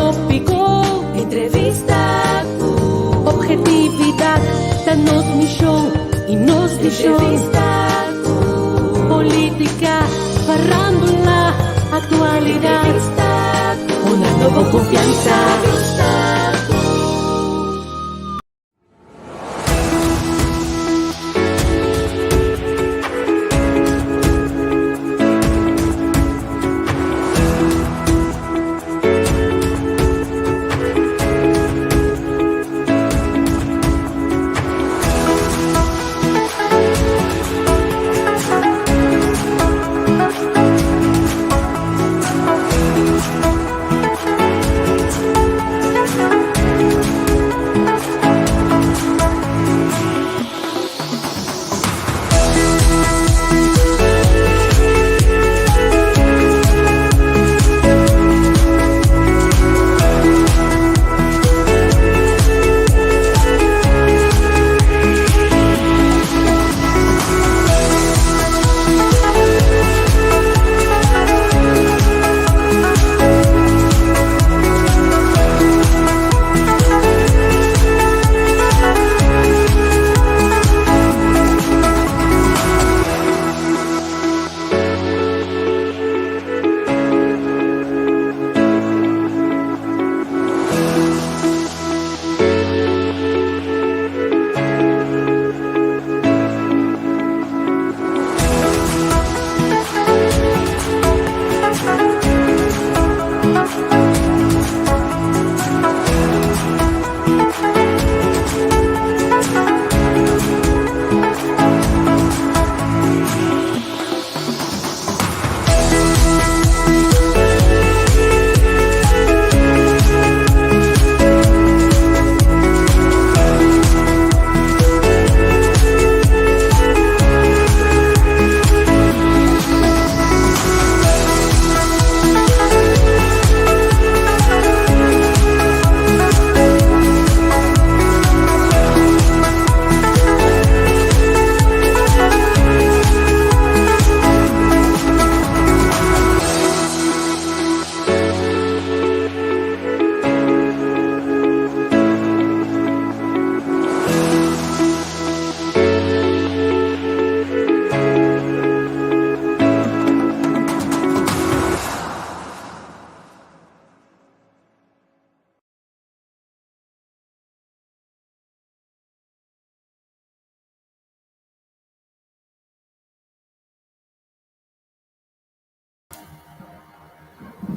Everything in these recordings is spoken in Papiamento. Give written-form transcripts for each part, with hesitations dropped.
Tópiko, entrevista ku ophetividat ta nos mishon i nos vishon. Entrevista ku polítika, farándula, aktualidat. Entrevista ku una nobo konfiansa. Entrevista ku.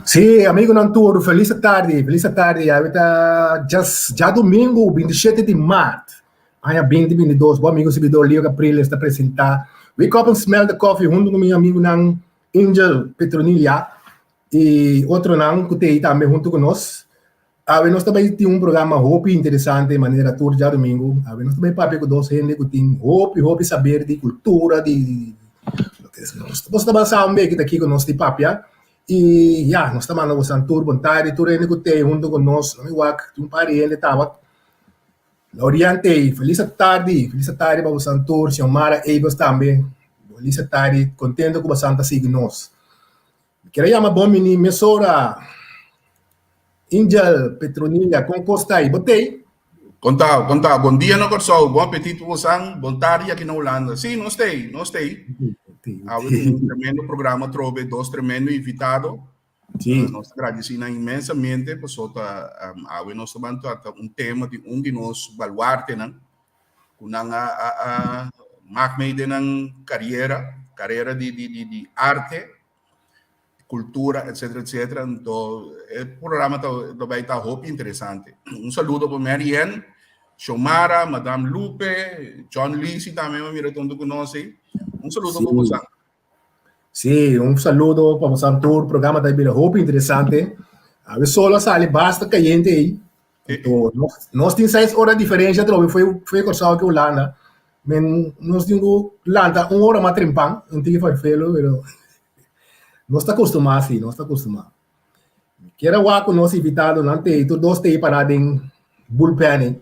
Sí, amigonan tur, felis tardi, felis tardi. Awe ta djadumingu, 27 di mart, aña 2022. Bo amigo sibidor Leo Capriles ta presenta Wake Up and Smell the Coffee hunto ku mi amigunan Angel Petronilia i otronan ku t'ei tambe hunto ku nos. Awe nos ta bai tin un programa hopi interesante manera tur djadumingu. Awe nos ta bai papia ku dos hende ku tin hopi hopi saber di kultura di nos ta basa un beki ta kiko nos tin papia i ya nos ta manda boso tur bon tardi tur hende ku t'ei hunto ku nos. Mi wak tin un par di hende tabata Laurian t'ei felis tardi felis tardi pa boso tur Xiomara Abels tambe felis tardi kontento ku boso ta sigui nos. Mi kier a yama bon bini mesora Angel Petronilla, kon kos ta ei? Bo t'ei? Kon ta, kon ta. Bon dia na Kòrsou, bon apetit pa bosan, bon tardi aki na Hulanda. Sí, nos t'ei, nos t'ei. Awe tin un tremendo programa atrobe, dos tremendo invitado. Sí. Nos ta gradisí nan inmensamente pasobra ta awe nos ta ban trata un tema di un di nos baluartenan ku nan a a a mak mei den nan kariera, karera di di di di arte, kultura, etcetera, etcetera. Anto e programa ta lo bai ta hopi interesante. Un saludo pa Mary Ann, Xiomara, Madame Lupe, John Lisi tambe mi a mira huntu ku nos ei. Un saludo pa Sí. bosan. Sí, un saludo pa bosan tur. Programa ta bira hopi interesante. Awe sol a sali basta cayente ei. Anto nos, nos tin seis ora diferencia atrobe foi foi Kòrsou ke Hulanda. Men nos tin ku lanta un ora mas trempan, un tiki farfelo, pero nos ta kostumá sí, nos ta kostumá. Mi kier a wak ku nos invitadonan t'ei, tur dos t'ei pará den bullpen ei.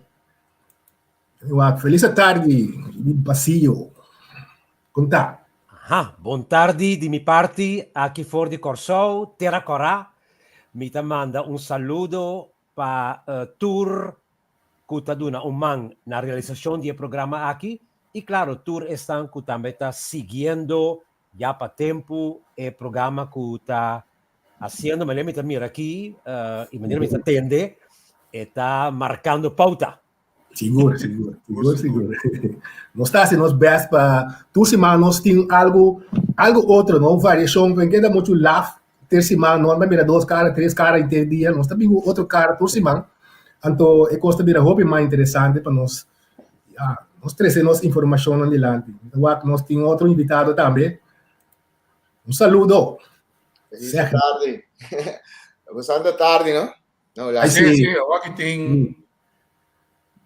Mi wak, felis atardi di pasillo. Kon ta? Aha, bon tardi di mi parti aki for di Kòrsou, Tera Kòrá. Mi ta manda un saludo pa tur ku ta duna un man na realisashon di e programa aki i klaro tur esnan ku tambe ta siguiendo ya pa tempu e programa ku ta hasiendo. Manera mi ta mira aki i manera mi ta tende e ta markando pouta. Sigur, sigur, sigur, sigur. Nos ta hasi nos best pa tur siman nos tin algo, algo otro, no? Variashon, pen keda muchu laf ter siman, no ta mira dos kara, tres kara inter dia, nos ta bin ku otro kara tur siman. Anto e kos ta bira hopi mas interesante pa nos, ya, nos trese nos informashonnan dilanti. Wak nos tin otro invitado tambe. Un saludo. Feliz tarde. Bastante tarde, no? No, la sí, sí, awor ki tin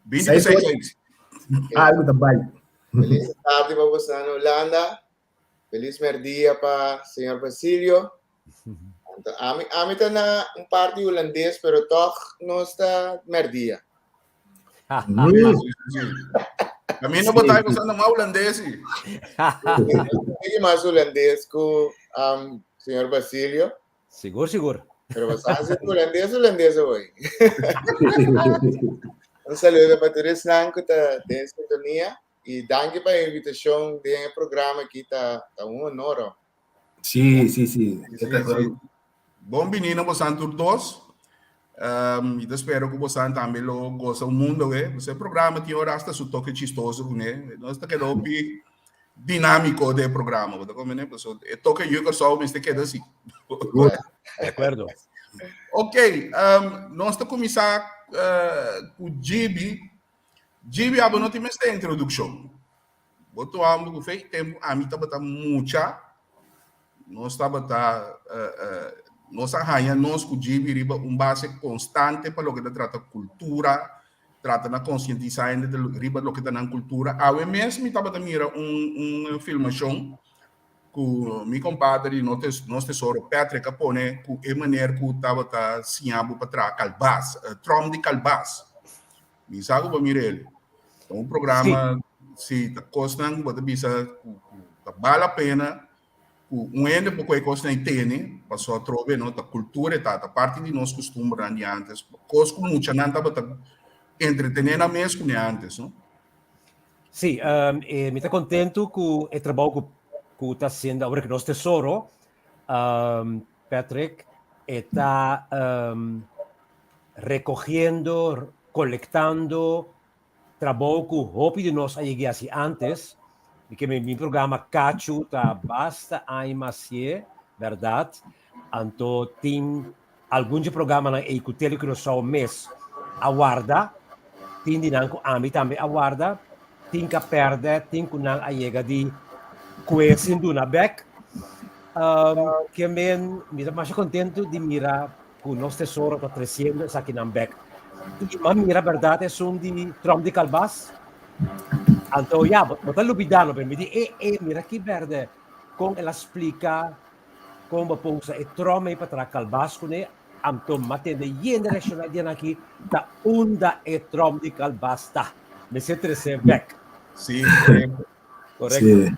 26 seis. Algo ta bai. Feliz tarde pa boso na Hulanda. Feliz merdia pa señor Basilio. Anto, ami, ami ta na un parti hulandes, pero toch nos ta merdia. A mi no botai boso na hulandes. Sí. mas hulandes ku um, señor Basilio. Sigur, sigur. Pero bo sa si hulandes, hulandes hoy. Un saludo pa tur esnan ku ta den sintonia i danki pa e invitashon den e programa aki ta ta un honor. Oh. Sí, sí, sí. Sí, sí. Bon bini na bosan tur dos. Um, i ta spero ku bosan tambe lo goza un mundo, eh. E programa tin ora hasta su toque chistoso kuné. Nos ta keda hopi dinámiko den e programa, bo ta komprendé? Pasobra e toke Yu Kòrsou mester keda así. De akuerdo. Ok, nos ta kuminsá ku Gibi. Gibi, abo no tin mester introdukshon. Bo tur amo ku fe tempu ami tabata mucha, nos tabata nos a haña nos ku Gibi riba un base konstante pa loke ta trata kultura, trata na konsientisá hende riba loke ta nan kultura. Awe mes mi tabata mira un un filmashon ku mi kompadre di Nos Tesoro Patrick a pone ku e meneer ku tabata siña bo pa traha kalbas, trom di kalbas. Mi sa ku bo mira el. Ta un programa, si, ta kosnan ku bo ta bisa ku ta bal la pena ku un hende por kohe kosnan i tene, pasobra atrobe no ta kultura e ta, ta parti di nos kustumbernan di antes, kos ku muchanan tabata entretené nan mes kuné antes, no. Sí, mi ta kontentu ku e trabou ku ku ta hasiendo awor ku Nos Tesoro, Patrick, e ta rekohiendo, kolektando Trabou ku hopi di nos a yega hasi antes, mi ke mi programa Kachu ta basta aña masié, bèrdat? Anto tin algun dje programanan ei ku Tele Curaçao mes a warda, tin di nan ku ami tambe a warda, tin ku a pèrdè, tin ku nan a yega di kue sin duna bèk. Ke men mi ta masha kontentu di mira ku nos tesoro ta tresiendo esakinan bèk. I m'a mira bèrdat esun di Trump di Kalbas. Anto ya, bo ta lubidá no, pero mi di e e mira ki bèrdè kon el a splika kon bo por usa e trom ei pa traha kalbas kuné. Anto m'a tende yende reakshoná di nan aki ta unda e trom di kalbas ta. Mester tres'é bèk. Sí, korekto. Korekto.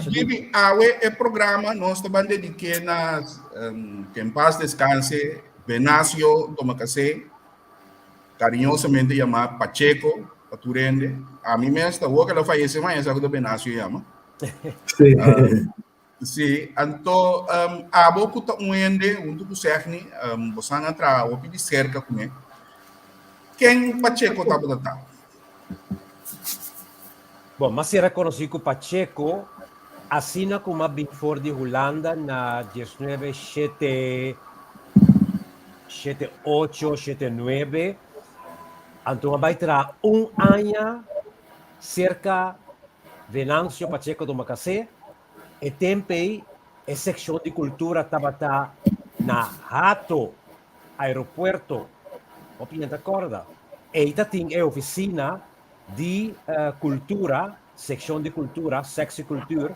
Sí. Gibi, awe e programa nos ta ban dediké na um, que en paz descanse Venacio Domacassé, cariñosamente llamá Pacheco, pa tur hende. A mi mes ta hoor que lo fallece, ma esa ku Venacio llama. Sí. Sí, anto um, abo ku ta un hende huntu ku Segni, um, bosan a traha hopi di serka kuné. Ken Pacheco tabata ta? Bon, m'a sera konosí ku Pacheco asina ku m'a bin for di Hulanda na diesnuebe shete shete ocho shete nuebe. Anto m'a bai traha un aña serka Venancio Pacheco Domacassé. E tempu ei e sekshon di kultura tabata na Hato, aeropuerto. Hopi hende ta kòrda. Ei ta tin e ofisina di kultura, sekshon di kultura, sectie cultuur.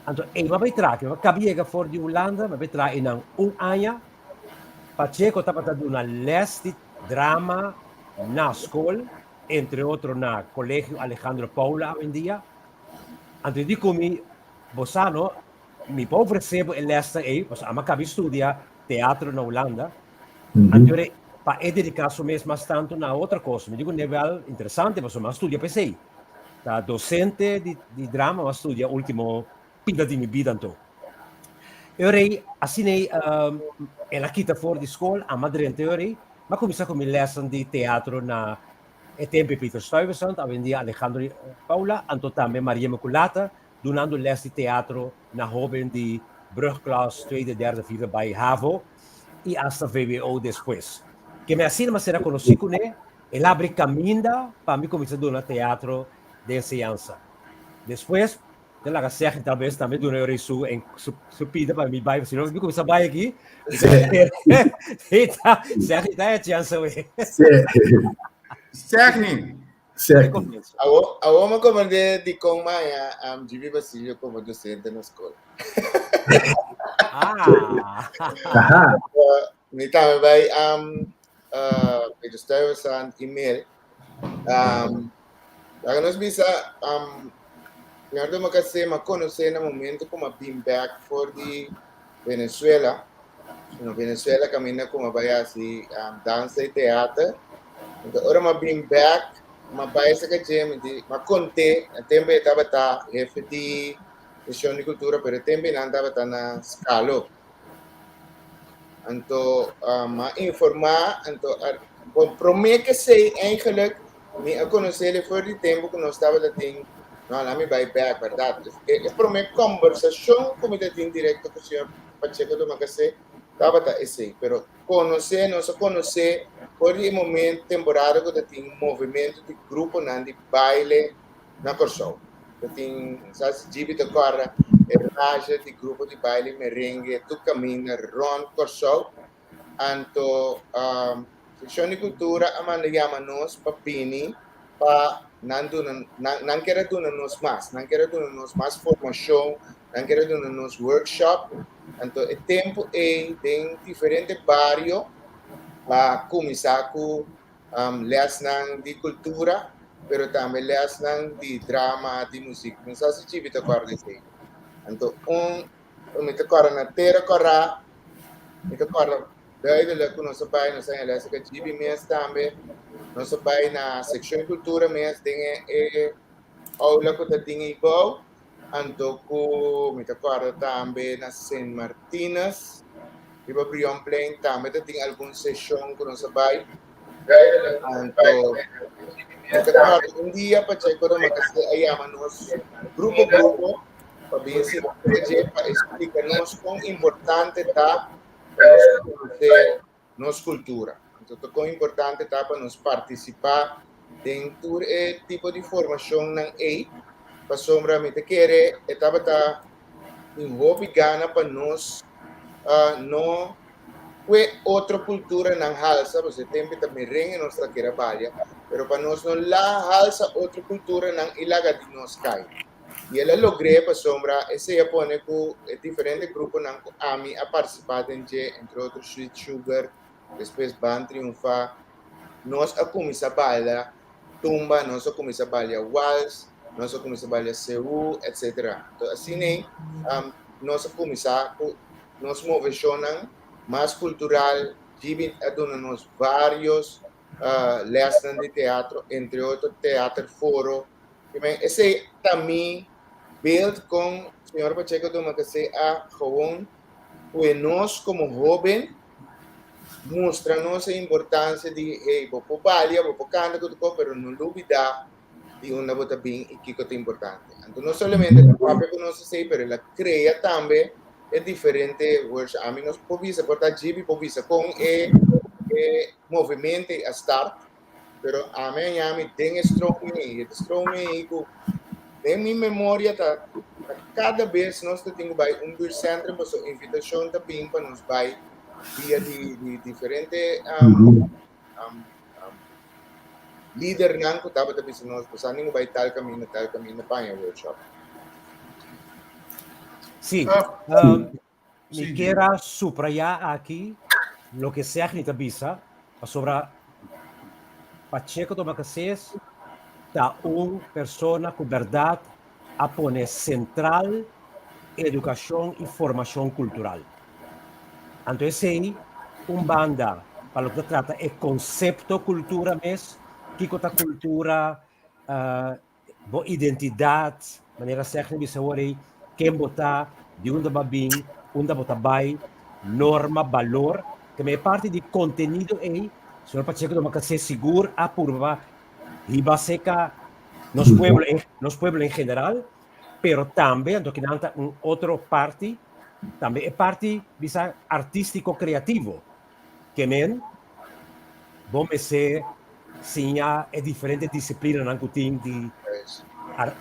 Anto ei m'a bai traha, m'a kaba yega for di Hulanda, m'a bai traha einan un aña. Pacheco tabata duna lès di drama na skol, entre otro na Colegio Alejandro Paula awendia. Anto e di ku mi, Bo sa no, mi por ofresé bo e lèsnan ei, pasobra ami a kaba di studia teatro na Hulanda. Anto ora pa e dediká su mes mas tantu na otro kos. Mi di ku Newel interesante pasobra mi a studia p'esei. Ta dosente di di drama mi a studia último pida di mi bida anto. E ora ei asina ei el a kita for di skol, a drenta e ora ei, mi a kuminsá ku mi lèsnan di teatro na e tempu ei Peter Stuyvesant, awendia Alejandro Paula, anto tambe Maria Immaculata, dunando les di teatro na hoben di brugklas, tweede, derde, vierde bai havo i asta vwo despues. Keme asina mi a sera konosí kuné, el a abri kaminda pa mi kuminsá duna teatro den enseñansa. Despues, ta laga Sergio tal bes tambe duna yori su su pida pa mi bai, sino mi kuminsá bai aki, Sergio ta e chèns awe. Sergio, Sergio. Awo, awo mi comprende dikon mi haña um, GB Basilio komo docente na skol. Ah. Aha. Mi tambe bai um, uh, Peter Stuyvesant email. Um, laga nos bisa, um, Señor Domacassé, mi a konosé na momento ku mi a bin bek for di Venezuela. Na Venezuela kaminda ku mi a bai hasi um, dansa i teater. Anto ora mi a bin bek, mi a bai saka dje, mi di, mi a kont'é, na tempu e tabata hefe di Sekshon di Kultura, pero e tempu einan tabata na Skalo. Anto um, mi a informá, anto a, bon, promé ke esei eigenlijk mi a konosé for di tempu ku nos tabata tin, no, laat mi bai bek, bèrdat. E, e promé kombersashon ku mi ta tin direkto ku señor Pacheco Domacassé tabata esei, pero konosé, nos a konosé for di e momento, temporada ku ta tin movementu di gruponan di baile na Kòrsou. Ta tin, sa si Gibi ta kòrda, e raja di grupo di baile merengue tur kaminda rònt Kòrsou. Anto Sekshon di Kultura a manda yama nos pa bini pa nan duna, nan, nan kier a duna nos mas, nan kier a duna nos mas formashon, nan kier a duna nos workshop. Anto e tempu ei den diferente bario a kuminsá ku lèsnan di kultura, pero tambe lèsnan di drama, di muzik. Mi sa si Chibi ta kòrda esei. Anto un, mi ta kòrda na Tera Kòrá, mi ta kòrda duidelijk ku nos a bai, nos a haña lès ku Chibi mes tambe, nos a bai na Sekshon Kultura mes den e aula ku ta tin eibou. Anto ku mi ta kòrda tambe na Sint Martinus, riba Brionplein tambe ta tin algun seshon ku nos a bai. Anto mi ta kòrda un dia Pacheco Domacassé a yama nos grupo grupo pa bin sinta dje pa e splika nos kon importante ta pa nos konosé nos kultura. Anto ta kon importante ta pa nos partisipá den tur e tipo di formashonnan ei, pasobra mi ta kere e tabata tin hopi gana pa nos no kue otro kulturanan halsa, pasobra e tempu ta merengue nos ta kere balia, pero pa nos no la halsa otro kulturanan i laga di nos kai. I el a logr'é pasobra esei a pone ku e diferente gruponan ku ami a partisipá den dje, entre otro Sweet Sugar, despues Ban Triunfá, nos a kuminsá baila tumba, nos a kuminsá balia wals, nos a kuminsá balia seú, etsetera. Anto asina ei nos a kuminsá ku nos moveshonnan mas kultural. Gibi a duna nos vários lèsnan di teatro, entre otro Teater Foro. Esei ta mi beeld kon señor Pacheco Domacassé a gewoon pue nos komo hóben mustra nos e importansia di hey bo por balia, bo por kanta ku tur kos pero no lubida di unda bo ta bin i kiko ta importante. Anto no solamente el a papia ku nos esei pero el a krea tambe e diferente workshop. Ami no por bisa por ta djibi por bisa kon e e movimento ei a start Pero ami a yami den e stroom ei. E stroom ei ku den mi memoria ta kada bes nos ta tin ku bai un buurtcentrum pasobra invitashon ta bin pa nos bai via di di diferente um, um, um, lidernan ku tabata bisa nos boso a tin ku bai tal kaminda tal kaminda pa haña workshop. Sí. Um, Mi kier a subrayá aki loke Segni ta bisa pasobra Pacheco Domacassés ta un persona ku bèrdat a pone sentral edukashon i formashon kultural. Anto esei un banda. pa loke ta trata e konsepto kultura mes, kiko ta kultura, bo identidat, manera Segni bisa awor ei, ken bo ta, di unda bo a bin, unda bo ta bai, norma, balor, ke e parti di kontenido ei, señor Pacheco Domacassé sigur a purba hiba seka nos pueblo, nos pueblo en general, pero tambe, anto kinan ta un otro parti, tambe e parti bisa artístiko kreativo, ke men bo mester siña e diferente disiplinanan ku tin di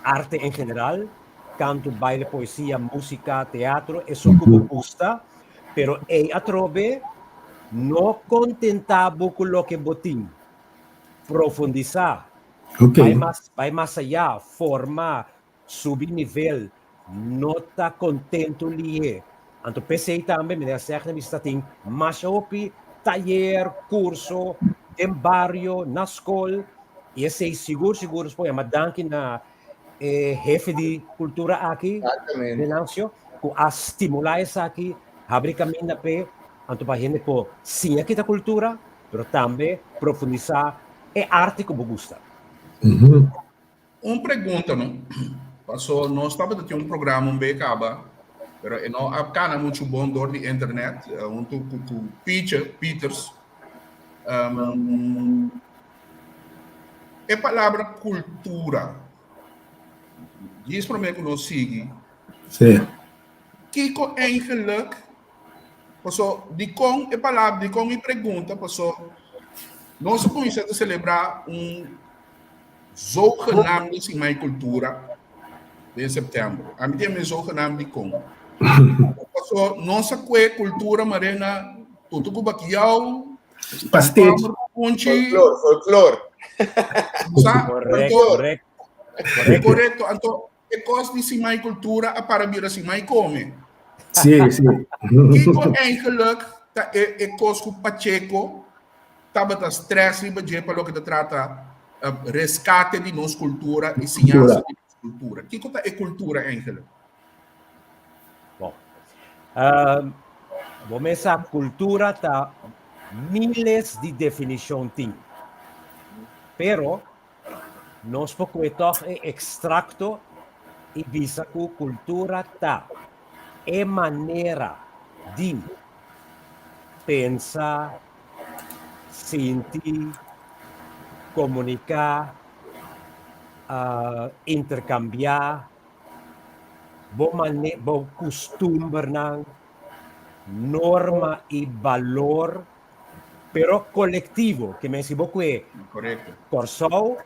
arte en general, kanto, baile, poesia, músika, teatro, esun ku bo gusta, pero ei atrobe no kontentá bo ku loke bo tin. Profundisá, bai mas, bai mas ayá, forma, subi nivel, no ta kontentu lié. Anto p'esei tambe Meneer Segner bisa ta tin masha hopi tayer, kurso den bario, na skol i esei sigur sigur nos por yama danki na e hefe di kultura aki, Venancio, ku a stimulá esaki, habri kaminda p'e, anto pa hende por siña kita kultura, pero tambe profundisá e arte ku bo gusta. Un pregunta no, paso nos tabata tin un programa un be caba, pero e no a cana mucho bon door di internet, hunto cu cu Pietje, Pieters. Um, e palabra cultura, djis prome cu nos sigui, Sí. Kiko eigenlijk, paso dikon e palabra, dikon mi pregunta, paso nos a cuminsa ta celebra un zogenaamde Siman di Cultura den september. Ami tin e zogenaamd dikon. Paso nos a kue cultura marena tutu ku bakiau, Pastel. Punchi. Folklor, folklor. Sa, Correcto, anto, correcto. Correcto. correcto. Anto, e kos di Siman di Cultura a para bira Siman di Come. Sí, sí. Kiko eigenlijk ta e, e kos ku Pacheco tabata stress riba dje pa loke ta trata reskate di nos kultura i siñansa di nos kultura. Kiko ta e kultura eigenlijk? Bon, bo mes sa kultura ta miles di definishon tin, pero nos por kohe tòg e ekstrakto i bisa ku kultura ta e manera di pensa, sinti, komuniká, interkambiá bo mane bo kustumbernan, norma i balor, pero kolektivo, ke men si bo kue Kòrsou,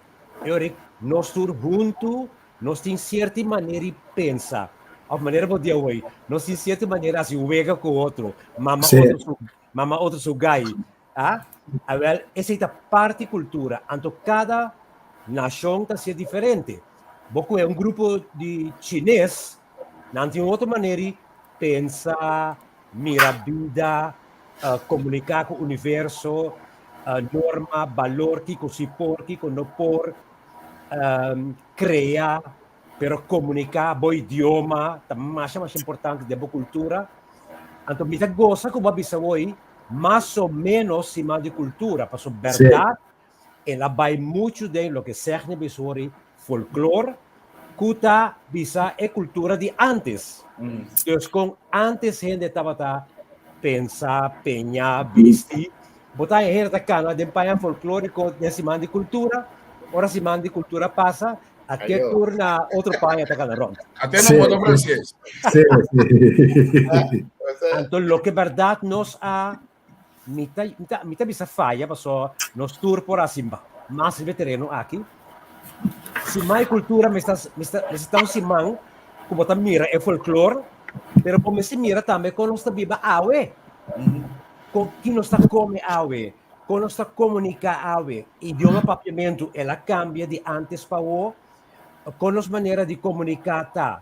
e ora nos tur huntu Nos tin sierti manera di pensa, of manera bo di awoi, nos tin sierti manera hasi wega ku otro, mama otro su, mama otro su gai. Ah? Awel, esei ta parti kultura. Anto kada nashon ta ser diferente. Bo kohe un grupo di chines, nan tin otro manera di pensa, mira bida, komuniká ku universo, norma, balor, kiko si por, kiko no por. Crea, pero comunica bo idioma ta masha masha importante den bo cultura. Anto mi ta goza cu bo a bisa hoy mas o menos siman di cultura, paso berdad el a bay mucho den loke Segni bisa hoy folklor cu ta bisa e cultura di antes. Dus con antes hende tabata pensa, peña, bisti, Bo ta hera ta cana den paña folklorico den siman di cultura, ora siman di cultura pasa, a te tur na otro paña ta cana rond. A te na modo frances. Sí, sí. Anto loke berdad nos a mi ta mi ta mi ta bisa faya paso nos tur por hasi mas riba e tereno aki. Siman di cultura mester mester mester ta un siman ku bo ta mira e folklor, pero bo mester mira tambe kon nos ta biba awe. Kon ki nos ta kome awe? Kon nos ta komuniká awe? Idioma papiamentu el a kambia di ántes pa awor? Kon nos manera di komuniká ta?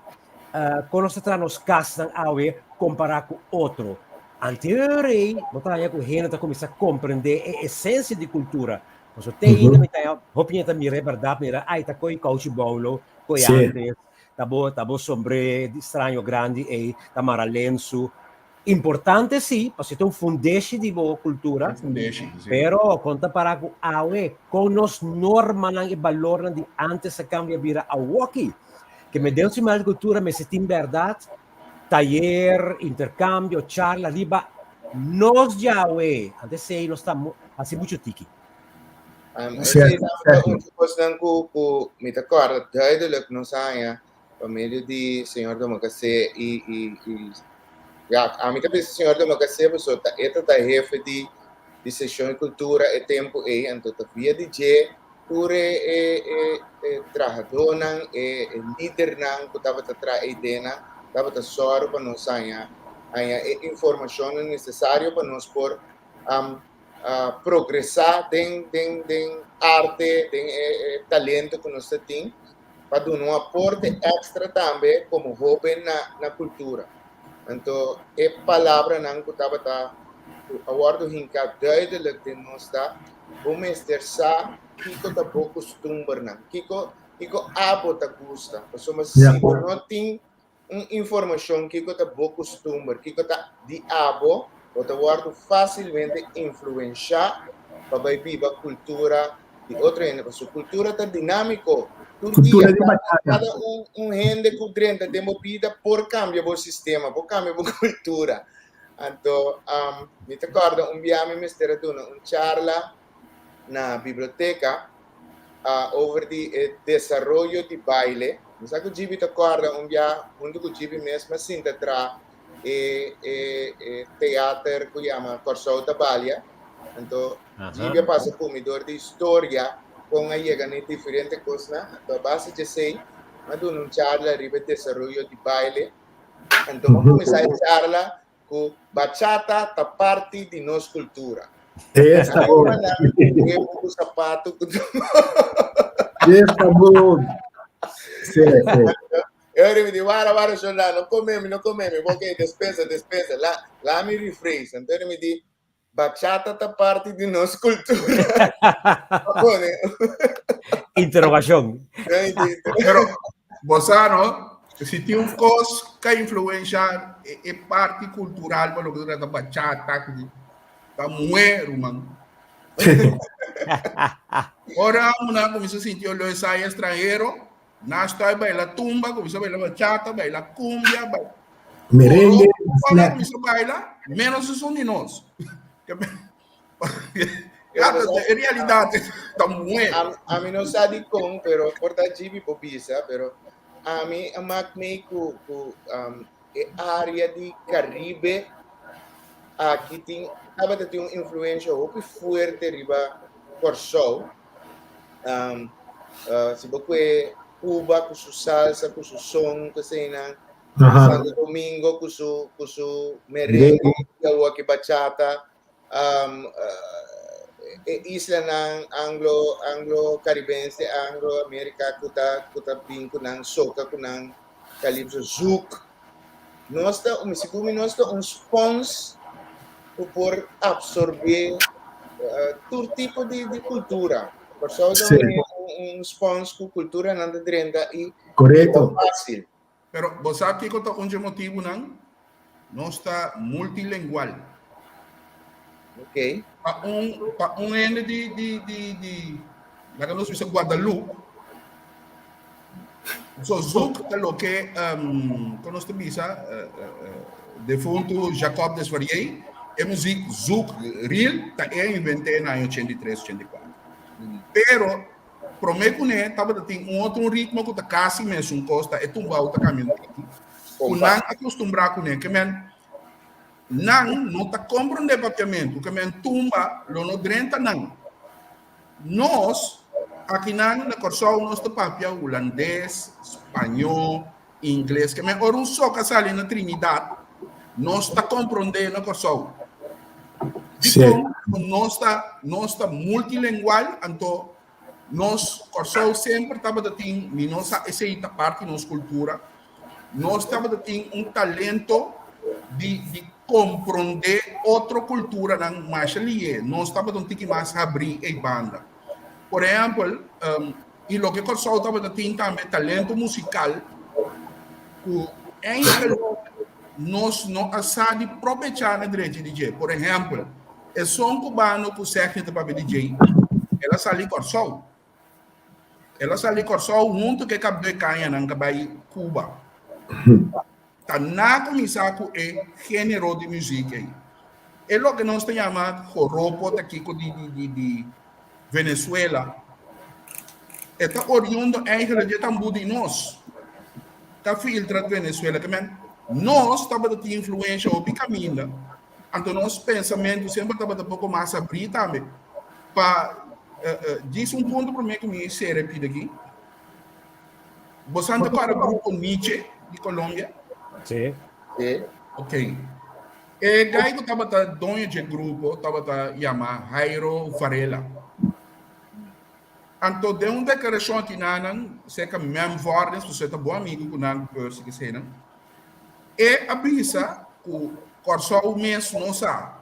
Kon nos ta traha nos kasnan awe kompará ku otro? Anterior ei bo ta haña ku hende ta kuminsá komprendé e esensia di kultura. Pasobra te ainda mi ta haña hopi hende ta mira e bèrdat, mira ai ta ko'i kouchi boulo, ko'i ántes, ta bo ta bo sombré di straño grandi ei, ta mara lensu. Importante sí, pasobra ta un fundeshi di bo kultura, Fundeshi, sí. pero kon ta para ku awe, kon nos normanan i balornan di antes a kambia bira awoki. Ke me den un siman di kultura mester tin bèrdat, tayer, interkambio, charla riba nos djawe. Antes esei nos ta hasi muchu tiki. Esei ta un di kosnan ku ku mi ta kòrda duidelijk nos haña pa medio di señor Domacassé i i i ya ami ta bisa señor Domacassé pasobra ta e ta ta hefe di di seshon di kultura e tempu ei anto ta via di dje tur e e e e trahadónan e e lidernan ku tabata traha e ideanan tabata sòru pa nos haña haña e informashonnan nesesario pa nos por progresá den den den arte, den e e talento ku nos ta tin, pa duna un aporte èkstra tambe komo hóben na na kultura. Anto e palabranan ku tabata ku a wòrdu hinká duidelik den nos ta, bo mester sa kiko ta bo kustumbernan, kiko kiko abo ta gusta, pasobra si bo no tin un informashon kiko ta bo kustumber, kiko ta di abo, bo ta wòrdu fásilmente influenshá pa bai biba kultura di otro hende. Pasobra kultura ta dinámiko. Tur dia, kada un, un hende ku drenta den bo bida por kambia bo sistema, por kambia bo kultura. Anto, um, mi ta kòrda un bia mi mester a duna un charla na biblioteka over di e desaroyo di baile. Mi sa ku Gibi ta kòrda un bia huntu ku Gibi mes mi a sinta tra e e e teater ku yama Kòrsou ta Balia. Anto Gibi a pasa ku mi dor di historia kon a yega na e diferente kosnan. Anto a base di esei mi a duna un charla riba e desaroyo di baile. Anto mi a kuminsá e charla ku bachata ta parti di nos kultura. Esta bon. Ku sapato ku Esta bon. Sí, sí. Eu mi di, wara, wara, Shonda, no come mi, no come mi, ok, despensa, despensa, la, la mi rephrase. Anto mi di, bachata ta parti di nos kultura. Interrogacion. Pero, bo sa, no? Si tin un kos ka influensha e, e parti kultural pa loke ta trata bachata, ta muhé, ruman. Ora una kuminsá sinti olor esai estranhero, nan stoi baila tumba, kuminsá baila bachata, baila kumbia, baila Merengue, Ora kuminsá baila, menos esun di nos. Ja, en realidat ta muhé. Ami no sa dikon, pero por ta djibi por bisa, pero Ami a mak mei ku ku um, e área di Caribe aki tin tabata tin un influencia hopi fuerte riba Kòrsou. Um, uh, si bo kue Cuba ku su salsa, ku su son, ku eseinan, Santo Domingo ku su ku su merengue, awor ki bachata, um, e islanan anglo anglo caribense anglo america ku ta ku ta bin ku nan soca ku nan calypso zouk nos ta mi sigur mi nos ta un spons ku por absorbe uh, tur tipo di di kultura Kòrsou ta un, un spons ku kulturanan ta drenta i Korekto. fásil. Pero bo sa kiko ta un dje motibunan? Nos ta multilengual. Ok. Pa un, pa un hende di, di, di, di, laga nos bisa Guadalupe, so zoek ta loke, um, kon nos ta bisa, uh, uh, uh, defuntu Jacob Desvarier, e muziek zoek real ta e inventé na aña 83, 84. Pero Promé kuné tabata tin un otro ritmo ku ta kasi mesun kos, ta e tumbao ta kambia un tiki, ku nan a kustumbrá kuné. Ke men nan no ta komprondé papiamentu, ke men tumba lo no drenta nan. Nos akinan na Kòrsou nos ta papia hulandes, spañó, ingles, ke men ora un soka sali na Trinidad nos ta komprondé na Kòrsou. Dikon nos ta nos ta multilengual anto nos Kòrsou semper tabata tin mi no sa esei ta parti nos kultura nos tabata tin un talento di di komprondé otro kulturanan masha lié nos tabata un tiki mas habrí ei banda por ehèmpel I loke Kòrsou tabata tin tambe talento musikal ku eigenlijk nos no a sa di probechá na drechi di dje. Por ehèmpel, e son kubano ku Segni ta papia di dje, el a sali Kòrsou. El a sali Kòrsou huntu ku e kabdó e kañanan ku a bai Cuba. Ta na kuminsá ku e género di muzik ei. E loke nos ta yama joropo ta kiko di di di Venezuela. E ta oriundo eigenlijk dje tambú di nos. Ta filtra Venezuela. Ke men nos tabata tin influensha hopi kaminda. Anto nos pensamentu semper tabata poko mas abrí tambe. Pa djis un punto promé ku mi sera e pida aki. Bosan ta kòrda grupo Nietzsche di Colombia? Sí. Sí. Ok. E guy ku tabata doño dje grupo tabata yama Jairo Varela. Anto den un deklarashon aki nanan, serka Mem Vordens, pasobra e ta bon amigu ku nan, ku Percy ku eseinan, e a bisa ku Kòrsou mes no sa,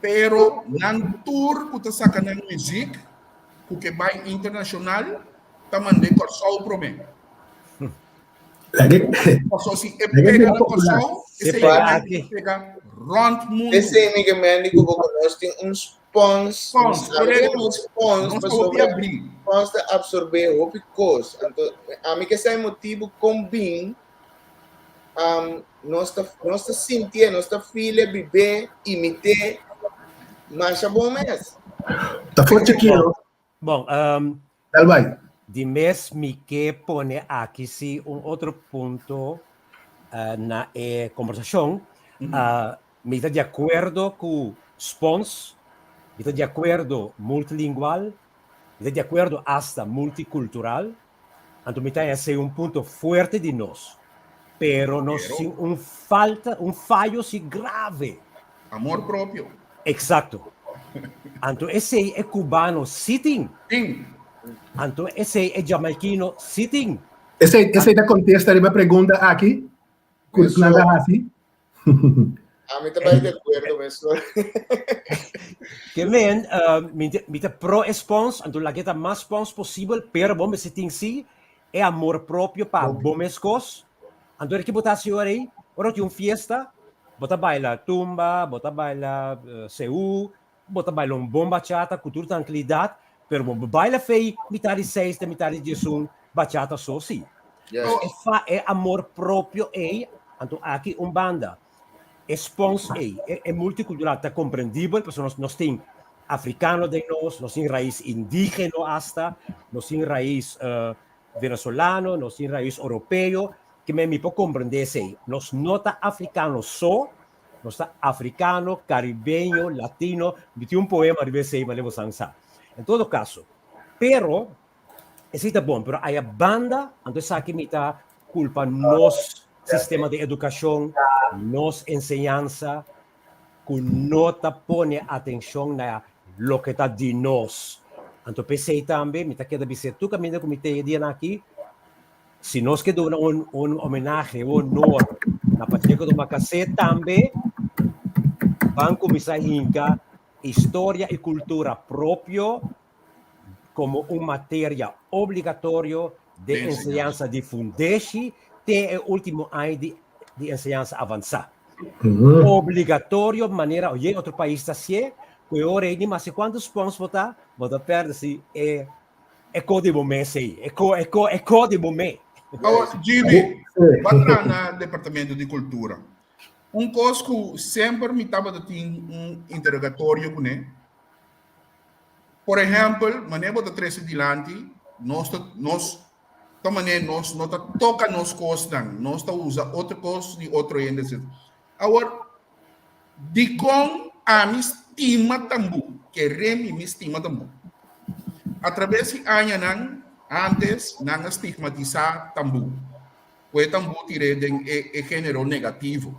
pero nan tur ku ta saka nan muzik ku ke bai internashonal ta mand'é Kòrsou promé. Paso si e pega na Kòrsou, esei e pega rònt mundu. Esei mi ke mende ku bo konos tin un spons, Spons, korekto. Un spons Nos ta hopi pasobra abrí. spons ta absorbé hopi kos. Anto ami ke sa e motibu kon bin nos ta nos ta sintié, nos ta fil'é, bib'é, imit'é masha bon mes. Ta for chikio. Bon, Dal bai. Di mes mi ke pone aki si un otro punto na e kombersashon. Mi ta di akuerdo ku spons, mi ta di akuerdo multilingual, mi ta di akuerdo asta multikultural. Anto mi ta esei un punto fuerte di nos. Pero nos tin un falta, un fayo si grave. Amor propio. Exacto. Anto esei e cubano si tin. Tin. Anto esei e jamaikino si tin. Esei, esei ta contesta riba pregunta aki ku nan ta hasi. Ami ta bai di akuerdo mesora. Ke men, mi ta pro e spons, anto laga ta mas spons posibel, pero bo mester tin si e amor propio pa bo mes kos. Anto ora ki bo ta hasi ora ei, ora tin un fiesta, bo ta baila tumba, bo ta baila seú, bo ta baila un bon bachata ku tur trankilidat, pero bo baila fei mitar di seis te mitar di diesun bachata so si. Yes. E fa e amor propio ei, anto aki un banda. E spons ei, e, e multicultural ta comprendibel, pasobra nos, nos tin africano den nos, nos tin rais indigeno hasta, nos tin rais uh, venezolano, nos tin rais europeo, ke men mi por comprende esei. Nos no ta africano so, Nos ta africano, caribeño, latino, mi tin un poema riba esei, ma lebo san sa. En todo caso, pero, esei ta bon, pero aya banda, anto esaki mi ta culpa nos sistema di educacion, nos enseñansa, cu no ta pone atencion na loke ta di nos. Anto p'esei tambe mi ta keda bis'é tur caminda cu mi ta e dianan aki, Si nos ke duna un un homenahe, un honor na Pacheco Domacassé tambe ban kuminsá hinka historia i kultura propio komo un materia obligatorio den enseñansa di fundeshi te e último aña di di enseñansa avansá. Obligatorio manera oye otro pais ta hasié ku e ora ei ni maske kuantu spons bo ta, bo ta pèrdè si e E ko di bo mes ei. E ko, e ko, e ko di bo me. Awor, Jimmy, bo a traha na Departamento di Cultura. Un cos cu semper mi tabata tin un interrogatorio cune. Por ehempel, manera bo ta trece dilanti, nos ta, nos ta manera nos no ta toca nos cosnan, nos ta usa otro cos di otro hende, etcetera. Awor, Dikon ami stima tambú? Kere mi mi stima tambú. Atrabes di añanan antes nan a stigmatisá tambú. Ku e tambú tir'é den e e género negativo.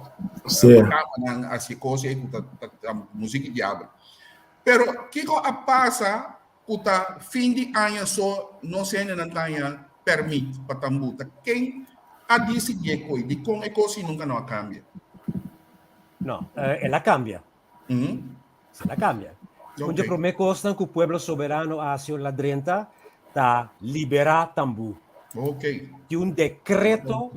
Sí. Nan hasi kos ei ku ta ta musik di diabel. Pero kiko a pasa ku ta fin di aña so nos hendenan ta haña pèrmit pa tambú? Ta ken a disidí e koi? Dikon e kos ei nunka no a kambia? No, el a kambia. El a kambia. Un di e promé kosnan ku Pueblo Soberano a hasi ora el a drenta ta liberá tambú. Tin un dekreto.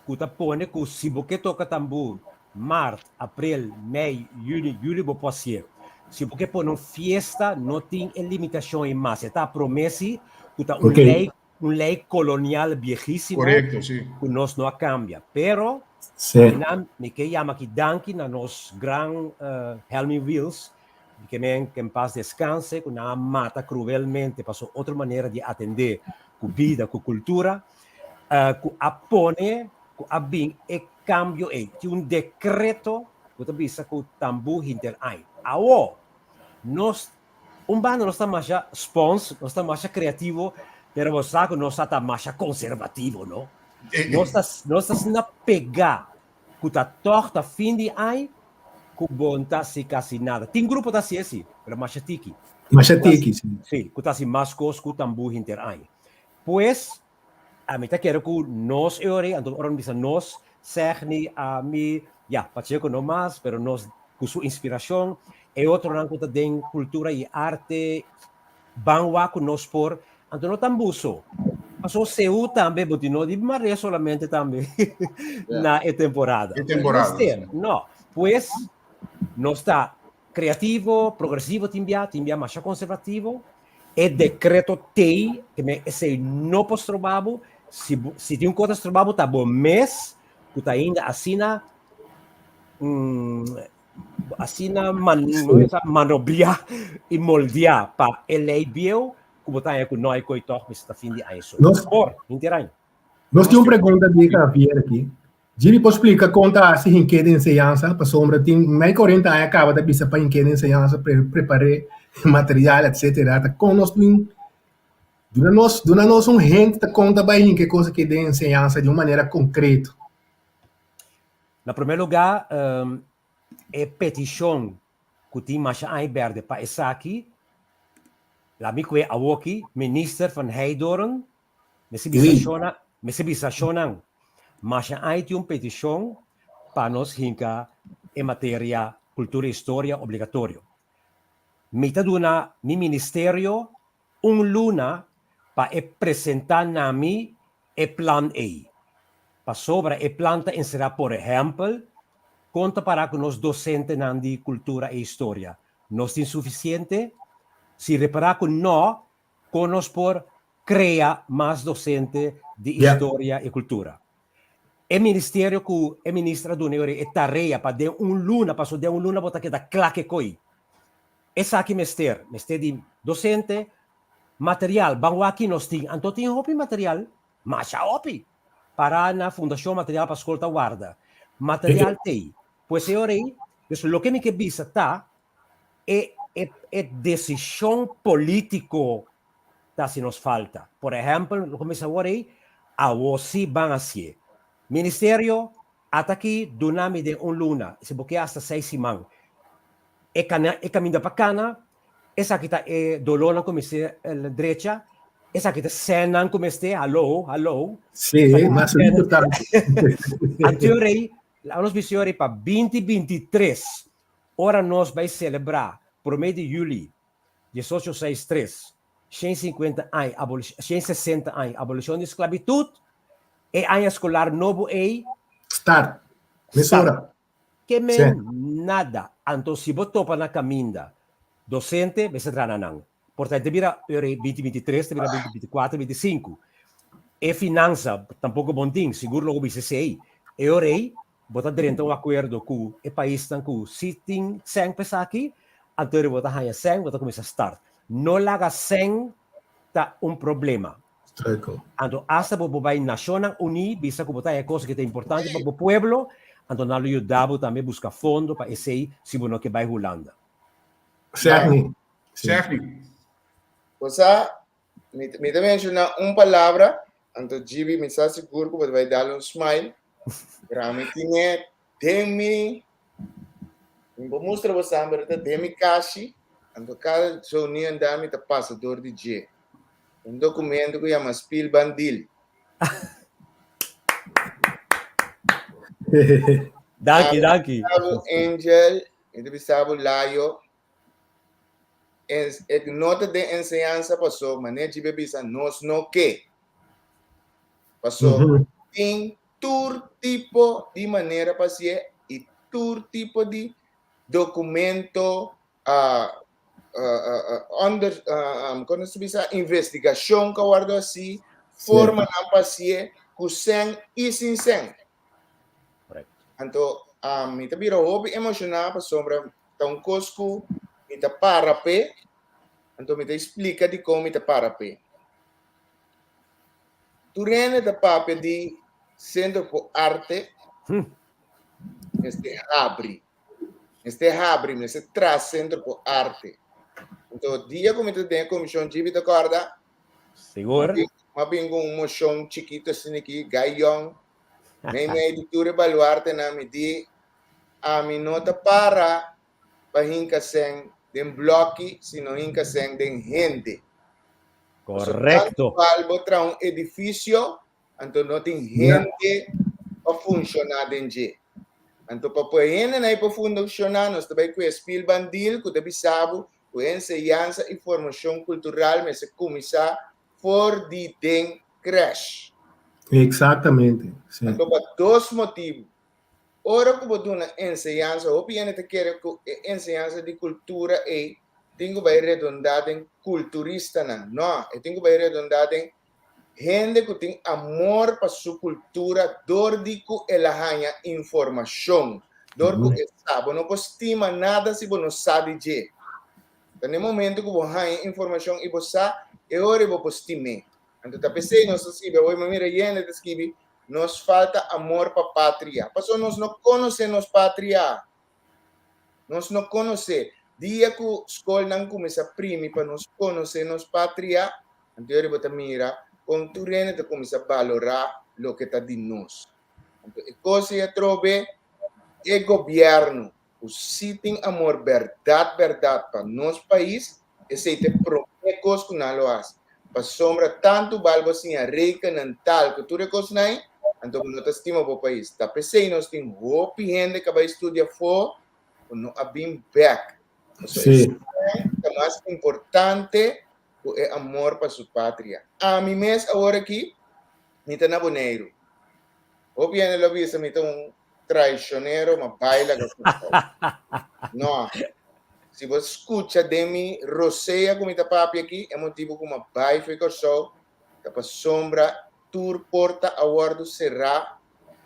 ku ta pone ku si bo ke toka tambú mart, aprel, mei, yüni, yüli bo por hasié. Si bo ke pone un fiesta no tin e limitashon ei mas. E ta promesi ku ta un lei un lei kolonial biehisimo Korekto, si. ku nos no a kambia. Pero kinan mi ke yama aki danki na nos gran Helmin Wiels, mi ke men ke en pas deskanse, ku nan a mata kruelmente paso otro manera di atendé ku bida, ku kultura, ku a pone ku a bin e kambio ei. Tin un dekreto ku ta bisa ku tambú hinter aña. Awor, nos un banda nos ta masha spons, nos ta masha kreativo, pero bo sa ku nos sa ta masha konservativo, no? Nos ta nos ta asina pegá ku ta tòg ta fin di aña ku bo no ta hasi kasi nada. Tin grupo ta hasi esi, pero masha tiki. Masha tiki, si. Si, ku ta hasi mas kos ku tambú hinter aña. Pues, ami ta kere ku nos e ora ei, anto ora mi bisa nos, Segni, ami, ya, Pacheco no mas, pero nos ku su inspirashon, e otronan ku ta den kultura i arte, ban wak ku nos por, anto no tambú so. Paso CU tambe, bo tin no di marea solamente tambe na e temporada. E temporada, Mester, no. Pues, nos ta kreativo, progresivo tin bia, tin bia masha konservativo, E dekreto t'ei, ke men esei no por stroba bo, si bo, si tin un kos ta stroba bo ta bo mes ku ta ainda asina, asina man, manobriá i moldeá pa e lei bieu ku bo ta haña ku no hay koi tòg mester ta fin di aña so. Nos por, henter aña. Nos tin un pregunta di Javier aki. Jimmy por splika kon ta hasi hink'é den enseñansa? Pasobra tin mei korenta aña kaba ta bisa pa hink'é den enseñansa, prepar'é material etcetera. Ta kon nos tin duna nos duna nos un hint ta kon ta bai hinka e kos aki den enseñansa di un manera konkreto. Na promé lugá e petishon ku tin masha aña bèrdè pa esaki, laat mi kue awoki Minister van Heydoorn Mester bisa shona, mester bisa shonan, masha ai tin un petishon pa nos hinka e materia Kultura i Historia obligatorio. Mi ta duna mi ministerio un luna pa e presentá na mi e plan ei. Pasobra e plan ta enserá por ehèmpel kon ta pará ku nos dosentenan di Kultura i Historia. Nos tin sufisiente? Si repará ku nò, Kon nos por krea mas dosente di historia i kultura? E ministerio ku e minister a duna e e tarea pa den un luna, paso den un luna bo ta keda kla ke koi. Esaki mester, mester di dosente, material, ban wak ki nos tin, anto tin hopi material, masha hopi, para na Fundashon Material pa Skol ta warda. Material t'ei. Pues e ora ei, dus loke mi ke bisa ta, e e e desishon polítiko ta hasi nos falta. Por ehèmpel, lo kuminsá awor ei, awor sí ban hasié. Ministerio, ata aki duna mi den un luna, si bo ke hasta seis siman. E kana e kaminda pa kana, esaki ta e dolónan ku mester drecha, esaki ta sènnan ku mester, haló, haló. Sí, mas importante. Anterior ei, laga nos bisa awor ei pa binti 23, Ora nos bai selebrá promé di yüli diesocho seis tres, shen sinkuenta aña abolish, shen sesenta aña abolishon di sklabitut, e aña eskolar nobo ei Start. Mesora. Start. Ke men nada. Anto si bo topa na kaminda dosente mester traha na nan. Por ta e ta bira ora e binti binti tres, ta bira binti binti kuater, binti sinku. E finansa tampoko bon tin, sigur lo bo bisa esei. E ora ei Bo ta drenta un akuerdo ku e paisnan ku si tin sèn pa esaki, anto bo ta haña sèn, bo ta kuminsá start. No laga sèn ta un problema. Struikel. Anto asta bo por bai Nashonnan Uní bisa ku bo ta haña kos ku ta importante pa bo pueblo, anto nan lo yuda bo tambe buska fondo pa esei si bo no ke bai Hulanda. Sègni. Sègni. Bo sa, Mi, mi ta menciona un palabra, anto Gibi, mi sa sigur ku bo ta bai dal un smile. Pero mi tine den mi, mi por mustra bo san, pero ta den mi kashi, anto kada zo nu en dan mi ta pasa dor di dje. Un documento ku yama Spielbandil. Danki, danki. Angel, mi ta bisa bo Layo, E no ta den enseñansa paso manera Jibe bisa nos no ke. Paso tin. tur tipo di manera pa hasié i tur tipo di dokumento, onder, kon nos ta bisa, investigashon ku a wòrdu hasí, formanan pa hasié ku sèn i sin sèn. Anto mi ta bira hopi emoshoná pasobra ta un kos ku mi ta para p'e, anto mi ta splika dikon mi ta para p'e. Tur hende ta papia di Sentro por Arte mester habri. Mester habri, mester traha Sentro por Arte. Anto dia ku mi ta den e komishon djibi ta kòrda? Sigur. Mi a bin ku un moshon chikitu asina aki, Guy Young, meimei di tur e baluartenan mi di, ami no ta para pa hinka sèn den blòki, sino hinka sèn den hende. Korekto. Pasobra bo traha un edifisio, anto no tin hende pa funshoná den dje. Anto pa pue hendenan ei por funshoná, nos ta bai ku e spielbandil ku ta bisa bo ku e enseñansa i formashon kultural mester kuminsá for di den krèsh. Eksaktamente, si. Anto pa dos motibu. Ora ku bo duna enseñansa, hopi hende ta kere ku e enseñansa di kultura ei tin ku bai redondá den kulturistanan. No, e tin ku bai redondá den hende ku tin amor pa su kultura dor di ku el a haña informashon, dor ku e sa. Bo no por stima nada si bo no sa di dje. Ta na e momento ku bo haña informashon i bo sa, e ora ei bo por stim'é. Anto ta p'esei nos ta skibi, awor mi mira hende ta skibi, Nos falta amor pa patria. Pasobra nos no konosé nos patria. Nos no konosé. Dia ku skolnan kuminsá primi pa nos konosé nos patria, anto yori bo ta mira kon tur hende ta kuminsá balorá loke ta di nos. Anto e kos ei atrobe e gobièrnu ku si tin amor bèrdat bèrdat pa nos pais, esei ta e promé kos ku nan lo hasi. Pasobra tantu bal bo siña rekennan tal ku tur e kosnan ei, anto bo no ta stima bo pais. Ta p'esei nos tin hopi hende ku a bai studia afó ku no a bin bèk. Pasobra e stima ta mas importante ku e amor pa su patria. Ami mes awor aki mi ta na Boneiru. Hopi hende lo bisa mi ta un Traicionero ma baila ka Kòrsou. No. Si bo skucha den mi rosea ku mi ta papia aki, e motibu ku mi a bai for Kòrsou ta pasobra tur porta a wòrdu será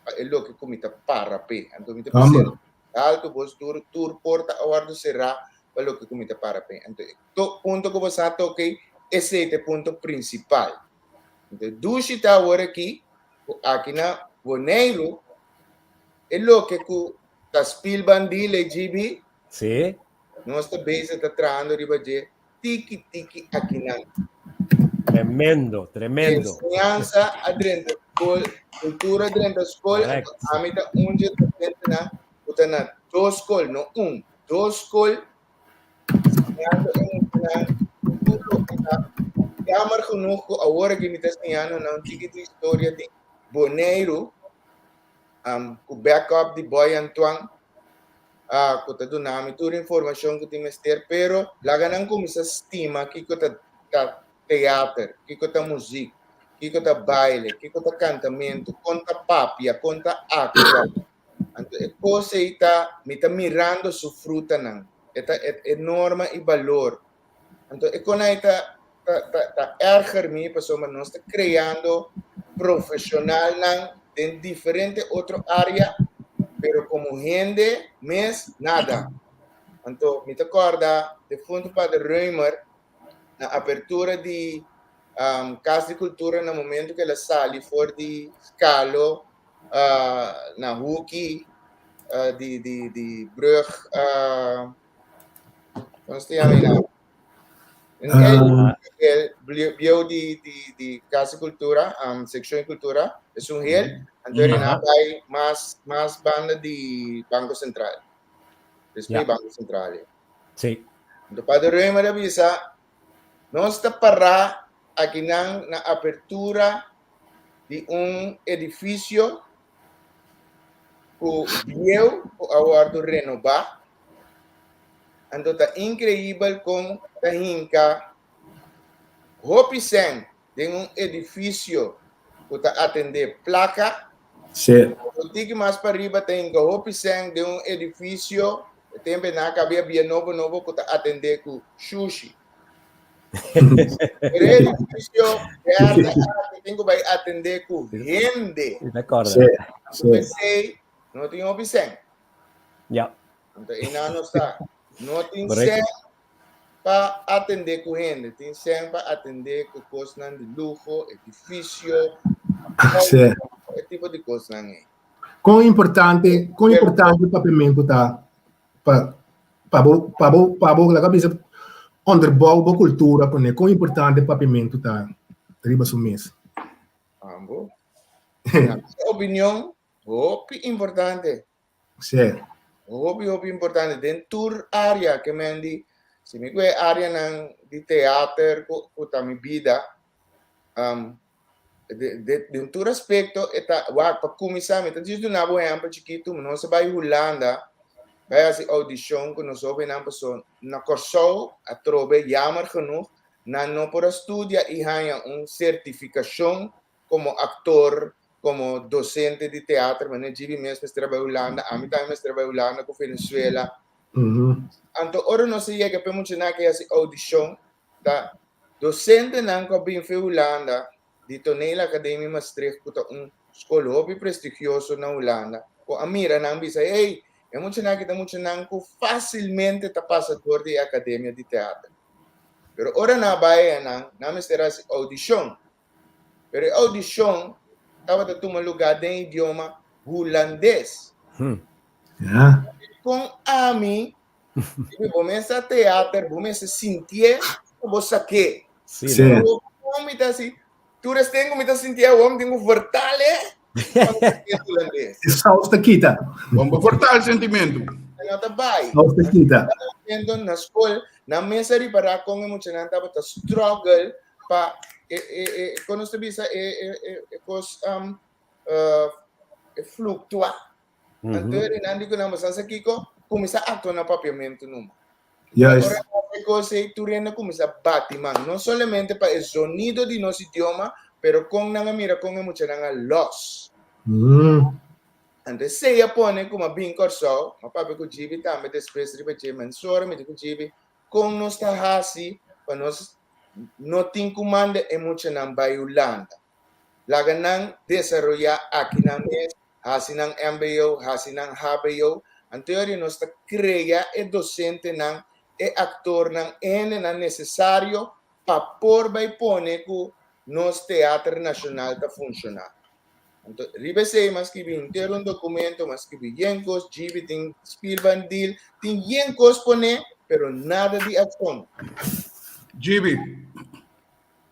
pa e loke ku mi ta para p'e. Anto mi ta bisa altu bos duru, tur porta a wòrdu será pa loke ku mi ta para p'e. Anto e punto ku bo sa toka ei, esei ta e punto prinsipal. Anto e dushi ta awor aki ku aki na Boneiru e loke ku ta spil bandile GB. Sí. Nos ta bezig ta trahando riba dje tiki tiki akinan. Tremendo, tremendo. Enseñansa a drenta skol, kultura a drenta skol, Correct. ami ta un dje dosentenan ku ta na dos skol, no un, dos skol Siñando e muchanan tur loke ta jammer genoeg ku awor aki mi ta siñando nan un tiki di historia di Boneiru ku backup di Boy Antoine ku ta duna mi tur informashon ku tin mester pero laga nan kuminsá stima kiko ta ta teater, kiko ta muzik, kiko ta baile, kiko ta kantamentu, kon ta papia, kon ta aktua. Anto e kos ei ta, mi ta mirando su frutanan. E ta e norma i balor. Anto e kon ei ta ta ta ta erger mi pasobra nos ta kreando profesionalnan den diferente otro área, pero komo hende mes nada. Anto mi ta kòrda defuntu Pader Römer na apertura di Kas di Kultura na momento ku el a sali for di Skalo na huki di di di brug kon se yama einan? Bieu di di di Kas di Kultura, Sekshon di Kultura, esun hel, anto e nan bai mas mas banda di Banko Sentral, despues Banko Sentral. Sí. Anto Pader Römer a bisa, Nos ta pará akinan na apertura di un edifisio ku bieu ku a wòrdu renobá. Anto ta inkreibel kon ta hinka hopi sèn den un edifisio ku ta atendé plaka. Sí. Un tiki mas pariba ta hinka hopi sèn den un edifisio, e tempu nan a kabia bia nobo nobo ku ta atendé ku shushi. Pero e edifisio bèrdè aki tin ku bai atendé ku hende. Mi ta kòrda. Sí, sí. P'esei no tin hopi sèn. Ja. Anto einan nos ta. No tin Correcto. sèn pa atendé ku hende, tin sèn pa atendé ku kosnan di luho, edifisio, Sí. e tipo di kosnan ei. Kon importante, kon importante papiamentu ta pa pa bo pa bo pa bo laga bisa onderbouw bo kultura kuné. Kon importante papiamentu ta riba su mes? Ambo. Na mi opinion, hopi importante. Sí. Hopi, hopi importante. Den tur área ke men di, si mi kue áreanan di teater ku, ku ta mi bida, um, de, de, den tur aspekto e ta, wak, pa kuminsá, mi ta djis duna bo ehèmpel chikitu, nos a bai Hulanda, bai hasi audishon ku nos hóbennan paso na Kòrsou atrobe, jammer genoeg, nan no por a studia i haña un sertifikashon komo aktor, komo dosente di teater, manera Gibi mes mester a bai Hulanda, ami tambe mester a bai Hulanda ku Venezuela. Anto ora nos a yega p'e muchanan ke hasi audishon, ta dosentenan ku a bin fe Hulanda di Toneelacademie Maastricht ku ta un skol hopi prestigioso na Hulanda, ku a mira nan bisa, hey, e muchanan aki ta muchanan ku fásilmente ta pasa dor di e akademia di teater. Pero ora nan a bai ayanan, nan mester hasi audishon. Pero e audishon tabata tuma lugá den idioma hulandes. Ja. Kon ami, si bo mester teater, bo mester sintié, bo sak'é. Sí, Sí. no? Kon mi ta hasi? Tur esnan ku mi ta sintié awor, mi tin ku vertale pa mi sintié hulandes. E saus ta kita. Bon, bo vertaal sentimentu. No ta bai. Saus ta kita. Siendo na skol, nan mes a ripará kon e muchanan tabata struggle pa e e e kon nos ta bisa e e e e kos um, uh, e fluctua. Mm -hmm. Anto nan di ku nan sa kiko kuminsá aktua na papiamentu numa. Juist. Ora e kos ei tur hende kuminsá bati man, no solamente pa e zonido di nos idioma, pero kon nan a mira kon e muchanan a los. Anto esei a pone ku m'a bin Kòrsou, m'a papia ku Gibi tambe despues riba dje, mensora mi di ku Gibi, kon nos ta hasi pa nos no tin ku manda e muchanan bai Hulanda. Laga nan desaroyá aki nan mes, hasi nan mbo, hasi nan hbo. Anto yori nos ta krea e dosentenan, e aktornan, e hendenan nesesario pa por bai pone ku nos teater nashonal ta funshoná. Anto riba esei m'a skibi henter un dokumento, m'a skibi yen kos, Gibi tin spielbandil, tin yen kos pone, pero nada di akshon. Gibi.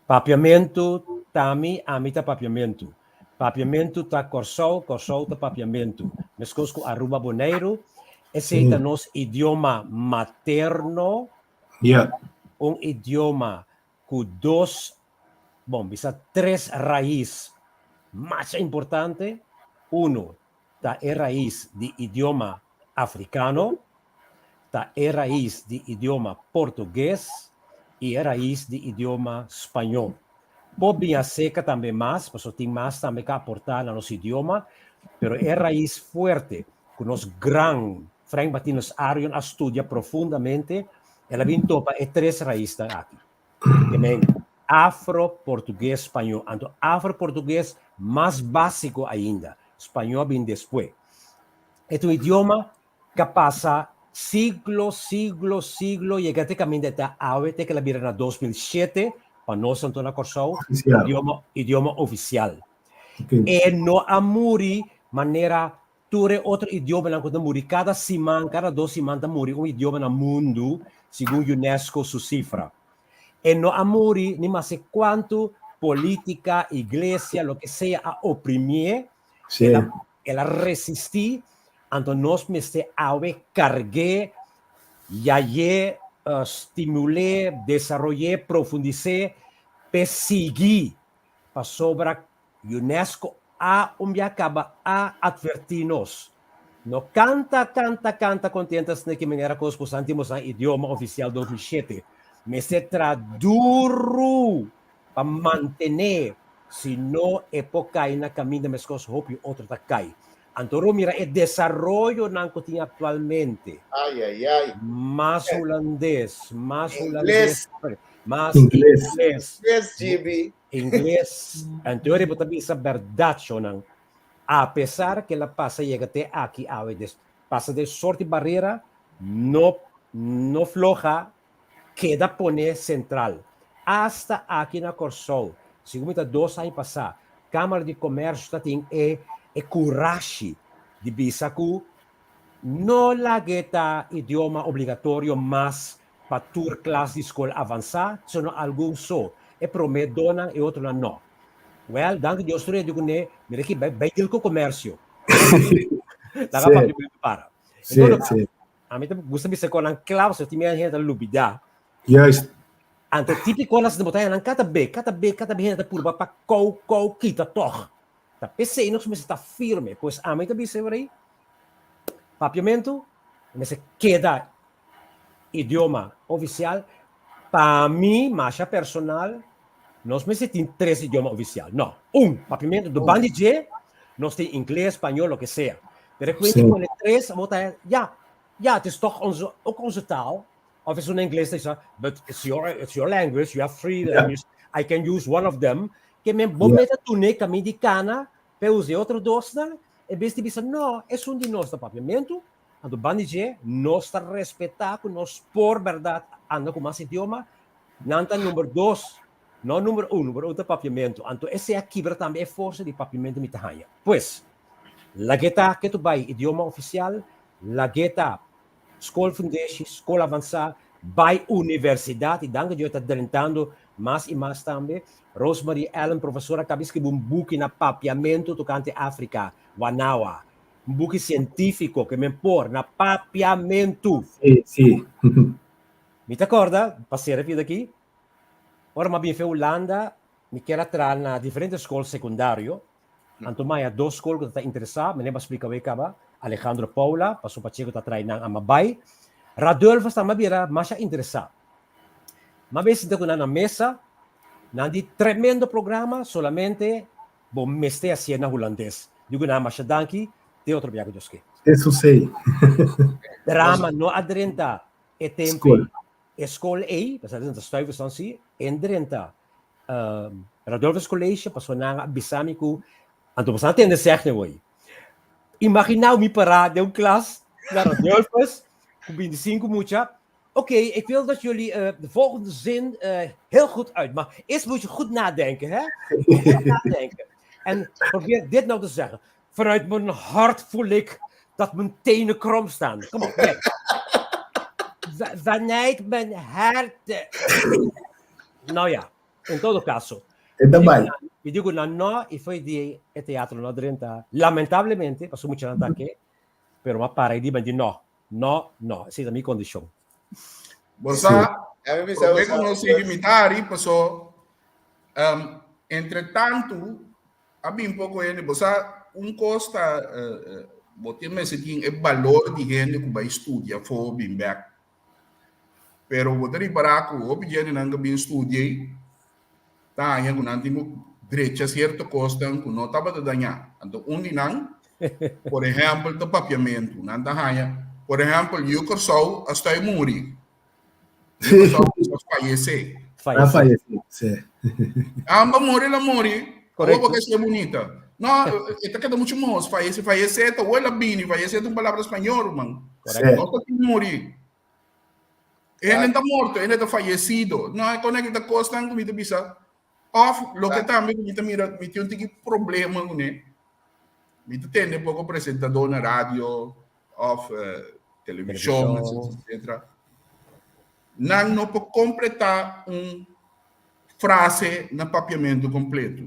Papiamentu ta mi, ami ta papiamentu. Papiamentu ta Kòrsou, Kòrsou ta papiamentu. Meskos ku Aruba, Boneiru, esei ta nos idioma materno, un idioma ku dos, bon, bisa tres rais masha importante. Uno ta e rais di idioma afrikano, ta e rais di idioma portugues i e rais di idioma spañó. Por bin aserka tambe mas, pasobra tin mas tambe ku a aportá na nos idioma, pero e rais fuerte ku nos gran Frank Martinus Arion a studia profundamente, el a bin topa e tres raisnan aki. Ke men afro, portugues, spañó. Anto afro, portugues mas básiko ainda. Spañó a bin despues. E ta un idioma ku a pasa siglo, siglo, siglo, yega te kaminda e ta awe, te ku el a bira na 2007, pa nos anto na Kòrsou, idioma, idioma ofisial. E no a muri manera Tur e otro idiomanan ku ta muri kada siman, kada dos siman ta muri un idioma na mundu, segun UNESCO su sifra. E no a muri ni maske kuantu polítika, iglesia, loke sea a oprimié, el a el a resistí, anto nos mester awe karg'é, yay'é, stimul'é, desaroy'é, profundis'é p'e sigui, pasobra UNESCO a un bia kaba a atvertí nos, No kanta, kanta, kanta kontenta asina ki manera kos ku santi mos nan idioma ofisial 2007. Mester tra duru pa mantené. Si no e por kai na kaminda meskos hopi otro ta kai. Anto ro mira e desaroyonan ku tin aktualmente. Ai, ai, ai. Mas hulandes, mas hulandes, mas Ingles. ingles. Ingles, GB. Ingles. Anto ora bo ta bisa bèrdat shownan. Apesar ku el a pasa yega te aki awe, des pasa den sorti barera, no no floha, keda pone sentral. Asta aki na Kòrsou, segun mi ta dos aña pasá, Kámara di Komèrsio ta tin e e kurashi di bisa ku no lag'é ta idioma obligatorio mas pa tur klas di skol avansá, sino algun so, e promé donan e otronan no. Wèl, danki Dios tur hende kuné, mira aki bai bai dil ku komèrsio. Laga papiamentu para. En todo kaso, A mi ta gusta bisa konan kla, pasobra tin mira hende ta lubida. Juist. Anto típiko las de botaya nan kada be, kada be, kada be hende ta purba pa kou, kou, kita tòg. Ta p'esei nos mester ta firme. Pues ami ta bisa ora ei, papiamentu mester keda idioma ofisial. Pa mi, masha personal, nos mester tin tres idioma ofisial. No, un, papiamentu. Do banda di dje, nos tin ingles, spañol, loke sea. Pero e kuenta pone tres, abo ta, ja, ja, het is toch onze, ook onze taal. Of is un ingles ta bisa, but it's your, it's your language, you have three languages, I can use one of them. Ke men bo meta tune kamin di kana pa e usa e otro dosnan, en bes di bisa, no, esun di nos ta papiamentu, Anto ban di dje, nos ta respetá ku nos por bèrdat anda ku mas idioma, nan ta number dos, no number un, number un ta papiamentu. Anto esei a kibra tambe e forsa di papiamentu mi ta haña. Pues, lag'é ta ke tu bai idioma ofisial, lag'é ta skol fundeshi, skol avansá, bai universidat, i danki Dios e ta drentando mas i mas tambe. Rosemarie Allen, profesora, a kaba di skribi un buki na papiamentu tokante Afrika, Wanawa. Un buki sientífiko ke men por na papiamentu. Sí, sí. Mi ta kòrda, pa sera vida aki, ora mi a bin fe Hulanda, mi kier a traha na diferente skol sekundario. Anto mi a haña dos skol ku ta interesá, mi a splika awor kaba, Alejandro Paula, paso Pacheco ta trae nan ama bai. Radulphus tambe a bira masha interesá. Mi a bin sinta ku nan na mesa, nan di tremendo programa, solamente Bo mester hacié na hulandes. Digo nan masha danki, te otro bia ku Dios ke. Eso sí. Drama no a drenta e tempo ei. E skol ei, pasobra nan ta Stuyvesant sí, en drenta Radulphus College pasobra nan a bisa mi ku, anto boso a tende sèg ne woi. Imaginá mi pará den un klas na Radulphus ku bintisinku mucha, Oké, ik wil dat jullie de volgende zin heel goed uit. Maar eerst moet je goed nadenken, hè? Goed nadenken. En probeer dit nou te zeggen. Vanuit mijn hart voel ik dat mijn tenen krom staan. Kom op, kijk. Vanuit mijn hart. Nou ja, in todo caso. E ta bai. Mi digo na no y foi di e teatro no drenta. Lamentablemente, paso mucha nan ta ke, pero ma para y di di no. No, no, esei ta mi kondishon. Bo sa, promé ku nos sigui mi ta hari, paso um, entre tantu a bin poko hende, bo sa, un kos ta, uh, uh, bo tin mester tin e balor di hende ku bai studia afó bin bèk. Pero bo ta ripará ku hopi djentenan ku bin studia ei, ta haña ku nan tin ku drecha sierto kosnan ku no tabata dañá. Anto un di nan, por ehèmpel, ta papiamentu. Nan ta haña, por ehèmpel, yu Kòrsou a stoi muri. Yu Kòrsou a fayesé. A fayesé, sí. Amba muri la muri. Awor bo ke ser bunita. No, e ta keda muchu mos. Fayesé, fayesé ta wou el a bini. Fayesé ta un palabra spañol, ruman. No ta tin muri. Hende ta morto, hende ta fallecido. No, e kona ta kosnan ku mi ta bisa. Of loke tambe ku mi ta mira, mi tin un tiki problema kuné. Mi ta tende poko presentadó na radio of televishon, etcetera, etcetera. Nan no por kompletá un frase na papiamentu kompleto.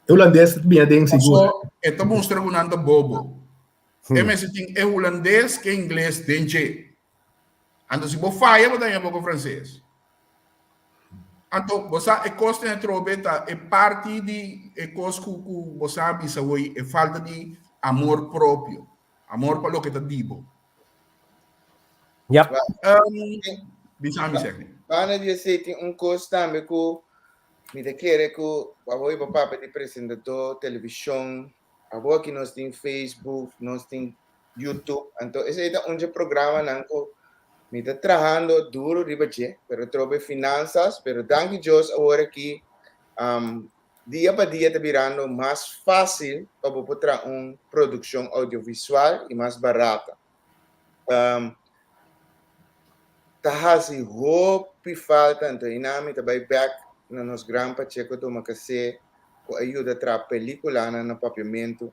E hulandes ta bini aden sigur. Paso e ta mustra ku nan ta bobo. E mester tin e hulandes ke ingles den dje. Anto si bo faya bo ta haña poko franses. Anto bo sa e kos den atrobe ta e parti di e kos ku ku bo sa bisa hoy e falta di amor propio. Amor pa loke ta di bo. Yep. Um, bisa mi Sergio. Banda di esei tin un kos tambe ku. Mi ta kere ku abo i bo papia di presentadó, televishon, abo aki nos tin Facebook, nos tin YouTube, anto esei ta un dje programanan ku mi ta trahando duro riba dje, pero trobe finansas, pero danki Dios awor aki dia pa dia ta birando mas fásil pa bo por traha un produkshon audiovisual i mas barata. Ta hasi hopi falta anto i nan mi ta bai bek na nos gran Pacheco Domacassé ku a yuda traha pelikulanan na papiamentu,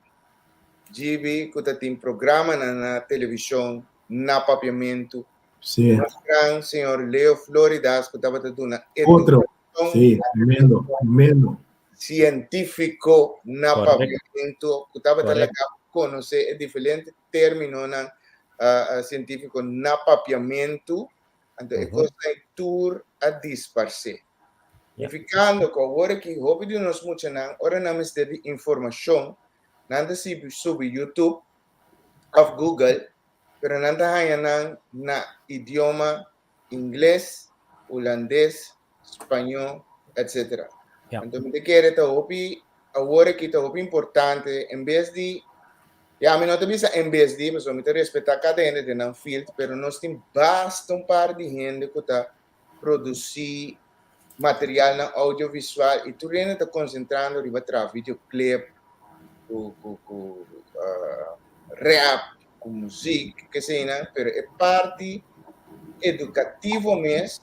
Gibi ku ta tin programanan na televishon na papiamentu, nos gran señor Leo Floridas ku tabata duna Otro, sí, tremendo, tremendo. Sientífiko na papiamentu ku tabata laga konosé e diferente términonan sientífiko na papiamentu, anto e kosnan ei tur a disparsé. Nifikando ku awor aki hopi di nos muchanan ora nan mester di informashon nan ta subi YouTube òf Google pero nan ta haña nan na idioma ingles, hulandes, spañó, etcétera. Anto mi ta kere ta hopi awor aki ta hopi importante en bes di ya mi no ta bisa en bes di pasobra mi ta respetá kada hende den nan field pero nos tin basta un par di hende ku ta produsí materialnan audiovisual i tur hende ta konsentrando riba traha videoclip ku ku ku rap ku muzik keseinan pero e parti edukativo mes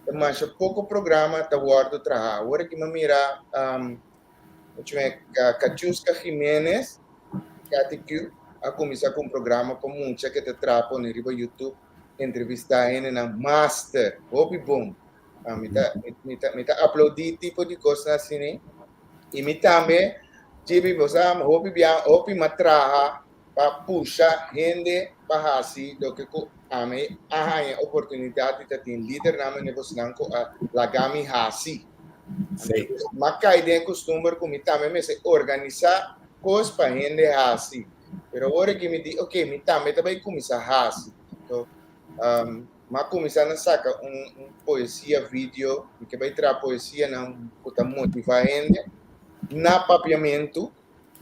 ta masha poko programa ta wòrdu traha. Awor aki mi a mira Katiuska Jimenez, Kati Q, a kuminsá ku un programa pa mucha ke ta traha pone riba YouTube, entrevistá hendenan master, hopi bon. Mi ta mi ta mi ta aplaudí tipo di kosnan asina i mi tambe Gibi bo sa hopi bia hopi mi a traha pa pusha hende pa hasi loke ku ami a haña oportunidat di ta tin lidernan manera bosnan ku a laga mi hasi. Mi a kai den e kustumber ku mi tambe mester organisá kos pa hende hasi. Pero awor aki mi di oke mi tambe ta bai kuminsá hasi. So mi a kuminsá na saka un poesia video, mi ke bai traha poesianan ku ta motivá hende na papiamentu.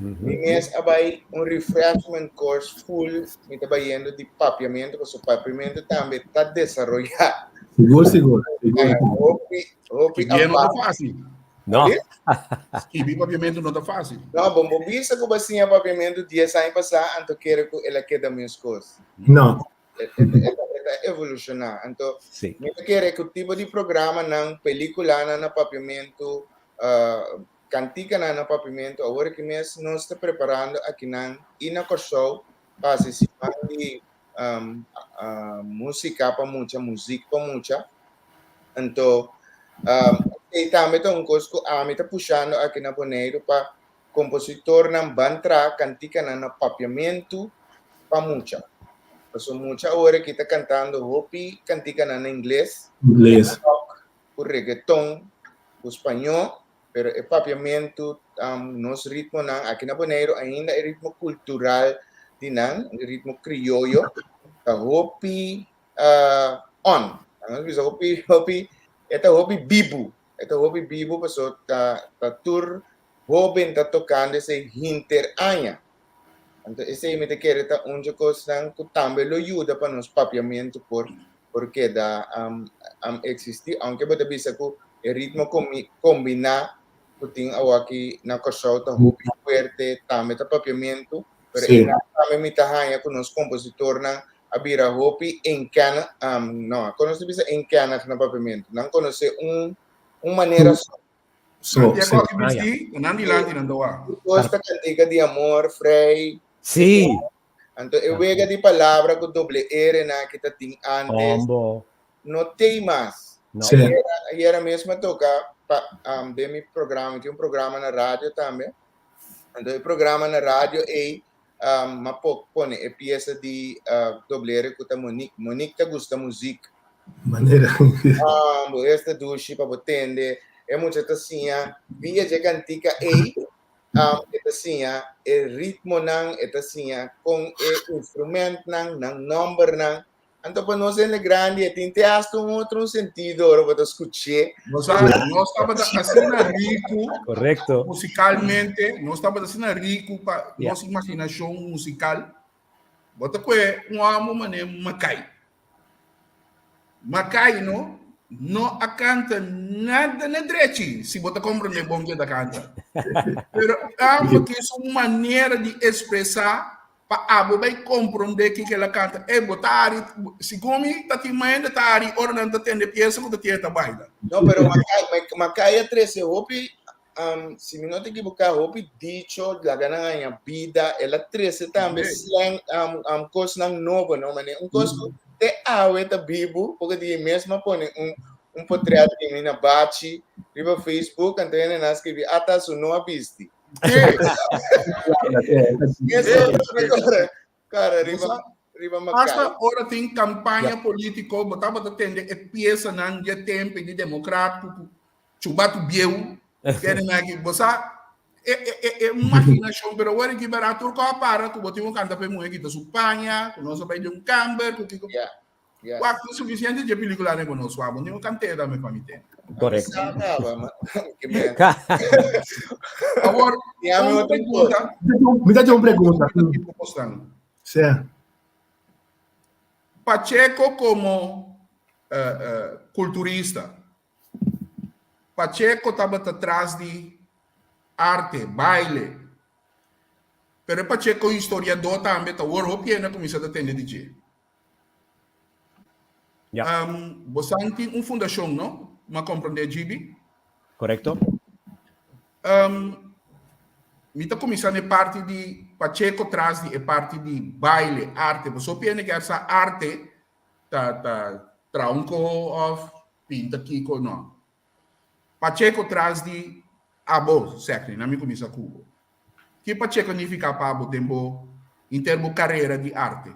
Mi mes a bai un refreshment course full, mi ta bayendo di papiamentu, pasobra papiamentu tambe ta desaroyá. Sigur, sigur. Hopi, hopi Skibi no ta fácil. No. Skibi papiamentu no ta fácil. No, bo bo bisa ku bo a siña papiamentu dies aña pasá, anto kere ku el a keda meskos. No. E ta evolushoná. Anto, mi ta kere ku tipo di programanan, pelikulanan na papiamentu, Kantikanan na papimentu awor aki mes nos ta preparando akinan i na Kòrsou pa hasi siman di músika pa mucha, muzik pa mucha. Anto esei tambe ta un kos ku ami ta pushando aki na Boneiru pa kompositornan ban traha kantikanan na papiamentu pa mucha. Pasobra mucha awor aki ta kantando hopi kantikanan na ingles, rock, ku reggaeton, ku spañó. Pero e papiamentu, nos ritmonan aki na Boneiru ainda e ritmo kultural di nan, e ritmo krioyo, ta hopi on. Nos bisa hopi, hopi, e ta hopi bibu. E ta hopi bibu pasobra ta ta tur hóben ta tokando esei hinter aña. Anto esei mi ta kere ta un dje kosnan ku tambe lo yuda pa nos papiamentu por por keda eksistí. Aunke bo ta bisa ku e ritmo kombiná ku tin awaki na Kòrsou ta hopi fuerte, tambe ta papiamentu, pero einan tambe mi ta haña ku nos kompositornan a bira hopi enkennig, no, kon nos ta bisa enkennig na papiamentu? Nan konosé un un manera so. So, sí. Nan dilanti nan ta wak. Kos ta kantika di amor, frei. Sí. Anto e wega di palabra ku doble R nan ki ta tin antes Combo. no tei mas. No. Sí. Ayera, ayera mes mi a toka pa um, den mi programa, mi tin un programa na radio tambe. Anto e programa na radio ei um, mi a po pone e piesa di uh, doble R ku ta Monique. Monique ta gusta muzik. Manera. Um, bo esta dushi pa bo tende. E mucha ta siña via dje kantika ei E ta siña e ritmonan, e ta siña kon e instrumentnan, nan nòmbernan. Anto pa nos hende grandi e tin te hasta un otro un sentido ora bo ta skuch'é. Nos a, nos tabata asina riku Correcto. musikalmente, nos tabata asina riku pa nos imaginashon musikal. Bo ta kue un amo mane Makai. Makai no, no a kanta nada na drechi, si bo ta komprende bon ke ta kanta. Pero amo tin su manera di ekspresá Pa abo bai komprondé kiko el a kanta. Ey, bo ta hari, segun mi, ta tin mas hende ta hari ora nan ta tende piesa ku ta tin e ta baila. No, pero Makai, Makai a trese hopi, si mi no ta ekiboká, hopi dicho, laga nan haña bida. El a trese tambe slang, kosnan nobo, no? Manera un kos ku te awe ta bibu, poko di e mes mi a pone un un potret di mi na bachi riba Facebook, anto hende nan a skribi, ata su no a bisti. Hasta ora tin campaña politico, bo tabata tende e piesanan dje tempo di democrat ku chubatu bieu, kende nan aki, bo sa e e e e imaginacion, pero awor aki bera tur ko a para ku bo tin ku kanta pa e muhe kita su paña, ku nos a bai den un kamber, ku kiko. Yes. Wak, tin suficiente dje peliculanan ku nos wak. Bo tin un cantera tambe pa mi tende. Correcto. Sa caba, ma. Ke men. Awor, Yami un otro pregunta. Mi ta un pregunta. Postan. Sí. Pacheco como culturista. Pacheco tabata tras di arte, baile. Pero e Pacheco historiador tambe ta wor hopi hende a cuminsa ta tende di dje. Ja. Bosan tin un fundashon, no? M'a komprondé, Gibi? Korekto. Mi ta kuminsá na e parti di Pacheco tras di e parti di baile, arte. Boso piende ke sa arte ta ta traha un koho òf pinta kiko? No. Pacheco tras di abo, Secni, na mi kuminsá ku bo. Ki Pacheco nifiká pa bo den bo inter bo karera di arte?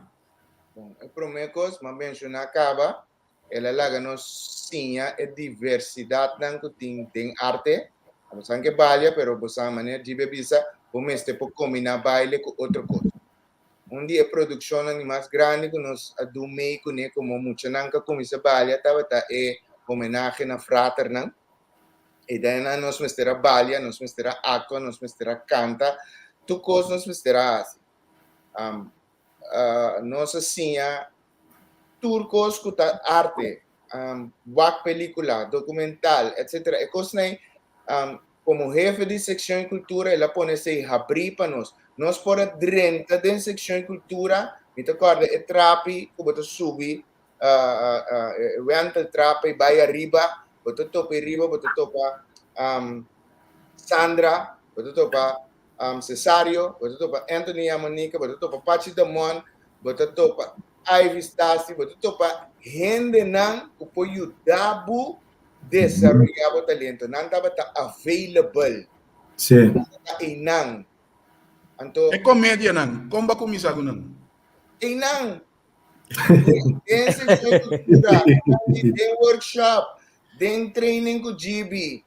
Bon, e promé kos m'a menshoná kaba, el a laga nos siña e diversidatnan ku tin den arte. Bo san ke balia, pero bo san manera Djibe a bisa, bo mester por kombiná baile ku otro kos. Un di e produkshonnan di mas grandi ku nos a du mei kuné komo muchanan ku a kuminsá balia tabata e homenahe na fraternan. E dainan nos mester a balia, nos mester a aktua, nos mester a kanta, tur kos nos mester a hasi. Nos a siña tur kos ku ta arte, wak pelíkula, dokumental, etsetera. E kosnan ei, komo hefe di sekshon di kultura el a pone esei habrí pa nos. Nos por a drenta den sekshon di kultura, mi ta kòrda e trapi ku bo ta subi, e wenteltrap ei bai ariba, bo ta topa ei riba, bo ta topa Sandra, bo ta topa Cesario, bo ta topa Anthony Yamonica, bo ta topa Pachi Damon, bo ta topa Ivy Stasi, bo ta topa hendenan ku por yuda bo desaroyá bo talento. Nan tabata available. Sí. Nan tabata einan. Anto. E komedianan, kon bo a kuminsá ku nan? Einan. Den sekshon di kultura, den workshop, den training ku GB,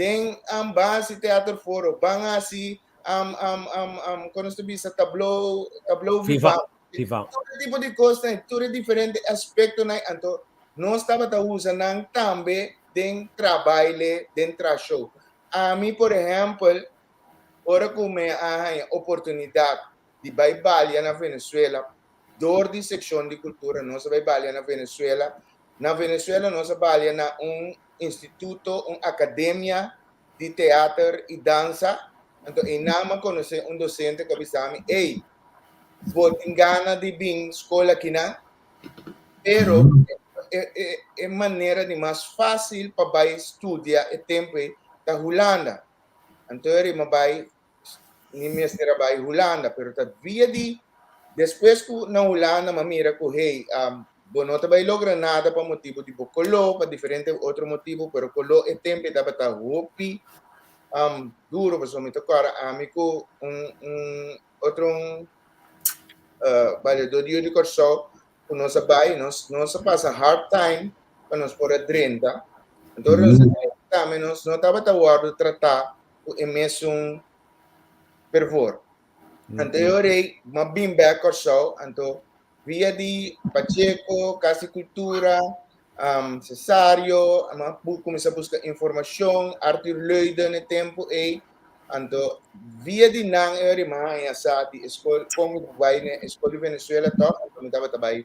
Den um ban hasi teater foro, ban hasi um um um um kon nos ta bisa tablo tablo Viva, vivant. viva. Tur e tipo di kosnan, tur e diferente aspektonan, anto nos tabata usa nan tambe den tra baile, den tra show. Ami por ehèmpel, ora ku mi a haña oportunidat di bai balia na Venezuela, dor di sekshon di kultura nos a bai balia na Venezuela. Na Venezuela nos a balia na un instituto, un akademia di teater i dansa. Anto einan mi a konosé un dosente ku a bisa mi, Ey, bo tin gana di bin skol akinan? Pero e, e, e manera di mas fásil pa bai studia e tempu ei ta Hulanda. Anto eri mi a bai mi mester a bai Hulanda, pero ta via di despues ku na Hulanda m'a mira ku hey, um, bo no ta bai logra nada pa motibu di bo koló, pa diferente otro motibu, pero koló e tempu e tabata hopi um, duro, pasobra mi ta kòrda ami ku un, un otro un uh, bailadó di yu di Kòrsou ku nos a bai, nos, nos a pasa hard time pa nos por a drenta. Anto ora nos a drenta tambe nos no tabata wòrdu tratá ku e mesun fervor. Anto e ora ei m'a bin bèk Kòrsou, anto. Via di Pacheco, Cas di Cultura, um, Cesario, m'a cuminsa busca informacion, Arthur Leuden e tempo ei. Anto, via di nan e ori m'a haña sa di e skol, kon mi bai na e skol di Venezuela tòg, anto mi tabata bai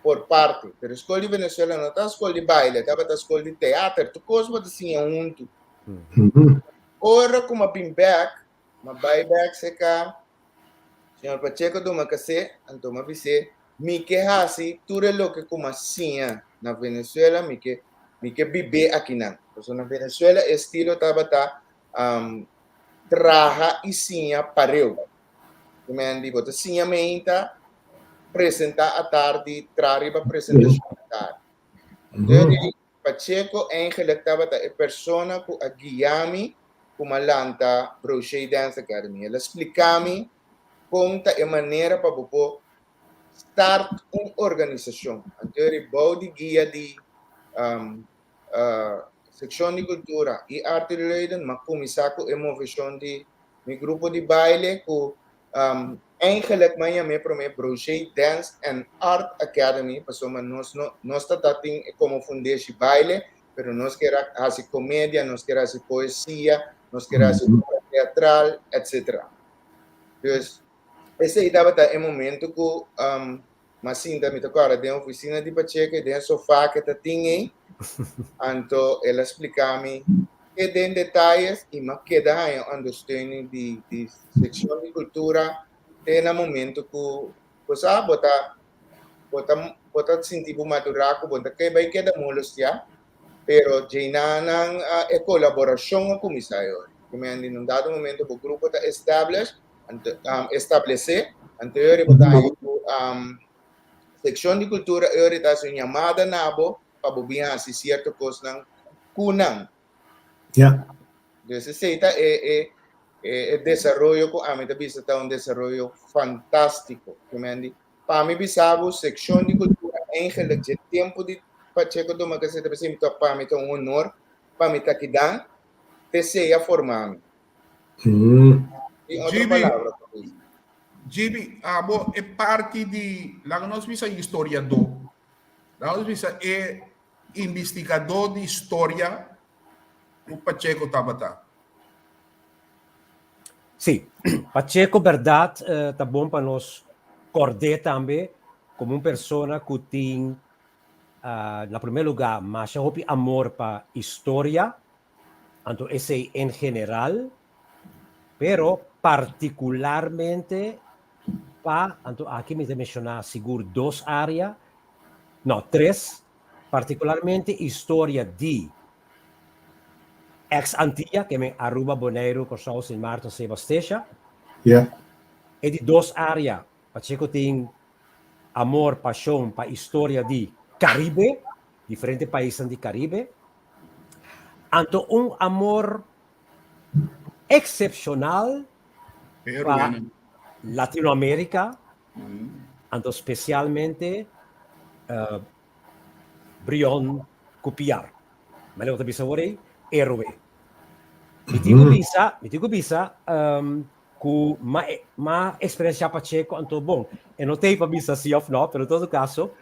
por parte. Pero e skol di Venezuela no ta skol di baile, tabata skol di teater, tur kos bo ta siña huntu. Ora ku m'a bin bèk, m'a bai bèk serka Señor Pacheco Domacassé, anto m'a bis'é, mi ke hasi tur e loke ku m'a siña na Venezuela, mi ke mi ke bib'é akinan. Pasobra na Venezuela e estilo tabata um, traha i siña pareu. Ku men di bo ta siña meinta, presentá atardi, traha riba presentashon atardi. Anto Pacheco eigenlijk tabata e persona ku a guia mi ku m'a lanta Brochet Dance Academy. El a splika mi kon ta e manera pa bo por start un organisashon. Anto eri bou di guia di Sekshon di Kultura i Arte di Leiden m'a kuminsá ku e moveshon di mi grupo di baile ku Eigenlijk m'a yam'é promé Brochet Dance and Art Academy pasobra nos no nos ta ta tin komo fundeshi baile pero nos kier a hasi komedia, nos kier hasi poesia, nos kier hasi obra teatral etc. Dus esei tabata e momento ku M'a sinta, mi ta kòrda, den ofisina di Pacheco, den e sofá ke ta tin ei. Anto el a splika mi te den detayes i m'a keda haña ondersteuning di di sekshon di kultura te na momento ku bo sa bo ta bo ta bo ta sinti bo madurá ku bo no ta ke bai keda molestiá, pero djeinanan e kolaborashon a kuminsá e ora. Kimen di un dado momento bo grupo ta establish establesé, anto e ora bo ta haña ku sekshon di kultura e ora ta hasi un yamada na bo pa bo bin hasi sierto kosnan ku nan. Ja. Dus esei ta e e e desaroyo ku ami ta bisa ta un desaroyo fantástiko. Kimendi, pa mi bisa bo sekshon di kultura eigenlijk dje tempu di Pacheco Domacassé ta bisa pa mi ta un honor pa mi ta kidan te esei a forma mi. Tin otro Gibi, palabra pa bisa. Gibi, abo e parti di, laga nos bisa historiadó, laga nos bisa e investigadó di historia ku Pacheco tabata. Sí, Pacheco bèrdat ta bon pa nos kòrd'é tambe komo un persona ku tin na promé lugá masha hopi amor pa historia, Anto esei en general, pero partikularmente pa, anto aki mi ta menshoná sigur dos área, no, tres, partikularmente historia di ex Antia, ke men Aruba, Boneiru, Kòrsou, Sint Maarten, Seba, Stesha. Ja. E di dos área, Pacheco tin amor, pashon pa historia di Karibe, diferente paisnan di Karibe. Anto un amor eksepshonal pa Latinoamerika, anto spesialmente Brion ku Piar. Manera bo ta bisa awor ei, héroe. Mi tin ku bisa, mi tin ku bisa ku m'a eksperensiá Pacheco anto bon, e no ta ei pa bisa si òf no, pero en todo kaso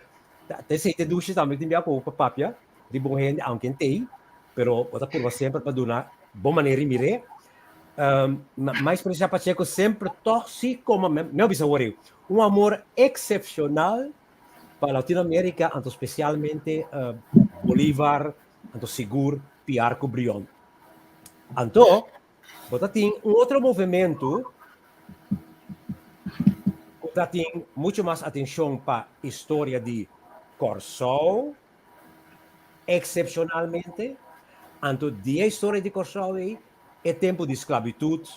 ta esei ta e dushi tambe tin bia ku bo pa papia. Di bon hende aunke en tei, pero bo ta purba semper pa duna bon manera di mir'é. Ma experiencia Pacheco semper toch si como mi a bisa awor ei, un amor excepcional pa Latinoamerica, anto specialmente Bolivar, anto sigur Piar cu Brion. Anto bo ta tin un otro movimento cu ta tin mucho mas atencion pa historia di Kòrsou, Eksepshonalmente, anto di e historia di Kòrsou ei, e tempu di sklabitut,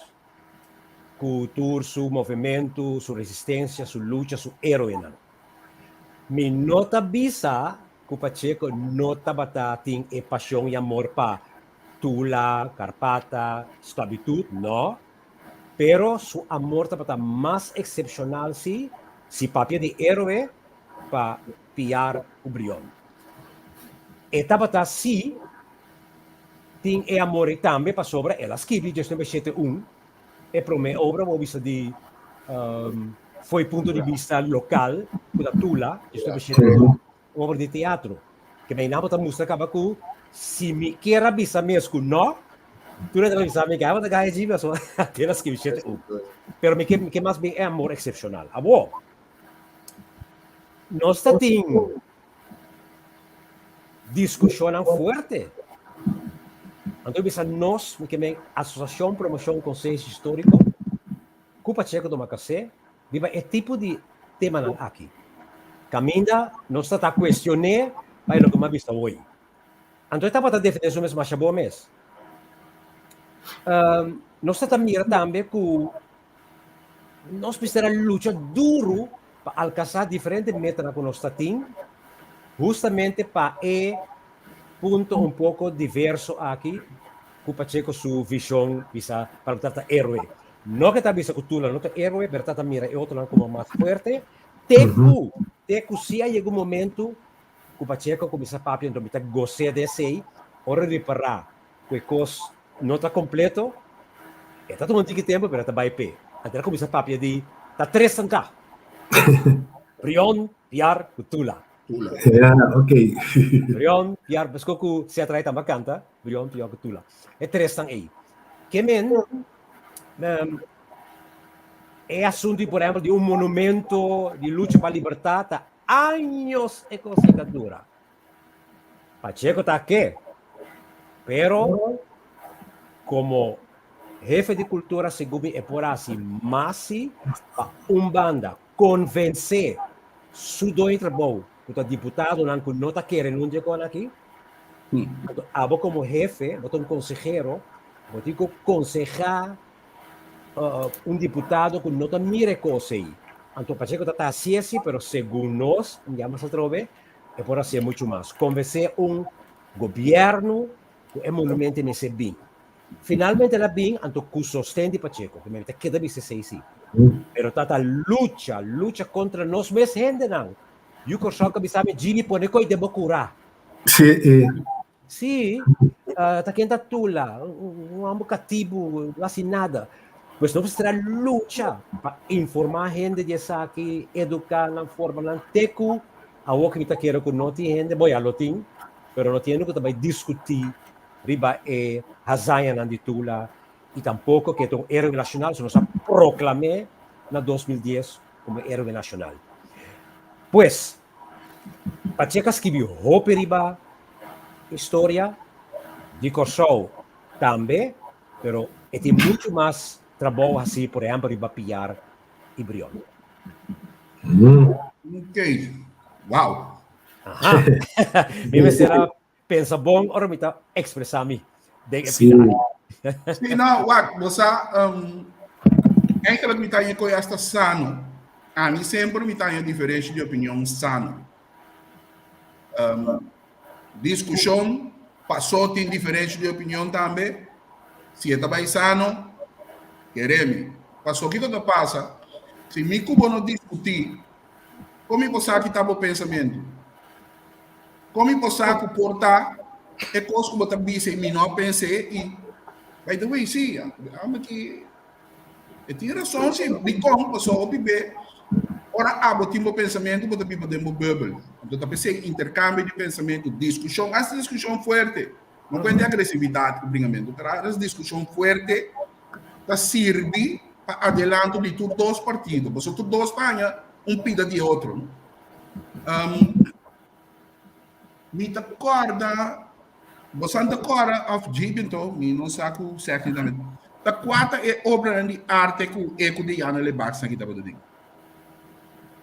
ku tur su movementu, su resistensia, su lucha, su éroenan. Mi no ta bisa ku Pacheco no tabata tin e pashon i amor pa Tula, Karpata, sklabitut, no. Pero su amor tabata mas eksepshonal si, si papia di éroe, pa Piar ku Brion. E tabata si tin e amor ei tambe pasobra el a skibi 1971 e promé obra bo bisa di. Foi punto di bista lokal, ku ta Tula, un obra di teatro. Ke mi nan bo ta mustra kaba ku si mi kier a bisa mes ku no, tur hende ta bisa mi gaba ta gaya djibi pasobra a skibi shete un. Pero mi ke mi ke mas bien e amor eksepshonal. Awor, nos ta tin diskushonnan fuerte. Anto mi bisa nos, mi ke men Asosiashon Promoshon Konsenshi Históriko ku Pacheco Domacassé riba e tipo di temanan aki. Kaminda nos ta ta kuestion'é pa e loke mi a bisa hoy. Anto e tabata defendé su mes masha bon mes. Nos ta ta mira tambe ku nos mester a lucha duru pa alkansá diferente metanan ku nos ta tin, hustamente pa e punto un poko diverso aki ku Pacheco su vishon bisa pa lo trata héroe. No ke ta bisa ku Tula no ta héroe, pero ta ta mira e otronan komo mas fuerte. Te ku, te ku si a yega un momento ku Pacheco a kuminsá papia, anto mi ta gos'é di esei, ora ripará ku e kos no ta kompleto, e ta tuma un tiki tempu, pero e ta bai p'e. Anto el a kuminsá papia di ta tres tanká, Brion, Piar ku Tula. Tula. Ja, ok. Brion, Piar, pasko ku Seth Wright tamba kanta, Brion, Piar ku Tula. E tresnan ei. Ke men, um, e asuntu di, por ehempel, di un monumento di lucha pa libertad ta años e kos ei ta dura. Pacheco ta ke, pero komo hefe di kultura segun mi e por hasi mas si pa un banda konvensé su doño trabou ku ta diputadonan ku no ta kere nun di e kos aki. Anto abo komo hefe, bo ta un konsehero, bo tin ku konsehá un diputado ku no ta mira e kos ei. Anto Pacheco ta ta hasié si, pero segun nos, ya mas atrobe, e por hasié muchu mas. Konvensé un gobièrnu ku e monumento mester bin. Finalmente el a bin anto ku sosten di Pacheco, ku mi ta keda bisa esei si. Pero ta ta lucha, lucha kontra nos mes hendenan. Yu Kòrsou ka bisa mi, Jimmy pone koi den bo kura. Sí, eh. Sí, ta ken ta tula, un homber katibu, no hasi nada. Pues nos mester a lucha pa informá hende di esaki, eduká nan, forma nan, te ku awor ku mi ta kere ku no tin hende, bo ya lo tin, pero no tin hende ku ta bai diskutí riba e hazañanan di Tula i tampoko ke ta un héroe nashonal, so nos a proklam'é na 2010 komo héroe nashonal. Pues, Pacheco a skibi hopi riba historia di Kòrsou tambe, pero e tin muchu mas trabou hasí, por ehèmpel riba Piar i Brion. Ok, wow. Aha. Mi mester a Pensa bon ora mi ta expresa mi den e Sí. final. Sí, no, wak, bo sa, um, eigenlijk mi ta haña koe hasta sano. Ami semper mi ta haña diferensia di opinion sano. Um, diskushon, pasó tin diferensia di opinion tambe. Si e ta bai sano, kere mi. Pasó kiko ta pasa, si mi ku bo no diskutí, kon mi por sa ki ta bo pensamentu? Kon mi por sa ku por ta e kos ku bo ta bisa i mi no a pens'é i by the way sí, amo ki e tin rason sí, dikon? Pasobra hopi be ora abo tin bo pensamentu bo ta biba den bo bubble. Anto ta p'esei interkambio di pensamentu, diskushon, hasta diskushon fuerte, no kuenta di agresividat ku bringamentu, pero hasta diskushon fuerte ta sirbi pa adelanto di tur dos partido, pasobra tur dos ta haña un pida di e otro. Um, mi ta kòrda, bosan ta kòrda òf Jeep anto, mi no sa ku sèknitamente, ta kua ta e obranan di arte ku e ku Diana Lebacs nan ki tabata den?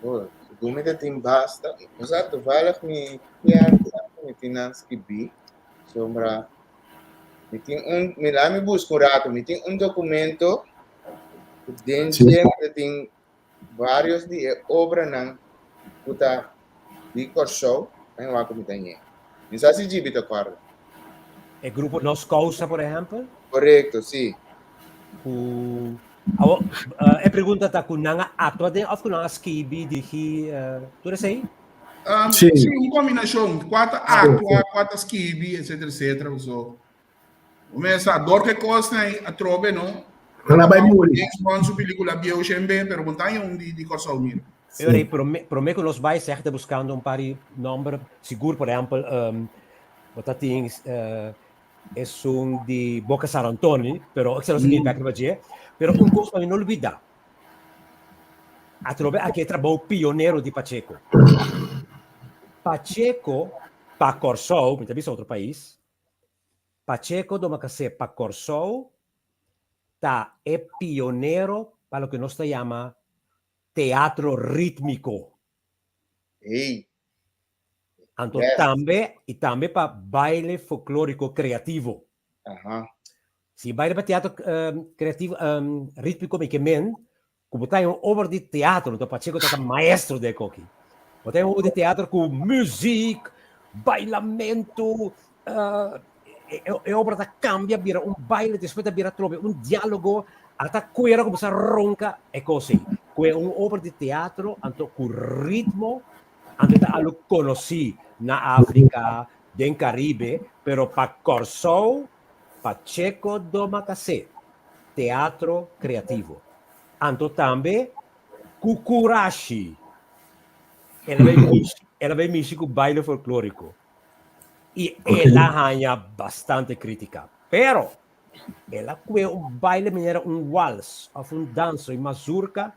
Oh, segun mi ta tin basta. Osea, toevallig mi kier mi tin nan skibí, sombra mi tin un, mi laat mi buska un rato, mi tin un documento ku den dje mi ta tin Varios di e obranan ku ta di Kòrsou ta hewá ku mi ta ñe. Mi sa si Djibi ta kòrda. E grupo Nos Kousa, por ehèmpel? Korekto, sí. Ku awor e pregunta ta ku nan a aktua den òf ku nan a skibi, dirigí, tur esei? Sí, un kombinashon. Kua ta aktua, kua ta skibi, etsetera, etsetera. So, bo mester sa dor ku e kosnan ei atrobe, no? Nan a bai muri. James Bond su película bieu shembe, pero bon taña un di di Kòrsou mira. Sí. Ey, prome, prome ku nos bai seg ta buskando un par di nomber sigur, por ehempel, um, bo ta tin uh, esun di Boca San Antoni, pero ek sal nos mm. bek riba dje. Pero un kos pa mi no olbida. Atrobe aki e trabou pionero di Pacheco. Pacheco pa Kòrsou, mi ta bisa otro pais, Pacheco Domacassé pa Kòrsou ta e pionero pa loke nos ta yama teatro rítmiko. Hey. Anto Yes. tambe i tambe pa baile folklóriko kreativo. Aha. Si baile pa teatro kreativo rítmiko mi ke men Ku bo ta un obra di teatro, nto Pacheco ta ta maestro den koki. Bo ta un obra di teatro ku muziek, bailamentu, e obra ta kambia bira un baile, despues ta bira atrobe un dialogo, ata kuera kuminsá ronka e kos ei. Ku e un obra di teatro anto ku ritmo, anto e ta algu konosí na Afrika, den Karibe, pero pa Kòrsou Pacheco Domacassé, teatro creativo. Anto tambe cu curashi el a bay mishi, el a bay mishi cu baile folklorico y el a haña bastante critica. Pero el a cue un baile manera un wals of un danza y mazurka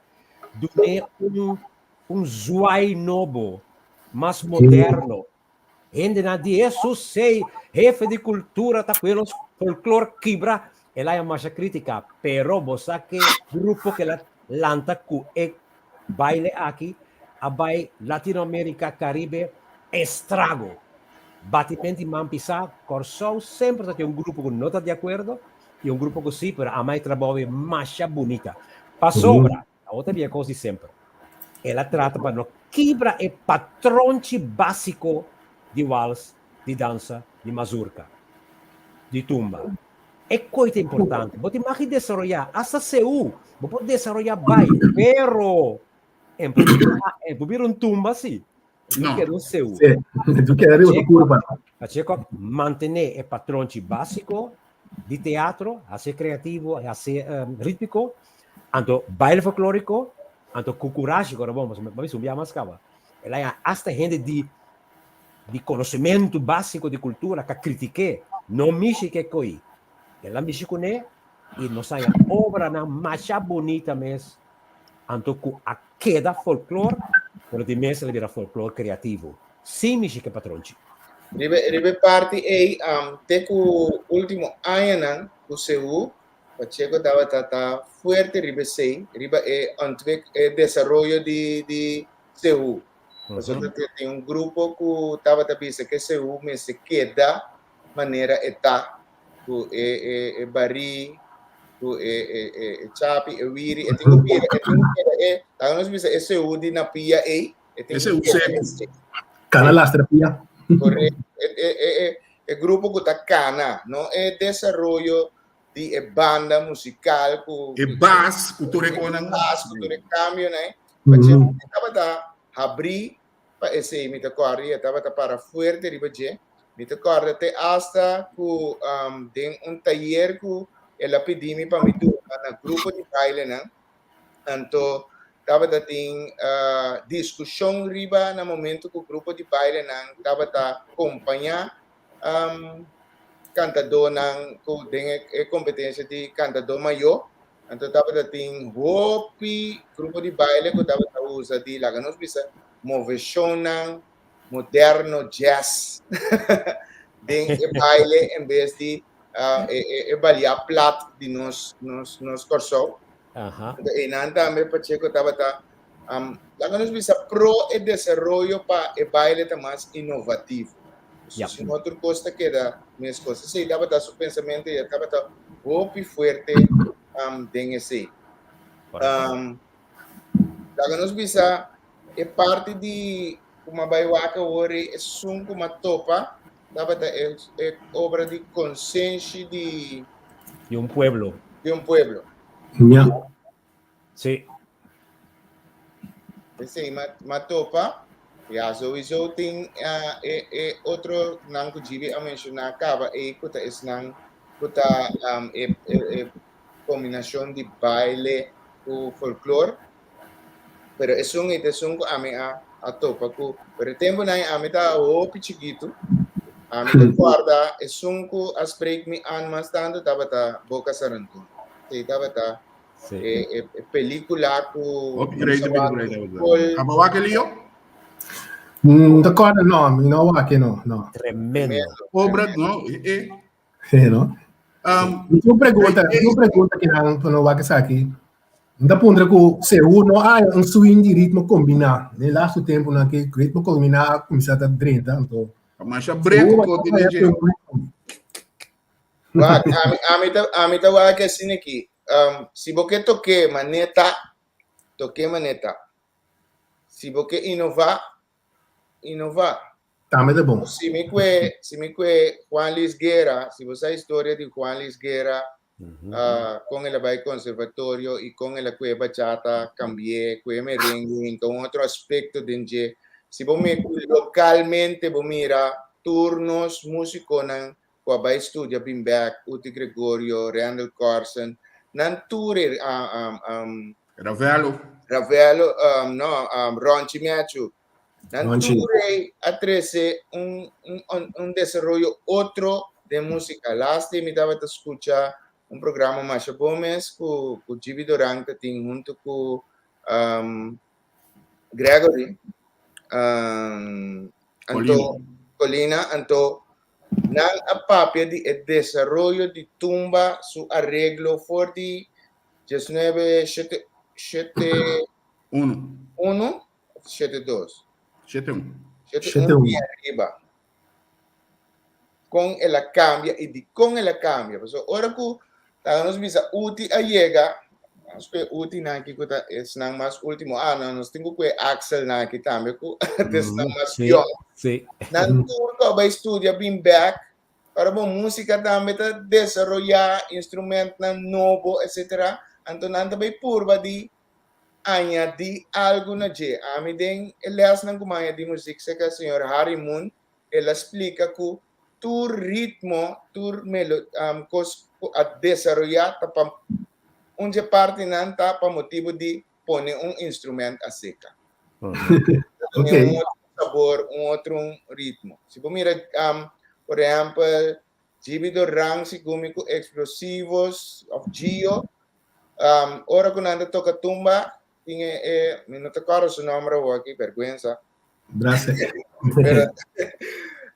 dun'é un un zwaai nobo, mas moderno. Hendenan di Hesus sei, hefe di kultura ta kue nos folklor kibra, el a masha kritika, pero bo sa ke grupo ke la lanta ku e baile aki a bai Latinoamerika, Karibe, estrago. Batimenti man pisá, Kòrsou semper ta tin un grupo ku no ta di akuerdo i un grupo ku si, pero ama e trabou e masha bunita. Pasobra Awor ta bia kos di semper. El a trata pa no kibra e patronchi básiko di wals, di dansa, di mazurka, di tumba. E koi ta importante. Bo tin mag di desaroyá, asta seú, bo por desaroyá bai, pero en por bira, en por bira un tumba sí. No. Keda un seú. Sí, tu keda riba tu kurpa. Pacheco mantené e patronchi básiko di teatro, hasié kreativo, hasié rítmiko, anto baile folklóriko, anto ku kurashi, kora bon, pasobra mi subi mas kaba. El a haña asta hende di di konosementu básiko di kultura ka kritik'é, no mishi ke koi. El a mishi kuné i nos a haña obranan masha bunita mes, anto ku a keda folklor, pero di mes el a bira folklor kreativo, sin mishi ke patronchi. Riba riba e parti ei, te ku último añanan ku Seú Pacheco tabata ta fuerte riba esei, riba e ontwik e desaroyo di di Seú. Pasobra te tin un grupo ku tabata bisa ke Seú mester keda manera e ta, ku e e e barí, ku e e e e chapi, e wiri, e tin ku bira, e tin ku keda e, laga nos bisa e Seú di na pia ei, e tin E ku Seú keda seku. esei. Kana lastra pia. Korekto. E e e e e grupo ku ta kana, no e desaroyo di e banda musical ku E bas ku tur e konan. bas ku tur e kambionan. Pache mi tabata habrí pa esei, mi ta kòrda i e tabata para fuerte riba dje. Mi ta kòrda te asta ku den un tayer ku el a pidi mi pa mi duna na grupo di bailenan, anto tabata tin diskushon riba na momento ku grupo di bailenan tabata kompañá kantadónan ku den e kompetensia di kantadó mayó. Anto tabata tin hopi grupo di baile ku tabata usa di laga nos bisa moveshonnan moderno jazz den e baile en bes di e balia plat di nos nos nos Kòrsou. Anto einan tambe Pacheco tabata laga nos bisa pro e desaroyo pa e baile ta mas inovativo. Ja. Si no tur kos ta keda meskos. Esei tabata su pensamentu i e tabata hopi fuerte um, den esei. Um, laga nos bisa e parti di kuma bai wak awor ei, esun ku m'a topa tabata e, e obra di konsenshi di Di un pueblo. di un pueblo. Ja. Sí. Esei m'a topa. Ya, sowieso tin e e otro nan ku Gibi a menshoná kaba ei ku ta esnan ku ta e e e. kombinashon di baile ku folklor. Pero esun ei ta esun ku ami a a topa ku. Pero e tempunan ei ami ta hopi chikitu. Ami ta kòrda esun ku a spreek mi aan mas tantu tabata Boca Sarantún. Esei tabata e e e pelikula ku Hopi great película ei tabata. Abo wak Elio? No ta kòrda no, mi no wak no, no. Tremendo. Obra no, e e. Sí, no? Um, un pregunta, un pregunta que nan no wak esaki. Nta puntra ku sehu no hay un swing di ritmo kombiná. Den laatste tempo nan ke ritmo kombiná a kuminsá ta drenta, anto. Masha break ko tin dje. Wak, ami, ami ta, ami ta wak asina aki. Um, si bo ke toke maneta, toke maneta. Si bo ke inová, inová. Tambe ta bon. Si mi kue, si mi kue Juan Luis Guerra, si bo sa historia di Juan Luis Guerra, uh, kon el a bai conservatorio i kon el a kue bachata, cambié, kue merengue, hinka un otro aspecto den dje. Si bo mi localmente bo mira tur nos músiconan ku a bai studia bin bek, Uti Gregorio, Randall Carson, nan tur e, uh, um, um, Ravello. Ravello, um, no, um, Ronchi Mechu. Nan tur ei a trese un, un, un desaroyo otro den músika. Laatste mi tabata skucha un programa masha bon mes ku, ku Gibi Doran ta tin hunto ku um, Gregory. Um, anto, Colina, anto nan a papia di e desaroyo di tumba su areglo for di 19 7 7 1 1 7 2 7 1 7 1 y arriba con el a cambia y di con el a cambia paso ora cu ta nos bisa uti a yega nos cu uti nan aki cu ta esnan mas ultimo ah no nos tin cu cu Axel nan aki tambe cu esnan mas young nan tur cu a bay studia bin back Ora bo músika tambe ta desaroyá instrumentnan nobo etcetera, anto nan ta bai purba di añadí algu na dje. Ami den e lèsnan ku mi a añadí muzik serka señor Harry Moon, el a splika ku tur ritmo, tur melo kos ku a desaroyá ta pa un dje partinan ta pa motibu di pone un instrument aserka. Okay. Un otro sabor, un otro ritmo. Si bo mira, um, por ehempel, Gibi Doran si gumi ku explosivos of Gio, um, ora ku nan ta toka tumba, tin e, e mi no ta kòrda su nomber awor aki, vergüenza. Gracias. Pero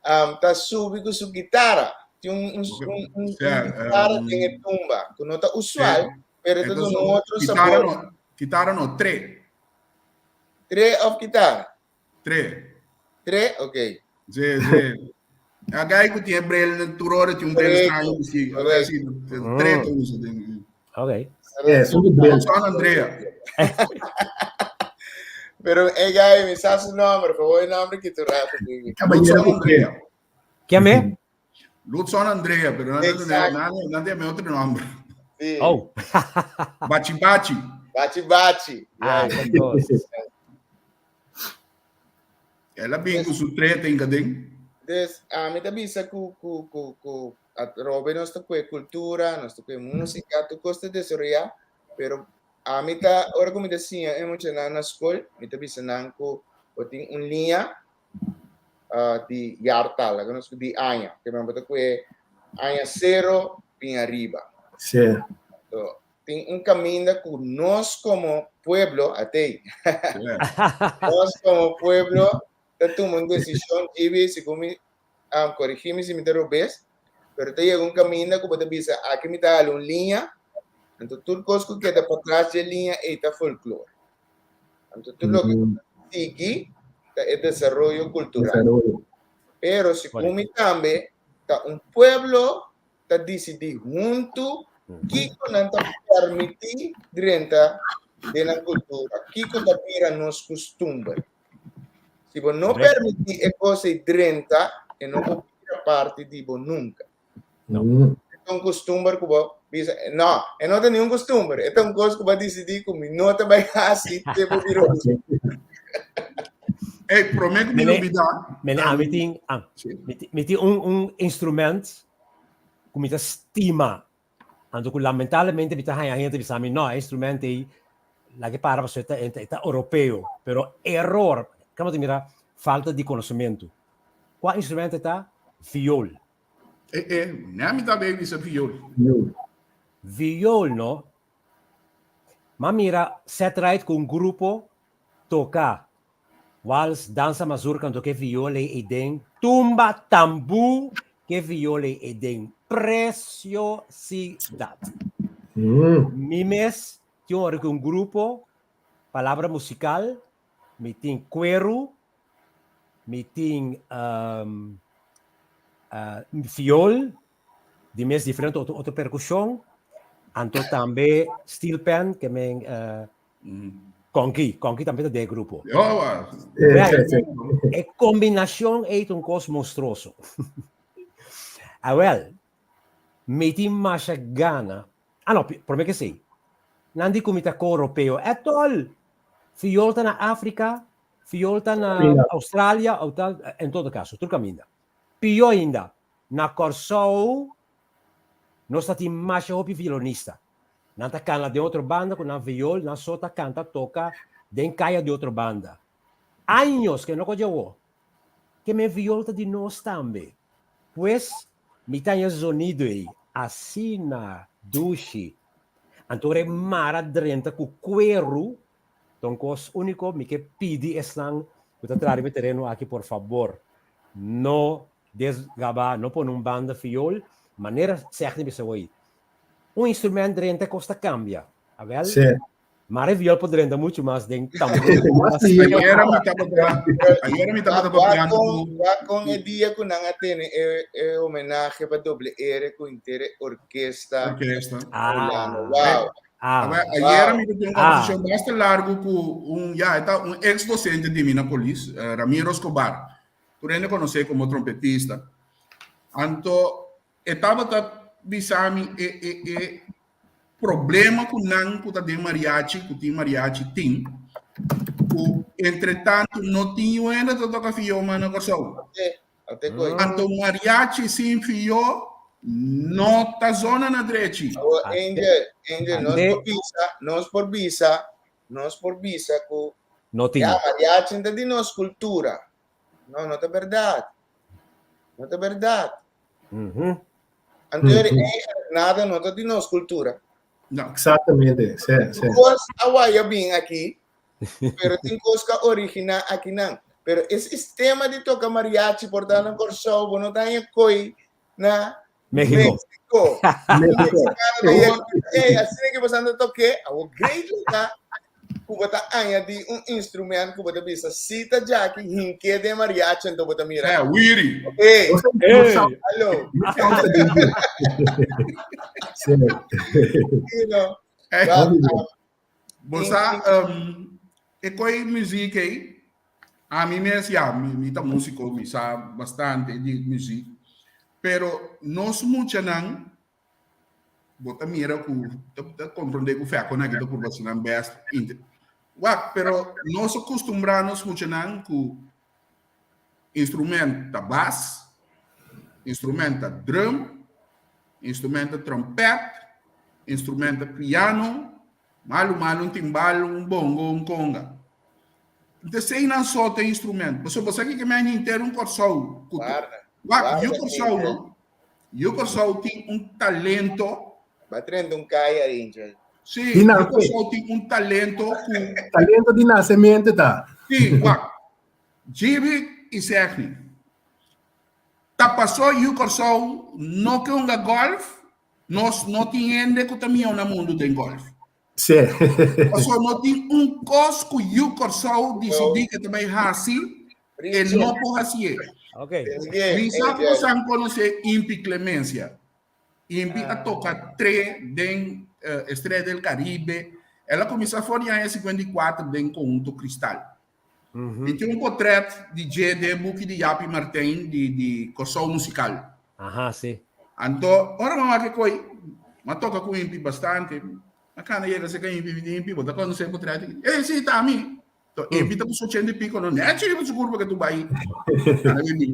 um, ta subi ku su gitara. Tin un, un, un, un, un gitara den e tumba, ku no ta usual, pero ta duna un otro Kitara sabor. no, kitara no, tre. Tre of kitara? Tre. Tre? Ok. Sí, sí. A gai ku tin bril, tur ora tin un bril Correcto, extraño sí. correcto. Sí, tre te usa. Ok. Eh, son de bril. San Andrea. Pero e gai, mi sa su nomber, gewoon e nomber ki tu rato, baby. Caballero San con Andrea. bril. Ken me? Lutson Andrea, pero nan Exacto. nan nan tiene otro nombre. Sí. Oh. Bachi Bachi. Bachi Bachi. Ah, Yeah. con dos. Ela bin ku su treta in kaden. Dus, ami ta bisa ku ku ku ku atrobe nos ta kue kultura, nos ta kue músika, tur kos ta desaroyá, pero ami ta ora ku mi ta siña e muchanan na skol, mi ta bisa nan ku bo tin un liña di jaartal, laga nos di aña, ke men bo ta kue aña sero bin ariba. Sí. So, tin un kaminda ku nos komo pueblo, atei, nos komo pueblo ta tuma un desishon, Gibi, segun mi, um, korigí mi si mi ta robes, pero ta yega un kaminda ku bo ta bisa, aki mi ta hala un liña, anto tur kos ku keda patras dje liña ei ta folklor. Anto tur loke Mm, sigui ta e desaroyo kultural. Desaroyo. Pero segun mi tambe ta un pueblo ta disidí huntu kiko nan ta permití drenta den nan kultura, kiko ta bira nos kustumber. Si bo no permití e kos ei drenta, e no por bira parti di bo nunka. No. E ta un kustumber ku bo bisa, no, e no ta niun kustumber, e ta un kos ku bo a disidí ku mi no ta bai hasi te bo bira un kustumber. Ey, promé ku mi Mene, lubidá. mene ami tin, ah, Sí. mi tin, mi tin un, un instrument ku mi ta stima. Anto ku lamentablemente mi ta haña hende bisa mi, no, e instrumento ei laga para pasobra e ta e ta europeo. Pero eror! Kamba ta mira falta di konosementu. Kua instrumento e ta? Viol. E e, nè mi ta bay bisa viol. Viol. Viol no. M'a mira Set Right ku un grupo toka wals, dansa mazurka anto ke viol ei ei den tumba, tambú ke viol ei ei den. Preciosidad. Mi mes tin ora ku un grupo, Palabra Musical, mi tin kueru, mi tin viol, di mes diferente otro otro percusion, anto tambe steel pan ke men konki, konki tambe ta den e grupo. E kombinashon ei ta un kos monstruoso. Awel, mi tin masha gana, ah no, prome ke esei, nan di ku mi ta ko europeo, etol! Fiol ta na Afrika, fiol ta na Australia, en todo kaso, tur kaminda. Pió ainda, na Kòrsou nos ta tin masha hopi violonista. Nan ta kana den otro banda ku nan viol, nan so ta kanta toka den kaya di otro banda. Años ke no kochi awo. Ke men viol ta di nos tambe. Pues mi ta haña zonido ei asina dushi. Anto ora e mara drenta ku kueru Ta un kos úniko, mi ke pidi esnan ku ta traha riba e tereno aki por fabor no desgabá, no pone un banda fiol, manera Segni bisa hoy. Un instrument drenta e kos ta kambia. Awel, mara e viol por drenta muchu mas den tambor. Ayera mi tabata, ayera mi tabata papiando ku. Wak kon e dia ku nan a tene e homenahe pa Doble R ku henter e orkesta. Orkesta. Fulano. Wow. Ah. Awe, ayera mi tin un conversación basta largo ku un, ya, e ta un ex docente di mi na polis, eh, Ramiro Escobar. Tur hende conoce como trompetista. Anto, e tabata bisa mi e, e, e problema ku nan ku ta den mariachi, ku tin mariachi tin, ku entre tanto no tin yu hende ta toka fioma na Kòrsou. Ate koe. Anto mariachi sin fio no ta zona na drechi. Awo Angel, Angel, nos por bisa, nos por bisa, nos por bisa ku No tin. Ya, mariachi ta di nos kultura. No, no ta bèrdat. No ta bèrdat. Anto yori eigenlijk nada no ta di nos kultura. No. Exactamente, sí, sí. Kos a waya bin aki, pero tin kos ka originá akinan. Pero e sistema di toka mariachi por ta na Kòrsou, bo no ta haña koi na Mexico. Mexico. Mexico. Ey, asina ke boso anda tok'é, awo great lo ta ku bo ta añadí un instrument ku bo ta bisa si ta djaki hink'é den mariachi anto bo ta mira. Eh, wiri. Ey, Ey. hallo. Sí. You know, Eh, but, Bo sa, um, e koi muziek ei, ami mes, ya, mi, mi ta músiko, mi sa bastante di muziek, pero nos muchanan, bo ta mira ku, ta, ta komprondé ku fèkonan aki ta purba hasi nan bèst, inte, wak, pero nos a kustumbrá nos muchanan ku instrument ta bas, instrument ta drum, instrument ta trompet, instrument ta piano, malu malu un timbal, un bongo, un conga. Nta esei nan so ta instrument. Pasobra bo sa kiko men henter un Kòrsou ku tu. Wak, yu Kòrsou no. Yu Kòrsou tin un talento. Ba trenta un kaya, Angel. Sí, yu Kòrsou tin un talento ku. Talento di nasementu ta. Sí, wak. Jibi i Segni. Ta pasó yu Kòrsou no ke hunga gòlf, nos no tin hende ku ta mihó na mundu den gòlf. Sí. Pasó no tin un kos ku yu Kòrsou disidí ke ta bai hasi, e no por hasié. Ok. Mi sa ku boso a konosé Impi Clemencia. Impi a toka tre den Estrella del Caribe. El a kuminsá for di aña 54 den Conjunto Cristal. Mi tin un potret di dje den e buki di Japi Martijn di di Kòrsou Musikal. Aha, si. Anto, ora mi wak e koi, mi a toka ku Impi bastante. Mi a kana yega serka Impi, mi di, Impi, bo ta konosé e potret aki? Ey, si, ta ami. To Impi ta ku su ochenta i piko, no, nèchi riba su kurpa ke tu bai. Ana mi di.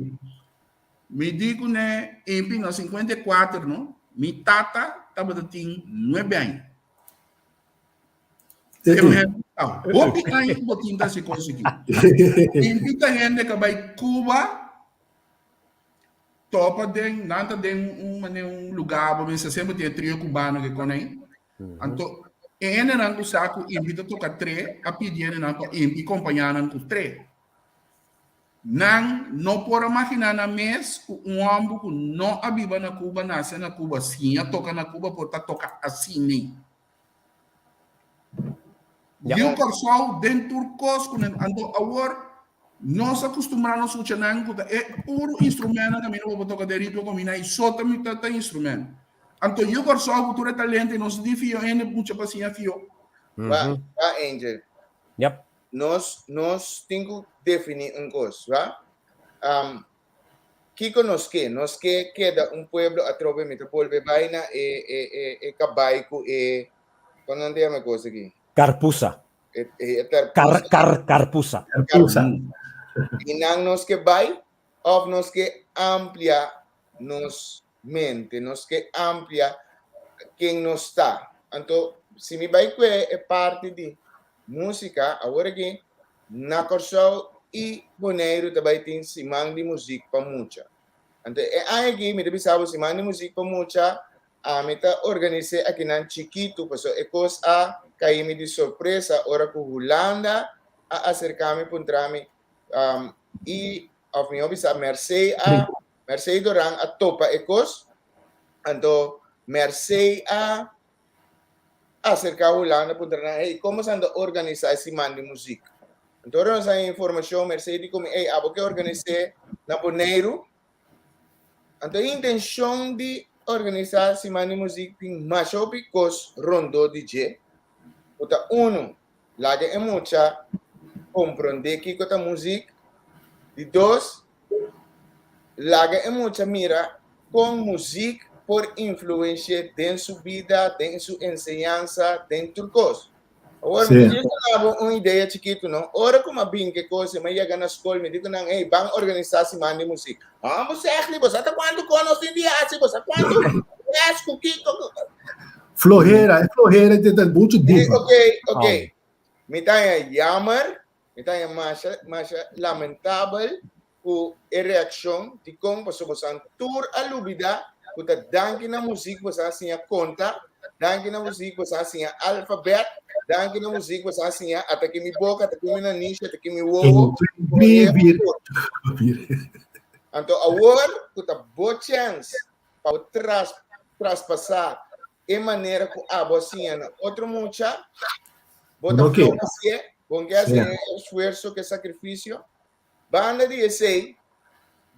Mi di kuné, Impi, na 54, no, mi tata. tabata tin nuebe aña. E muher, ah, hopi aña ku bo tin ta hasi kos aki. Invita hende ka bai Cuba, topa den, nan ta den un mane un lugar, bo mester semper tin e trio cubano ke kon ei. Anto, e hendenan ku sa ku invita toka tre, a pidi hendenan pa impi kompañá nan ku tre. Nan no por a maginá nan mes ku un hòmber ku no a biba na Cuba, nase na Cuba, siña toka na Cuba por ta toka asina. Yu Kòrsou den tur kos ku nan anto awor nos a kustumbrá nos muchanan ku ta e puru instrumentnan kaminda bo por toka den ritmo kombiná i so ta ta instrument. Anto yu Kòrsou ku tur e talento i nos di fio hende mucha pa siña fio. Ba, ba Angel. Yep. Nos nos tin ku definí un kos, ba? Um, Kiko nos ke? Nos ke keda un pueblo atrobe mi ta bolbe bai na e e e e kabai ku e kon nan ta yama e kos aki? Karpusa. E e e tarpusa. Kar kar karpusa. Karpusa. I nan nos ke bai òf nos ke amplia nos mente, nos ke amplia ken nos ta. Anto si mi bai kue e parti di músika awor aki Na Kòrsou i Boneiru ta bai tin siman di muzik pa mucha. Anto e aña aki mi ta bisa bo siman di muzik pa mucha ami ta organis'é akinan chikitu pasobra e kos a kai mi di sorpresa ora ku Hulanda a aserká mi puntra mi i òf mihó bisa Mercé a Mercé Doran a topa e kos anto Mercé a aserká Hulanda puntra nan, hey, komo san ta organisá e siman di muzik? Anto ora nos haña informashon, Mercedes di komi, hey, abo ke organis'é na Boneiru? Anto e intenshon di organisá siman di muzik tin masha hopi kos rondó di dje, ku ta unu, laga e mucha komprondé kiko ta muzik, di dos, Laga e mucha mira kon muzik por influensh'é den su bida, den su enseñansa, den tur kos. Awor, mi ta duna bo un idea chikitu, no? Ora ku mi a bin ku e kos, mi a yega na skol, mi di ku nan, Hey, ban organisá siman di muzik. Ah, bo sègli, bo sa ta kuantu kos nos tin di hasi, bo sa kuantu les ku kiko. Flohera, e flohera ta muchu dip. Ok, ok. Mi ta haña jammer Mi ta haña masha, masha lamentabel ku e reakshon. Dikon? Pasobra bosan tur a lubidá ku ta danki na muzik bosan a siña konta, danki na muzik bosan a siña alfabèt, danki na muzik bosan a siña ata ki mi boka, ata ki mi nanishi, ata ki mi wowo. Anto awor ku ta bo chèns pa bo tras traspasá e manera ku abo a siña na otro mucha, bo ta Oké. flow hasié, bo ke hasi Ja. e esfuerso, ke sakrifisio. Banda di esei,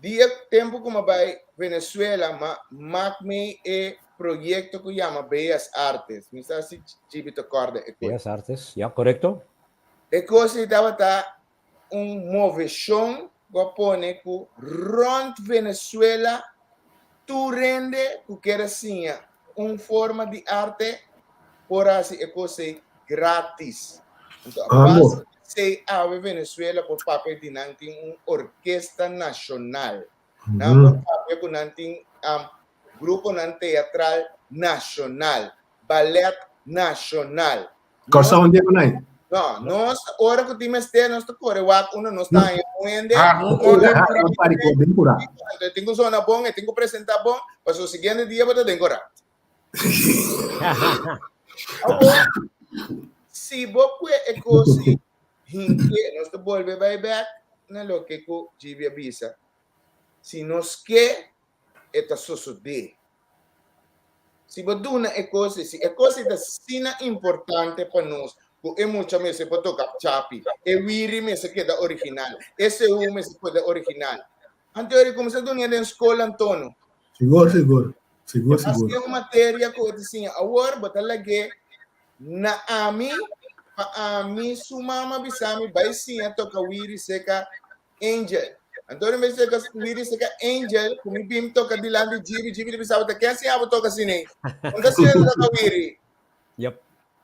dia tempu ku mi a bai Venezuela, m'a mak mi e proyekto ku yama Bellas Artes. Mi sa si Gibi ta kòrda e kos. Bellas Artes, ya, korekto. E kos ei tabata un moveshon ku a pone ku rònt Venezuela tur hende ku kier a siña un forma di arte por hasi e kos ei grátis. Anto a base di esei awe Venezuela por papia di nan tin un orkesta nashonal. Nan por papia ku nan tin gruponan teatral nashonal, balèt nashonal. Kòrsou un dia ku nai. No, nos ora ku tin mester nos ta kore wak unda nos ta haña un hende. Ah, un kore Ah, un pari ko den kura. Anto tin ku sona bon, e tin ku presentá bon, pasobra siguiente dia bo ta den kora. Awor, si bo kue e kos ei hinke, nos ta bolbe bai bèk na loke ku Gibi a bisa. Si nos ke, e ta sosodé. Si bo duna e kos ei, si e kos ei ta asina importante pa nos, ku e mucha mester por toka chapi, e wiri mester keda original, e seú mester keda original. Anto ora kuminsá duna den skol antono. Sigur, sigur. Sigur, sigur. Hasi un materia ku bo ta siña awor, bo ta lag'é na ami, pa ami su mama bisa mi bai siña toka wiri seka Angel. Anto mi mester toka wiri seka Angel, ku mi bim toka dilanti Jibi, Jibi ta bisa bo ta ken siña bo toka asina ei? Un ta siña toka wiri. Yep.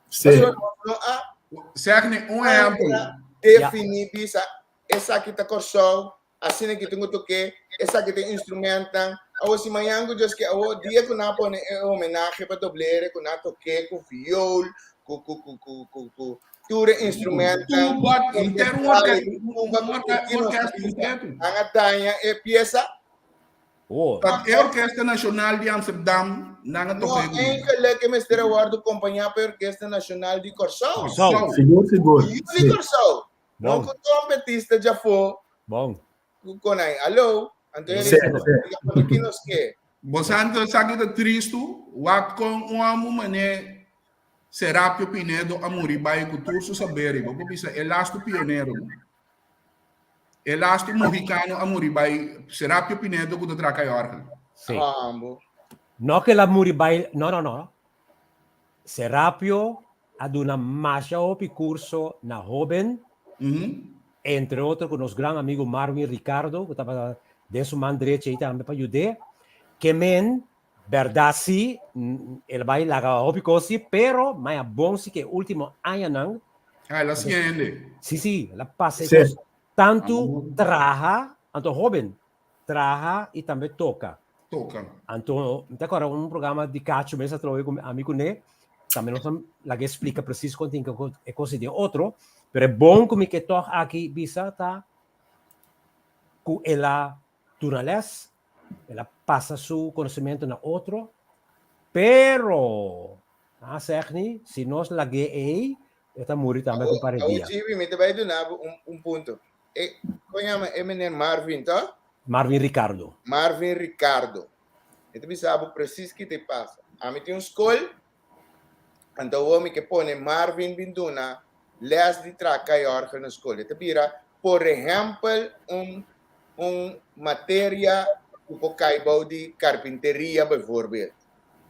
Sí. Pasobra nos no a Zeg ni un ehempel. definí bisa esaki ta Kòrsou, asina ki tin ku tok'é, esaki ta e instrumentnan. Awo si mañan ku Dios ke awo dia ku nan a pone e homenahe pa Doblere ku nan a tok'é ku viool, ku ku ku ku ku ku tur e instrumentnan Tuba, henter un orkestral, orkesta, un tuba ku orke- tur ki nos orkesta bisa. kompleto. Nan a daña e piesa. Oh. Pa e Orkesta Nashonal di Amsterdam nan a No, toka e grupo. enkele ke mester a wòrdu kompañá pa e Orkesta Nashonal di Kòrsou. Kòrsou. Sigur, sigur. Yu di Sí. Kòrsou. No Bon. ku trompetista djafó Bon. ku konai. Alo, anto e Sí, di, sí. diga pa ki nos ke. Bo santo sa ki ta tristu, wak kon un amu mané Serapio Pinedo a muri bai ku tur su saberi. Bo por bisa e lastu pionero. No? E lastu mohicano a muri bai Serapio Pinedo ku ta traha kai orgel. Sí. Ambo. No ke la muri bai, no, no, no. Serapio a duna masha hopi curso na hoben, entre otro cu nos gran amigo Marvin Ricardo, cu tabata den su man drechi ei tambe pa yud'é. Ke men, berdad si, el a bai laga hopi cos si, pero maya bon si ke e ultimo añanan, Ah, el a siña hende. si, si, el a pasa e Sí. cos tantu traha, anto hoben, traha y tambe toca. Toca. Anto, mi ta acorda un programa di Cacho mes a trobe cu ami cune, tambe nos a laga explica precies con tin e cos den otro, pero e bon cu mi ke toch aki bisa ta cu el a duna les, el a pasa su conocimento na otro, pero, a zeg ni, si nos lag'é ey, e ta muri tambe cu un par di Awo dia. Jimmy, mi ta bay duna bo un punto. E, kon yama e meneer Marvin, to? Marvin Ricardo. Marvin Ricardo. Mi ta bisa bo precies ki ta pasa. Ami tin un skol, anto awor mi ke pone Marvin bin duna les di traha kai orgel na skol. E ta bira, por ehempel, un un materia ku por kai bou di karpinteria bijvoorbeeld.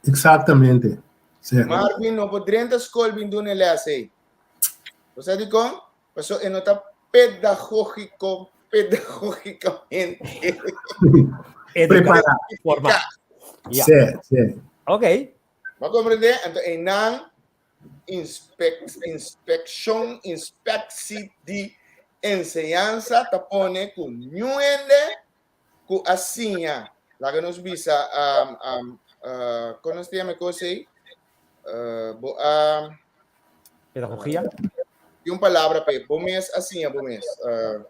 Exactamente. Sí. Marvin no por drenta skol bin duna e les ei. Bo sa dikon? Paso e no ta pedagógico, pedagógicamente. Prepará. Forma. Ja. Sí, sí. Ok. Bo a comprende? Anto einan inspec, inspeccion, inspectie di enseñansa ta pone ku niun hende ku a siña, laga nos bisa, um, um, uh, kon nos ta yama e kos ei? Uh, bo a... Pedagogia? Tin un palabra p'e, bo mes a siña bo mes. Uh,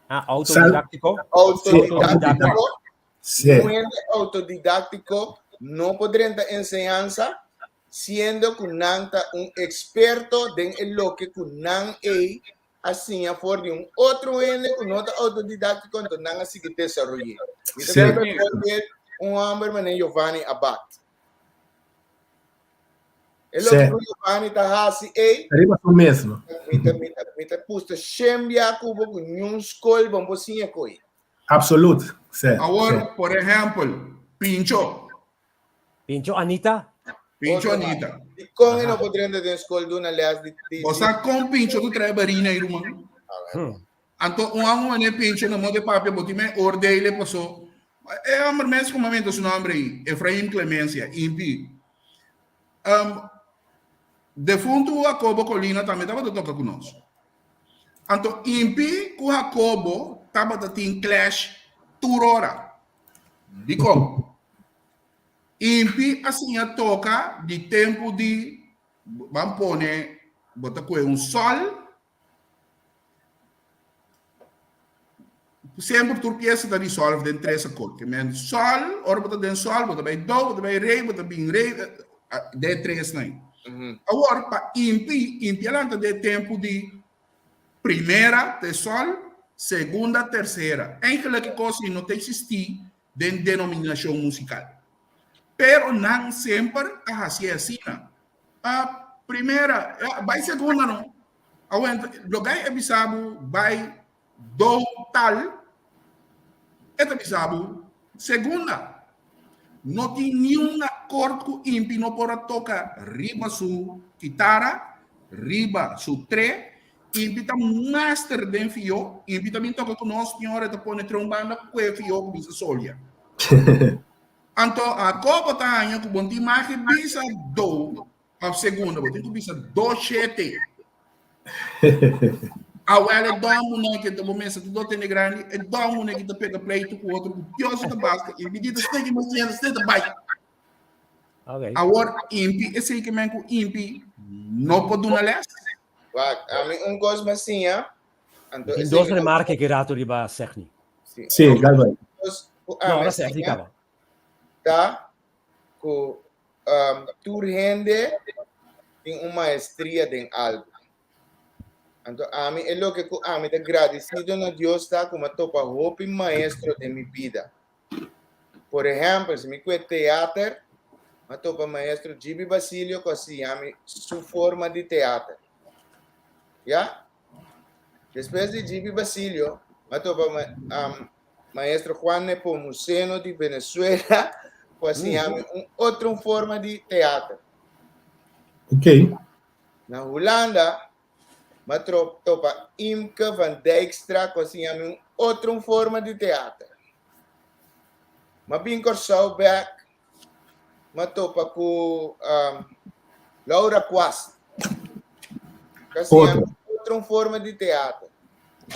ah, autodidáctico? Autodidáctico. Sí. Un hende autodidáctico no por drenta enseñansa siendo ku nan ta un experto den e loke ku nan ei a siña for di un otro hende ku no ta outodidáktiko, anto nan a sigui desaroy'é. Mi ta kere bijvoorbeeld un hòmber manera Giovanni Abad. E loke ku Giovanni ta hasi ei, Riba su mes. Mi ta, mi ta, mi ta pusta shen bia ku bo ku niun skol bo no por siña koe. Absoluut. Sí. Awor, por ehèmpel, Pincho. Pincho Anita. Pincho Anita. Di kon e no por drenta den skol duna les di di Bo sa kon Pincho ta trae barina ei ruman? Anto un amo mane Pincho na modo papia bo tin me oordeele paso e homber mes como mento su nombre ei Efraim Clemencia impi. Um, defuntu Jacobo Colina tambe tabata toka ku nos. Anto impi ku Jacobo tabata tin clash tur ora. Dikon? Impi a siña toka di tempu di ban pone bo ta kue un sòl. Semper tur piesa ta resolve den tres akord. Ke men sòl, ora bo ta den sòl bo ta bai do, bo ta bai re, bo ta bin re, den tres nan. Awor pa impi, impi a lanta den tempu di Primera te sol, segunda, tercera. Eigenlijk e cos ei no ta existi den denominacion musical. Pero nan semper a hacié asina. A primera, bai segunda no. Awor, lo gai a bisa bo bai do tal, e ta bisa bo segunda. No tin niun akord ku Impi no por a toka riba su kitara, riba su tre. Impi ta master den fio. Impi ta bin toka ku nos, tin ora e ta pone tre un banda ku e fio kuminsa solia. Anto Jacobo ta haña ku bon tin magi bisa do òf segunda, bo tin ku bisa do shete. Awel e dòmunan ke ta bo mesa ta dor tene grandi, e dòmunan ki ta pega pleitu ku otro ku Dios ta basta i mi di ta steki mas tienda steki ta bai. Okay. Awor impi esei ke men ku impi no por duna les. Wak, ami un kos m'a siña, anto Tin esei dos mi ta remarke ke rato riba Segni. Sí, Sí, Galvay. kos ku No, ami ora a Segni siña kaba. ta ku tur hende tin un maestria den algu. Anto ami e loke ku ami ta gradisido na Dios ta ku mi a topa hopi maestro den mi bida. Por ehèmpel, si mi kue teater, mi a topa maestro Gibi Basilio ku a siña mi su forma di teater. Ya? Despues di Gibi Basilio, mi a topa maestro Juan Nepomuceno di Venezuela ku a siña mi un otro forma di teater. Ok. Na Hulanda, mi a topa Imke van Dijkstra ku a siña mi un otro forma di teater. Mi a bin Kòrsou bèk, mi a topa ku Laura Quast ku a siña mi otro forma di teater.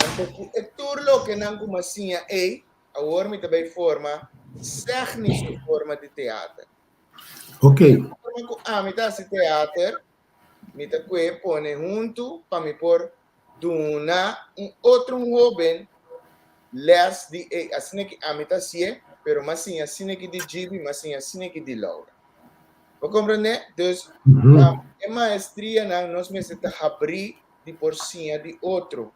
Anto ku e tur lokenan ku mi a siña ei, awor mi ta bai forma Segni su forma di teater. Ok. Forma ku ami ta hasi teater, mi ta kue pone huntu pa mi por duna un otro un hoben les di e asina ki ami ta hasié, pero m'a siña asina ki di Gibi, m'a siña asina ki di Laura. Bo komprendé? Dus, e maestrianan nos mester ta habrí di por siña di otro.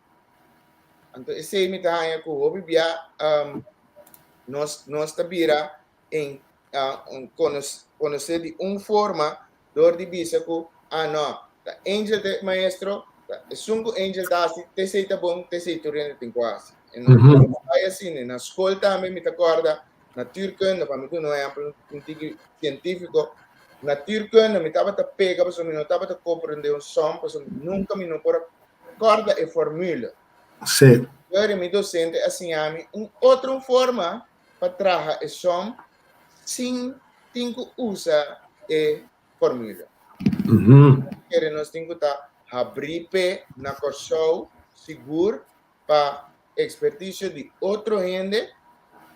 Anto esei mi ta haña ku hopi bia nos nos ta bira en konosé di un forma dor di bisa ku ah no, ta Angel ta e maestro, ta esun ku Angel ta hasi te esei ta bon, te esei tur hende tin ku hasi. E no no bai asina. Na skol tambe mi ta kòrda natuurkunde, pa mi duna un ehèmpel un tiki sientífiko, natuurkunde mi tabata pega pasobra mi no tabata komprendé un sòm pasobra nunka mi no por a kòrda e formule. Sí. Pero mi dosente a siña mi un otro forma pa traha e som sin tin ku usa e formula. Kere nos tin ku ta habrí p'e na Kòrsou sigur pa ekspertisio di otro hende,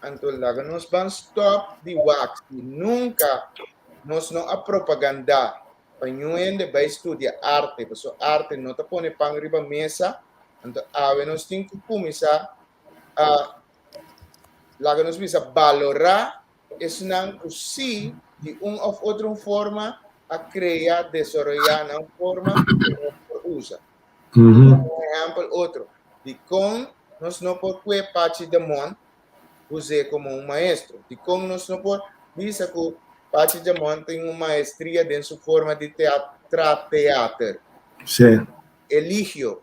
anto laga nos ban stòp di wak si nunka nos no a propagandá pa niun hende bai studia arte, pasobra arte no ta pone pan riba mesa, anto awe nos tin ku kuminsá a laga nos bisa balorá esnan ku sí di un òf otro forma a krea, desaroyá nan forma ku nos por usa. Un ehèmpel otro, dikon nos no por kue Pachi Damon us'é komo un maestro? Dikon nos no por bisa ku Pachi Damon tin un maestria den su forma di traha teater? Sí. Eligio.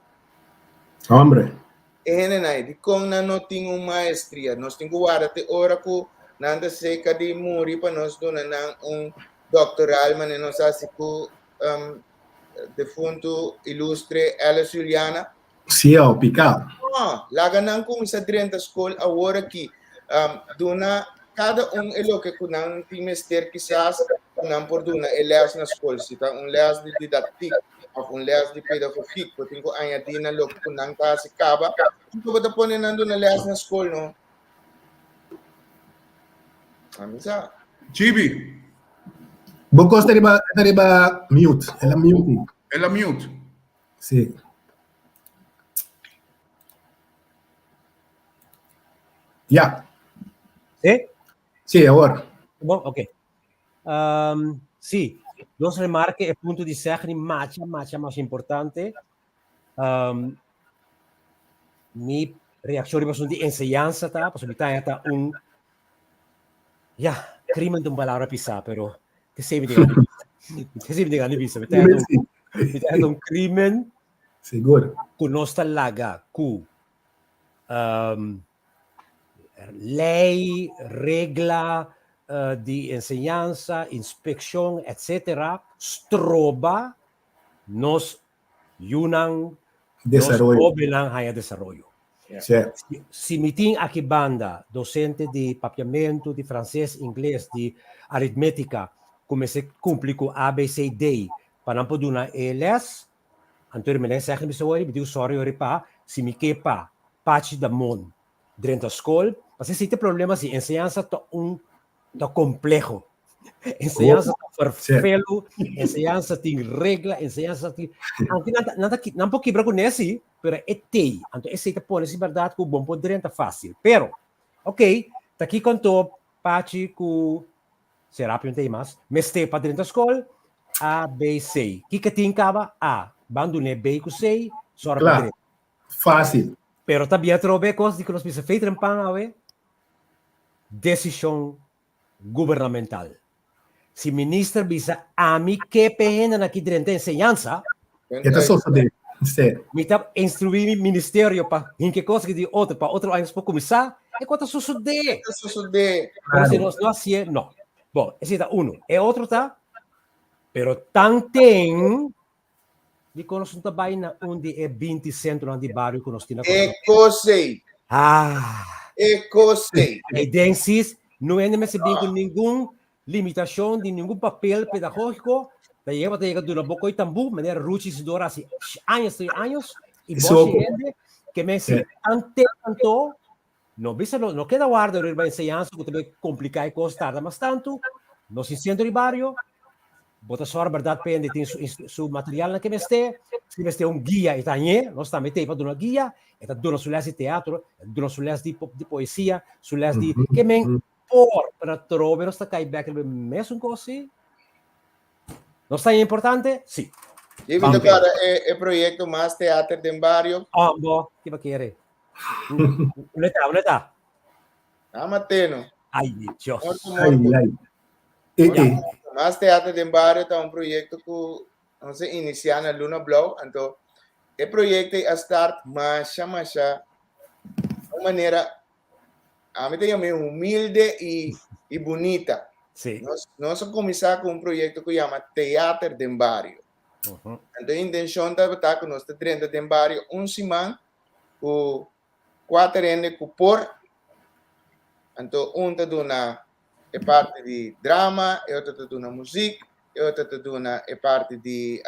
Hombre. E hendenan ei, dikon nan no tin un maestria? Nos tin ku warda te ora ku nan ta seka di muri pa nos duna nan un doktoral manera nos hasi ku defuntu ilustre Alice Juliana? Sí, oh, piká. No, laga nan kuminsá drenta skol awor aki. Duna kada un e loke ku nan tin mester kisas pa nan por duna e lès na skol. Si ta un lès di didaktik òf un lès di pedagogik, bo tin ku añadí na loke ku nan ta hasi kaba. Kiko bo ta pone nan duna lès na skol no? Ami sa. Chibi. Bo kos ta riba, ta riba mute. El a mute. El a mute. Sí. Ya. Sí? Sí, awor. Bon, ok. Um, sí, dos remarke, e punto di Segni macha, macha, mas importante. Um, mi reaccion riba asunto di enseñanza ta, pasobra mi ta ta un, ja, crimen ta un palabra pisá, pero te sei mi tenga te sei mi tenga di bisa, mi ta un, mi ta un crimen Seguro. ku nos ta laga ku um, lei, regla di enseñansa, inspekshon, etcetera, stroba nos yunan, nos hóbennan haña desaroyo. Si mi tin aki banda dosente di papiamentu, di franses, ingles, di aritmétika ku mester kumpli ku ABCD pa nan por duna e lès, anto mi lei sègni mi bisa wòri, mi diku sòri wòri pa. si mi ke pa Pachi Damon drenta skol, pasobra esei ta e problema si enseñansa ta un ta kompleho. Enseñansa ta ferfelu, enseñansa tin regla, enseñansa tin aunke nan ta nan ta nan por kibra kuné si, pero e tei. Anto esei ta pone si bèrdat ku bon por drenta fásil. Pero, okey, ta kiko anto Pachi ku Serapio no ta ei mas, mester pa drenta skol, A, B, C. Kiko tin kaba? A. Ban dun'é B ku C, sòru pa drenta. Fásil. Pero ta bia atrobe kos di ku nos bisa feita den pan awe, desishon gubernamental. Si minister bisa ami ke p'e hendenan aki drenta enseñansa, E ta sosodé. Sí. Mi ta instruí mi ministerio pa hinke kos aki di otro, pa otro aña nos por kuminsá, e kos ta sosodé. E ta sosodé. Pero si nos no hasié, no. Bon, esei ta uno. E otro ta, pero tanten Dikon nos no ta bai na un di e 20 sentronan di bario ku nos tin na Kòrsou? E kos ei. Ah. E kos ei. E den sis, no hende mester bin ku ningun limitashon di ningun papel pedagógiko. Ta yega bo ta yega duna bo koi tambú, manera Ruchi Isidora hasi años i años, i boshi hende ke mester ante anto no bisa no, no keda warda riba enseñansa ku ta bai kompliká e kos tarda mas tantu. Nos tin sentro di bario, Bo ta sòru bèrdat pa hende tin su su materialnan ke mester. Si mester un guia e ta hañ'é, nos tambe t'ei pa duna guia. E ta duna su lès di teatro, e ta duna su lès di di poesia, su lès di ke men por, pero atrobe nos ta kai bèk riba e mesun kos si. Nos ta haña importante? Si. Jimmy ta kòrda e e proyekto Mas Teater den Bario? Ambo, ki bo kere? Unda ta, unda ta? Na Mateno. Ai, mi Dios. Morto, Ai, morto. ai. E, e. Mas Teatro den Bario ta un proyecto cu nos a inicia na Luna Blauw. Anto, e proyecto a start masha, masha, un manera, ami ta yama humilde y, y bunita. Sí. Nos, nos a cuminsa cu un proyecto cu yama Theater den Bario. Anto, e intencion tabata cu nos ta drenta den bario un siman cu Kuater hende ku por, anto un ta duna e parti di drama, e otro ta duna muzik, e otro ta duna e parti di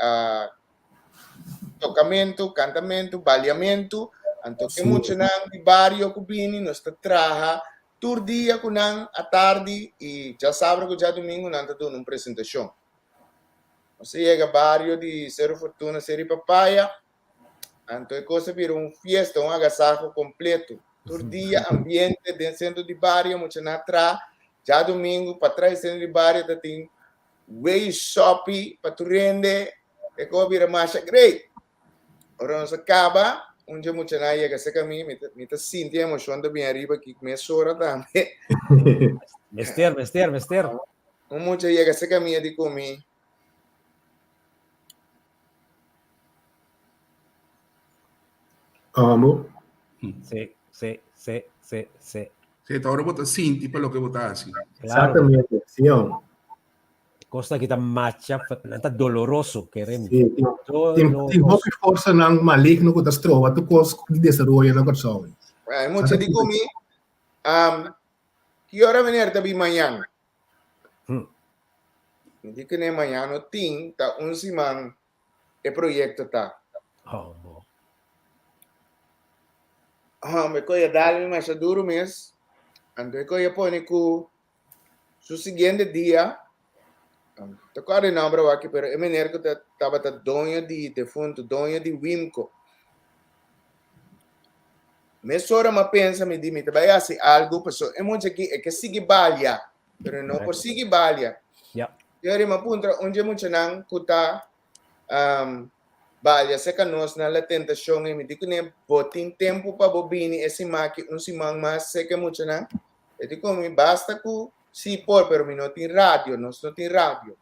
tokamentu, kantamentu, baliamentu. Anto e muchanan di bario ku bini nos ta traha tur dia ku nan atardi i djasabra ku djadumingu nan ta duna un presentashon. Nos a yega bario di Seru Fortuna, Seri Papaya. Anto e kos a bira un fiesta, un agasaho kompleto. Tur dia ambiente den sentro di bario, muchanan tra. Djadumingu patras di sentro di bario ta tin wei sopi pa tur hende. E kos a bira masha great. Ora nos a kaba, un dje muchanan a yega serka mi, mi ta mi ta sinti e emoshon ta bin ariba aki mesora tambe. Mester, mester, mester. Un mucha a yega serka mi a di ku mi, Amo. Sí, sí, sí, sí, sí. Sí, ta ora bo ta sinti pa loke bo ta hasi. Claro. Exactamente, sí, hombre. Cosa que ta macha, nan ta doloroso, queremos. Sí, tin, tin, tin hopi forsanan maligno ku ta stroba tur kos di desaroyo na Kòrsou. Hay mucha di ku mi, um, ki ora meneer ta bin mañan? Mi di kuné mañan no tin, ta un siman e proyekto ta. Oh, bo. Hombre, koe a dal mi masha duru mes. Anto e koe a pone ku su siguiente dia, ta kòrda e nòmber awaki, pero e meneer ku ta tabata doño di defuntu, doño di Wimco. Mesora m'a pensa, mi di, mi ta bai hasi algu, pasobra e mucha aki e ke sigui balia, pero e no por sigui balia. Ja. Yori m'a puntra un dje muchanan ku ta um, balia serka nos na La Tentacion i mi di kuné, bo tin tempu pa bo bini e siman aki un siman mas serka e muchanan? E di ku mi, basta ku si por, pero mi no tin radio, nos no tin radio.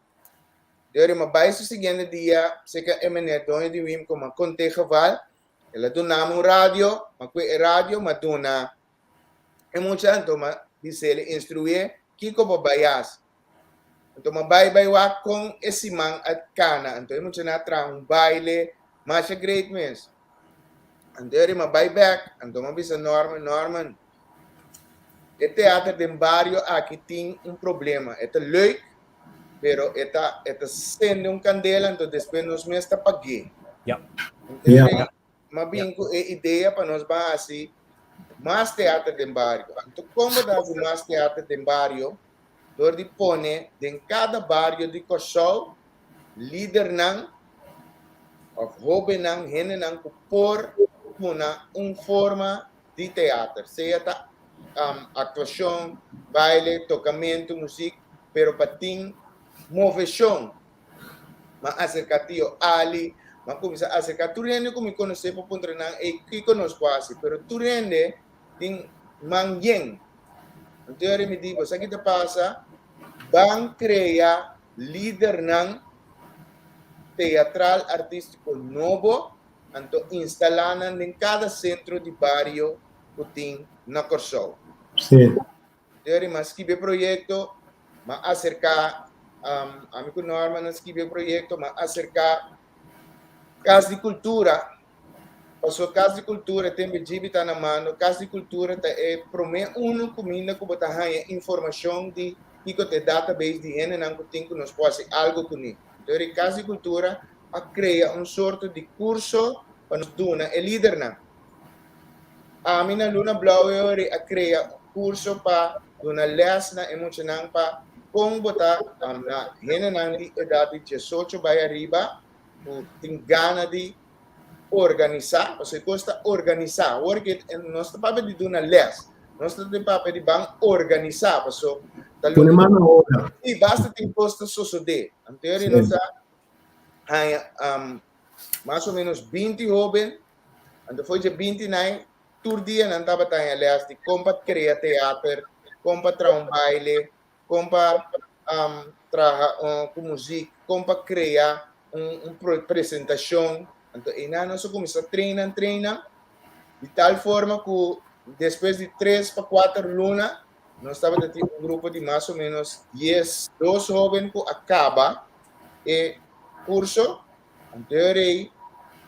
Yori m'a bai su siguiente dia serka e meneer doño di Wimco, m'a kont'é geval, El a duna mi un radio, ma ku e radio m'a duna e mucha, anto m'a bis'el instruié kiko bo bai hasi. Anto m'a bai bai wak kon e siman a kana, anto e muchanan a traha un baile masha great mes. Anto eri m'a bai bèk, anto m'a bisa Norman, Norman, e teater den bario aki tin un problema, e ta leuk, pero e ta e ta sende un kandela, anto despues nos mes ta pag'é. Ja. Anto Ja. eri. m'a bin ku e idea pa nos ban hasi mas teater den bario. Anto kon bo ta hasi mas teater den bario? Dor di pone den kada bario di Kòrsou lidernan òf hóbennan, hendenan ku por duna un forma di teater, sea ta aktuashon, baile, tokamentu, muzik, pero pa tin moveshon. M'a aserká tio Ali, m'a kuminsá aserká tur hende ku mi konosé pa puntra nan, Ey, kiko nos por hasi? Pero tur hende tin man yen. Anto yora mi di, Bo sa ki ta pasa? Ban krea lidernan teatral artístiko nobo, anto instalá nan den kada sentro di bario ku tin na Kòrsou. Sí. Jerry, m'a skibi e proyekto, m'a aserká, ami ku Norman a skibi e proyekto, m'a aserká Kas di Kultura, pasobra Kas di Kultura tembe Gibi ta na mando, Kas di Kultura ta e promé unu kuminda ku bo ta haña informashon di kiko ta e database di hendenan ku tin ku nos por hasi algu kuné. Entonces Kas di Kultura a krea un sorto di kurso pa nos duna e lidernan. Ami na Luna Blauw e ori a krea kurso pa duna lès na e muchanan pa kon bo ta na hendenan di edat di diesocho bai ariba ku tin gana di organisá, pasobra e kos ta organisá. Awor ke nos ta papia di duna lès, nos ta tin papia di ban organisá pasobra ta Pone loke man na obra. Sí, basta tin kos ta sosodé. Anto e ori nos a haña mas o ménos binti hóben Anto foi dje 20 nai, tur dia nan tabata haña les di kon pa krea teater, kon pa traha un baile, kon pa um, traha uh, ku muzik, kon pa krea un, un presentashon. Anto einan nos a kuminsá treina, treina, di tal forma ku despues di tres pa kuater luna, nos tabata tin un grupo di mas o menos 12 hóben ku a kaba e kurso. Anto e rei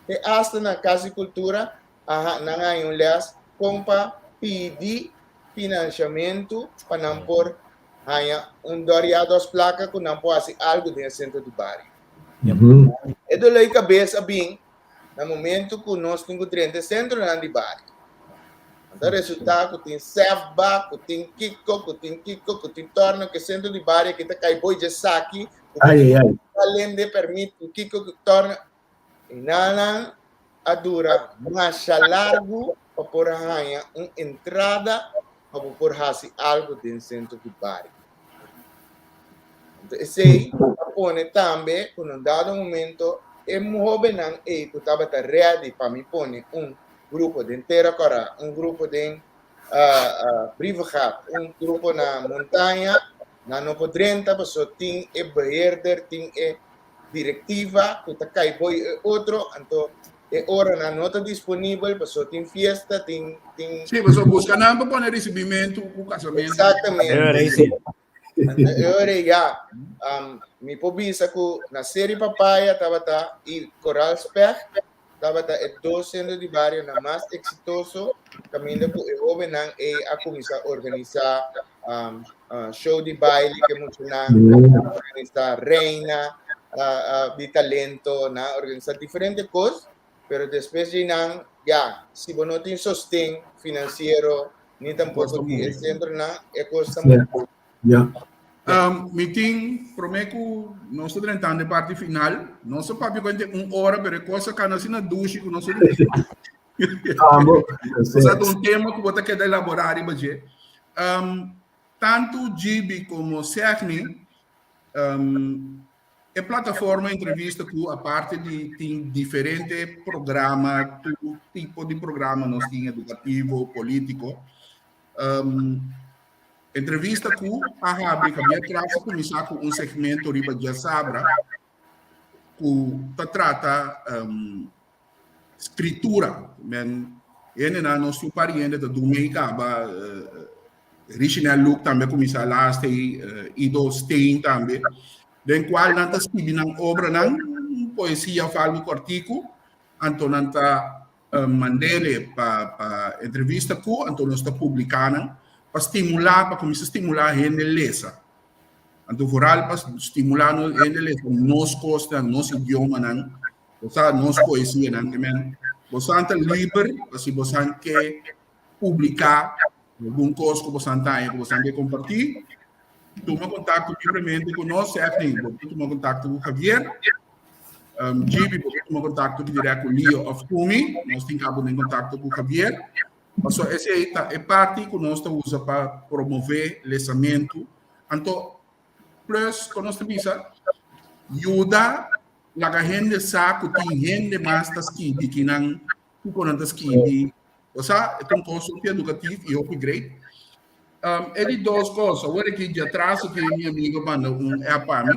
te asta na Kas di Kultura a nan haña un lès kon pa pidi finansiamentu pa nan por haña un dòriá dòs plaka ku nan por hasi algu den e sentro di bario. E doló di kabes a bin na momentu ku nos tin ku drenta e sentronan di bario. Anto a resultá ku tin sèfba, ku tin kiko, ku tin kiko, ku tin tòrno, ku e sentro di bario aki ta kai boi dje saki, Ai, ai, ai. Alende permit ku kiko ku torna. I nanan a dura masha largu pa por a haña un entrada pa bo por hasi algu den sentro di bario. Anto esei a pone tambe ku na un dado momento e hóbennan ei ku tabata ready pa mi pone un grupo den Tera Kòrá, un grupo den Brievengat, un grupo na Montaña, Nan no por drenta pasobra tin e beheerder, tin e directiva cu ta cay boy e otro, anto e oranan no ta disponibel pasobra tin fiesta, tin tin. Sí, pasobra busca nan pa pone ricibimento cu casamento. Exactamente. Anto e ora ya, mi por bisa cu na Seri Papaya tabata y Coral Specht tabata e dos sentro di barionan mas eksitoso kaminda ku e hóbennan ei a kuminsá organisá show di baile ku e muchanan, a organisá reina di talento, nan a organisá diferente kos, pero despues di nan ya, si bo no tin sosten finansiero ni tampoko di e sentronan, e kos ta muri. Ya. Um, mi tin, promé ku nos ta drentando e parti final, nos a papia ku un ora, pero e kos a kana asina dushi ku nos a Amo. Nos a un tema ku bo ta keda elaborá riba dje. Um, tantu Gibi komo Segni, um, e plataforma entrevista ku aparte di tin diferente programa, tur tipo di programa nos tin edukativo, polítiko. Um, Entrevista ku a habri Javier Tras a kuminsá ku un segmento riba djasabra ku ta trata um, skritura. Men hendenan nos tin un par di hende ta dun mei kaba uh, Richinel Luke tambe a kuminsá laatste ei, uh, Ido Steen tambe, den kual nan ta skibi nan obranan, poesia òf algu kòrtiku, anto nan ta Mandele pa pa entrevista ku anto nos ta publiká nan pa stimulá pa kuminsá stimulá hende lesa. Anto vooral pa stimulá nos hende lesa nos kosnan, nos idiomanan, o sa nos poesianan. Ke men. Bosan ta liber pa si bosan ke publiká algun kos ku bosan ta haña ku bosan ke kompartí, tuma kontakto libremente ku nos. Stephanie, bo por tuma kontakto ku Javier. Um, Gibi, bo por tuma kontakto direct ku Leo òf ku mi. Nos tin kaba den kontakto ku Javier. Pasobra esei ta e parti ku nos ta usa pa promové lesamentu. Anto, plus, ku nos ta bisa, yuda laga hende sa ku tin hende mas ta skibi kinan, kiko nan ta skibi. Osea, e ta un kos hopi edukatief i hopi great. Um, e di dos kos, awor aki djatras aki mi amigo manda un app pa mi.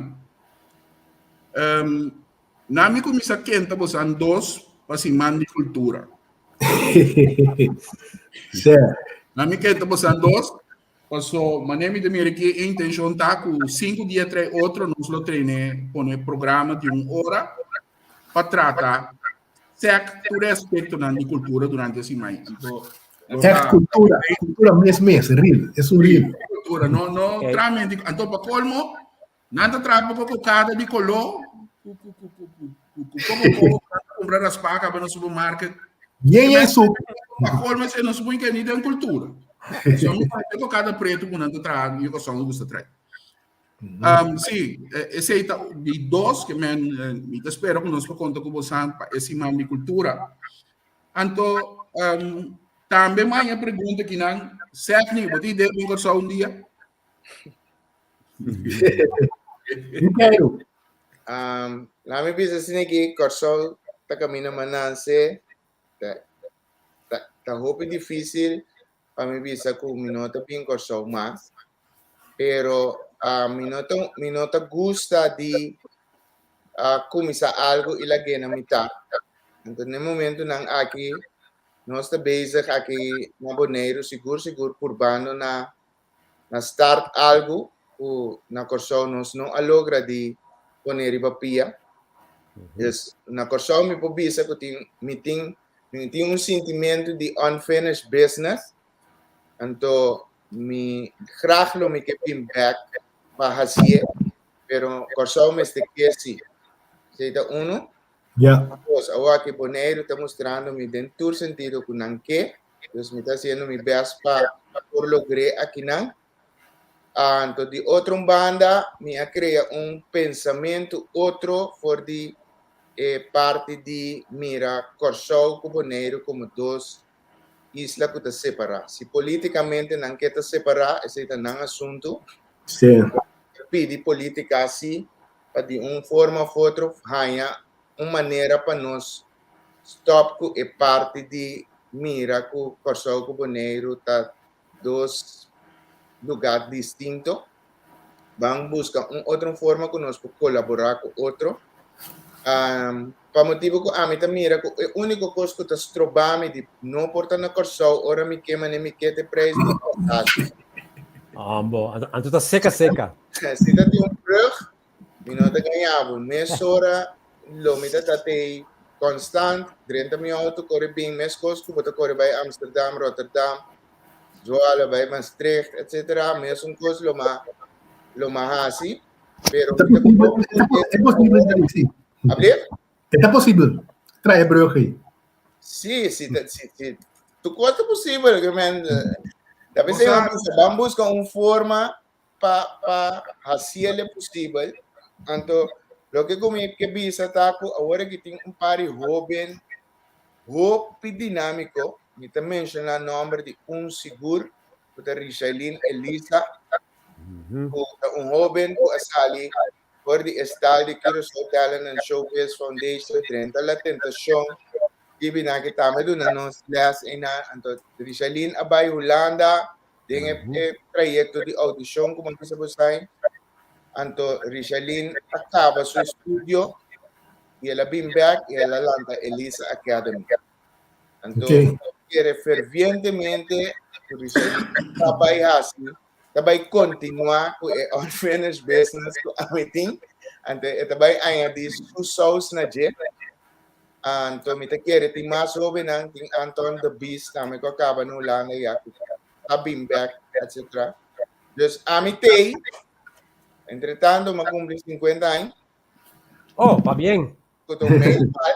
Um, na mi kuminsá kenta bosan dos pa siman di kultura. Sí. Na mi kenta bosan dos, paso mane mi ta mira ki e intenshon ta ku sinku dia trai otro nos lo trene pone programa di un ora pa trata sek tur e aspektonan di kultura durante e siman. Anto, lo Echt ta cultura, cultura mes mes, real, es un real. kultura, no, no Ok. tramente. Anto pa kolmo, nan ta traha poko kokada di koló, ku ku ku ku ku ku ku poko koko nan ta kumpra raspá kaba na supermarket. Yen yen su. Pa kolmo esei no supon ke ni den kultura. So mi pa kokada pretu ku nan ta traha, mi koston gusta traha. Um, sí, esei ta di dos ke men mi ta spera ku nos por konta ku bosan pa e siman di kultura. Anto, um, tambe maña pregunta kinan, Stephanie, bo tin idea bin Kòrsou un dia? Micael. Um, laat me bisa asina ki Kòrsou ta kaminda mananse, ta, ta, ta hopi difísil pa mi bisa ku mi no ta bin Kòrsou mas. Pero uh, mi no ta, mi no ta gusta di uh, kuminsá algo i lag'é na mitad. Anto na e momentunan aki nos ta bezig aki na Boneiru sigur sigur purbando na na start algo ku na Kòrsou nos no a logra di pone riba pia. Dus na Kòrsou mi por bisa ku tin mi tin mi tin un sintimentu di unfinished business. Anto mi graag lo mi ke bin bek pa hasié, pero Kòrsou mester ke si. Esei ta unu. Ja. Dos, awor aki Boneiru ta mustrando mi den tur sentido ku nan ke, dus mi ta hasiendo mi best pa por logr'é akinan. Anto di otro un banda mi a krea un pensamentu otro for di e parti di mira Kòrsou ku Boneiru komo dos isla ku ta separá. Si polítikamente nan ke ta separá, esei ta nan asuntu. Sí. Pidi polítika si pa di un forma of otro haña un manera pa nos stòp ku e parti di mira ku Kòrsou ku Boneiru ta dos lugá distinto. Ban buska un otro forma ku nos por kolaborá ku otro. Um, pa motibu ku ami ta mira ku e úniko kos ku ta stroba mi di no por ta na Kòrsou ora mi ke mane mi ke te preis di pasashi. Ambo, anto ta seka seka. Si ta tin un brug, mi no ta gaña bo. Mesora lo mi ta tatei konstant, drenta mi outo kore bin meskos ku bo ta kore bai Amsterdam, Rotterdam, Zwolle, bai Maastricht, etcetera. Mesun kos lo ma lo ma hasi, pero Ta mi ta posibel, e posibel, sí. Ablief? E ta posibel. Trae brug ei. Sí, sí, sí, sí. Tu kos ta posibel, ke men. Da pensei, ban buska un forma pa pa hasiele posibel. Anto, loke ku mi ke bisa ta ku awor aki tin un par di hoben hopi dinámiko. Mi ta menshoná nòmber di un sigur, ku ta Rishailin Elisa, ku ta un hoben ku a sali for di e stal di Curaçao Talent and Showbiz Foundation, drenta La Tentashon, i bina ki tambe duna nos lès einan. Anto, Rishailin a bai Hulanda, Den e, e trayecto di audicion como bisa bosai, anto Richelin a caba su estudio y el a bin back y el a lanta Elisa Academy. Anto Okay. quiere fervientemente ku Richelin ta bai hasi, ta bai continua ku e unfinished business ku ami tin. Anto e ta bai añadi su saus na dje. Anto mi ta kere tin mas hobennan, tin Anton de Beast tambe ku a kaba na Hulanda ya ku a bin bek, etcetera. Dus ami tei, entretanto mi a kumpli 50 aña. Oh, pa bien. Ku ta un mijlpaal.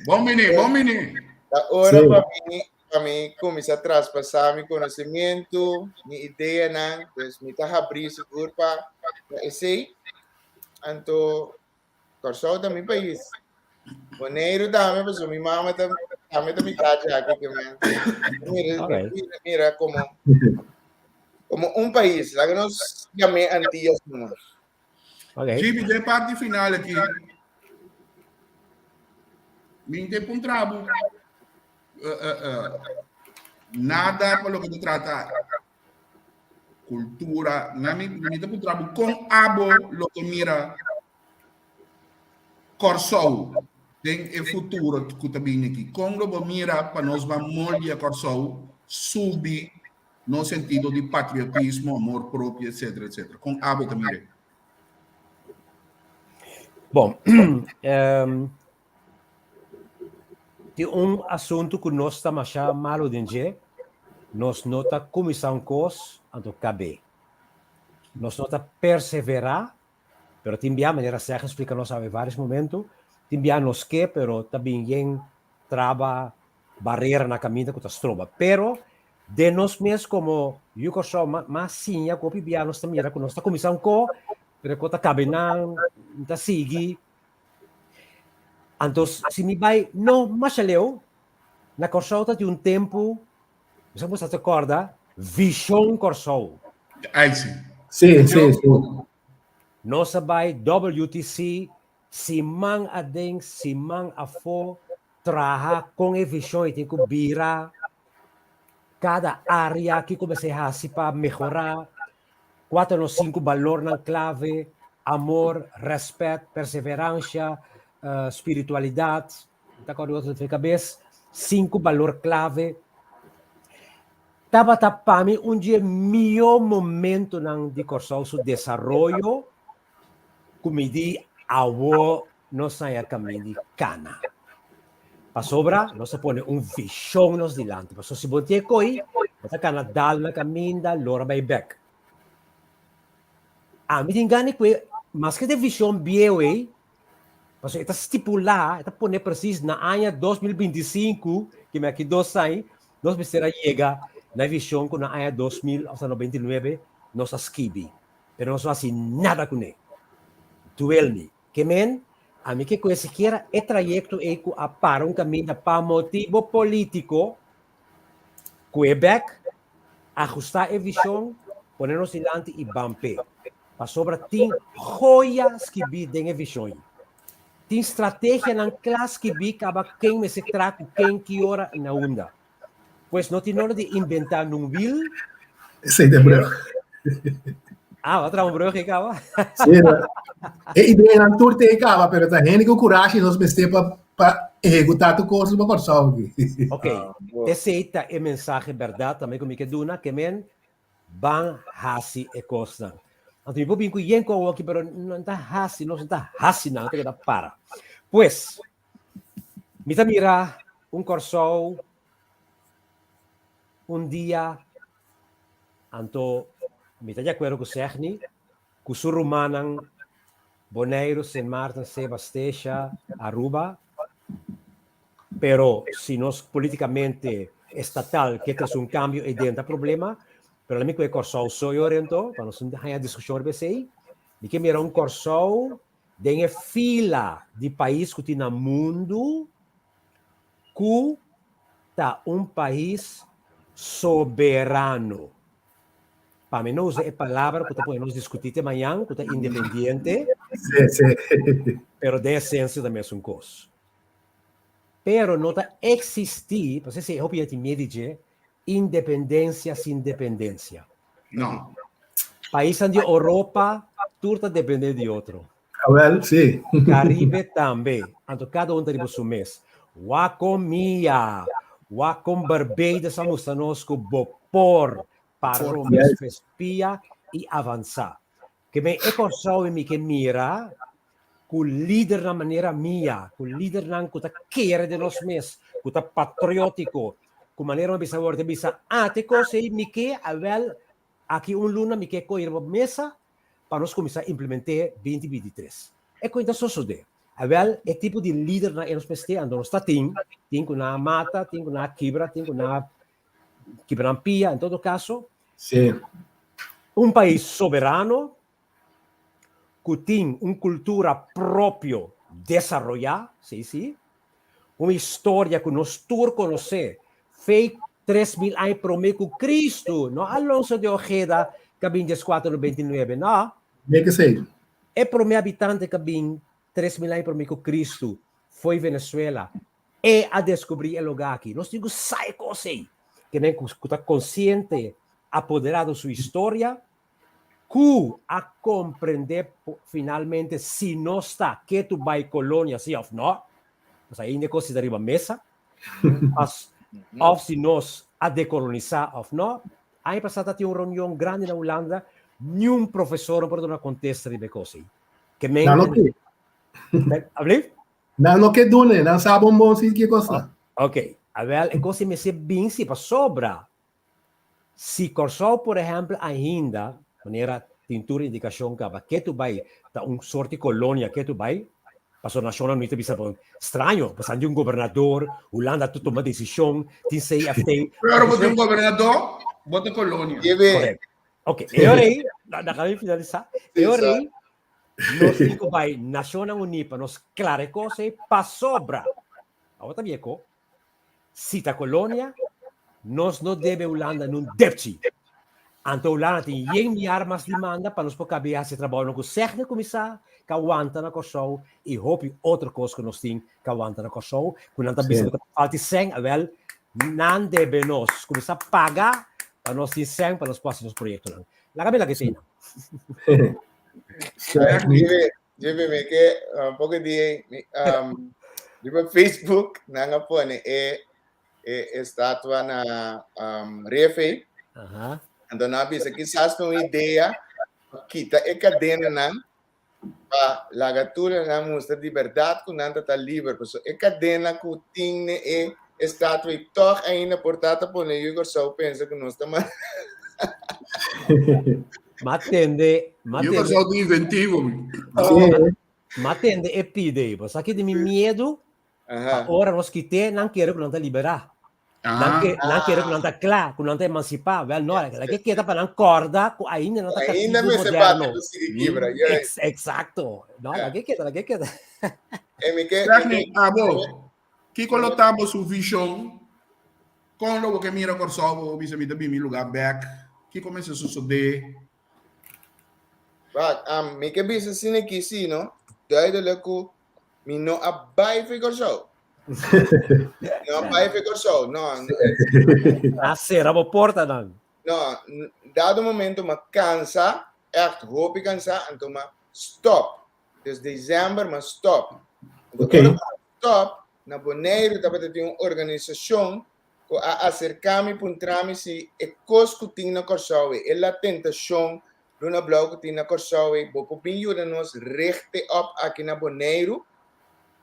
Bon bini, bon bini. Ta ora pa mi, pa mi kuminsá traspasá mi konosementu, mi ideanan, dus mi ta habrí sigur pa pa esei. Anto Kòrsou ta mi pais. Boneiru tambe, pasobra mi mama ta tambe ta mitad djaki ke men. Mira, Alright. mira, mira komo komo un pais. Laga nos yam'é Antillas numa. Ok. Gibi, den parti final aki, mi te puntra bo, eh, eh, eh, nada pa loke ta trata cultura, na mi, mi ta puntra bo kon abo lo te mira Kòrsou den e futuro ku ta bini aki. Kon lo bo mira pa nos ban moldia Kòrsou subi nos sentido di patriotismo, amor propio, etcetera, etcetera. Kon abo ta mira e? Bon, um, tin un asuntu ku nos ta masha malu den dje, nos no ta kuminsá un kos anto kab'é. Nos no ta perseverá, pero tin bia, manera Sergio splika nos awe vários momentu, tin bia nos ke, pero ta bin yen traba, barera na kaminda ku ta stroba. Pero den nos mes komo yu Kòrsou mas siña ku hopi bia nos ta mira ku nos ta kuminsá un ko, pero ku ta kabe nan, ta sigui. Anto si mi bai no masha leu, na Kòrsou ta tin un tempu, mi sa ku boso ta kòrda, Vishon Kòrsou. Ai si. Sí, sí, sí. Nos a bai WTC siman aden, siman afó, traha kon e vishon ei tin ku bira, kada área kiko mester hasi pa mehorá, kua ta nos sinku balornan klave, amor, rèspèt, perseveransha, spiritualidat, mi ta kòrda otro den kabes, sinku balor klave. Tabata pa mi un di e mihó momentonan di Kòrsou su desaroyo ku mi di awo nos haña kamin di kana. Pasobra nos a pone un vishon nos dilanti. Pasobra si bo tin e koi, bo ta kana dal na kaminda, lora bai bèk. Ami tin gana ku e, maske ta e vishon bieu ei, pasobra e ta stipulá, e ta pone presis na aña 2025, ke mi aki dos aña, nos mester a yega na e vishon ku na aña 2000 òf 99 nos a skibi. Pero nos no hasi nada kuné. Duel mi. Ke men, ami ke kohe sikiera e trayekto ei ku a para un kaminda pa motibo polítiko, kohe bèk, ahustá e vishon, pone nos dilanti i ban p'e. Pasobra tin joya skibí den e vishon ei. Tin strategianan kla skibí kaba ken mester traha ku ken, ki ora i na unda. Pues no tin nodo di inventá nun wiel. Esei ta e brug. Ah, bo a traha un brug ei kaba? Sí, e ideanan tur tin ei kaba, pero ta hende ku kurashi nos mester pa pa ehekutá tur kos riba Kòrsou aki. Ok, esei ta e mensahe bèrdat tambe ku mi ke duna, ke men ban hasi e kosnan. Anto mi por bin ku yen ku awoki, pero no ta hasi, nos no ta hasi nan, ta keda para. Pues, Mi ta mira un Kòrsou un dia, anto mi ta di akuerdo ku Segni, ku su rumannan Boneiru, Sint Maarten, Seba, Statia, Aruba, pero si nos politikamente estatal ke trese un kambio ei den ta problema, pero lami ku e Kòrsou so e orientó, pa nos haña diskushon riba esei, mi ke mira un Kòrsou Den e fila di pais ku tin na mundu ku ta un pais soberano. Pa mi no usa e palabra ku ta pone nos diskutí te mañan, ku ta independiente, pero den esensia ta mesun kos. Pero no ta eksistí, pasobra esei hopi hende tin miedu di dje, independensia sin dependensia. No. Paisnan di Oropa tur ta depende di otro. Awel, si. Caribe tambe. Anto cada un ta riba su mes. Wak con Mia, wak con Barbados a mustra nos cu bo por para bo mes pia y avansa. Ke men e Kòrsou mi ke mira ku lidernan manera Mia, ku lidernan ku ta kere den nos mes, ku ta patriótiko, ku manera mi a bisa awor ta bisa, ah, te kos ei mi ke, awèl, aki un luna mi ke kohe riba mesa pa nos kuminsá implement'é 2023. E kos ta sosodé. Awel, e tipo di lidernan ei nos mester, anto nos ta tin, tin ku nan a mata, tin ku nan a kibra, tin ku nan a kibra nan pia, en todo kaso, Sí. un pais soberano ku tin un kultura propio desaroyá, sí, sí, un historia ku nos tur konosé, fei 3000 aña promé ku Kristu, no Alonso de Ojeda ku a bin dieskuater nobenta i nuebe, no. Mei ke sei. E promé habitante ku a bin 3000 aña promé ku Kristu foi Venezuela. E a deskubrí e lugá aki. Nos tin ku sa e kos ei. Kenen ku ta konsiente, apoderá di su historia, ku a komprendé finalmente si nos ta ketu bai kolonia sí òf nò. Nos ainda e kos ta riba mesa. Pas òf si nos a dekolonisá òf nò. Aña pasá ta tin un reunion grandi na Hulanda, niun profesor no por duna kontesta riba e kos ei. Ke men. Nan no ke. Ablief? Nan no ke duna, nan sa bon bon si ke kos ta. Ok, awel e kos ei mester bin si pasobra si Kòrsou por ehèmpel ainda, manera tin tur indikashon kaba, ketu bai ta un sort di kolonia ketu bai, pasobra Nashonnan Uní ta bisa bo straño, pasobra tin un gobernador, Hulanda ta tuma desishon, tin CFT. Pero bo tin un gobernador, bo ta kolonia. Korekto. Ok, e ora ei, laga mi finalisá, e ora ei nos tin ku bai Nashonnan Uní pa nos klara e kos ei pasobra, awor ta bieko, Si ta kolonia, nos no debe Hulanda nun depchi. Anto Hulanda tin yen miar mas dimanda pa nos por kabe hasi e trabounan ku Segne kuminsá ka wanta na Kòrsou i hopi otro kos ku nos tin ka wanta na Kòrsou ku nan ta bisa ku ta falta sèn, awèl nan debe nos kuminsá paga pa nos tin sèn pa nos por hasi nos proyektonan. Laga mi laga eseinan. Jimmy, mi ke un poco di um, riba Facebook nan a pone e e estatua na um, Refe. Aha. Anto nan a bisa kisas ta un idea pa kita e kadenanan pa laga tur nan mustra di berdad ku nan ta ta liber. Paso e kadena ku tin ne e estatua i tog ainda por ta ta pone yu Kòrsou pensa ku nos ta ma Ma tende, ma Yu tende, Kòrsou ta inventivo. mi. ma tende e pide. Bo sa ki di mi miedu, Aha. pa ora nos kite, nan kere ku nan ta liberá. Nan Ah, ke, nan kere ku nan ta kla, ku nan ta emansipá. Wel, no, la ke keda pa nan kòrda ku ainda nan ta Ainda katibu mester bate moderno. ku sigui kibra. Ja. Exacto. No, la ke keda, la ke keda. E mi ke, mi ke, Stephanie, abo, Kiko lo ta bo su vishon? Kon lo bo ke mira Kòrsou bo bisa mi ta bin mi lugá bèk? Kiko mester sosodé? Wak, um, mi ke bisa asina aki sí, no? Duidelijk ku mi no a bai fi Kòrsou. Mi no a bai fi Kòrsou, no. A sera bo portanan. No, dado momento m'a kansa, ègt hopi kansá, anto m'a stòp. Dus december m'a stòp. Anto ora ku m'a stòp, na Boneiru tabata tin un organisashon ku a aserká mi puntra mi si e kos ku tin na Kòrsou ei, e la tentashon Luna Blou ku tin na Kòrsou ei, bo por bin yuda nos richt e òp aki na Boneiru?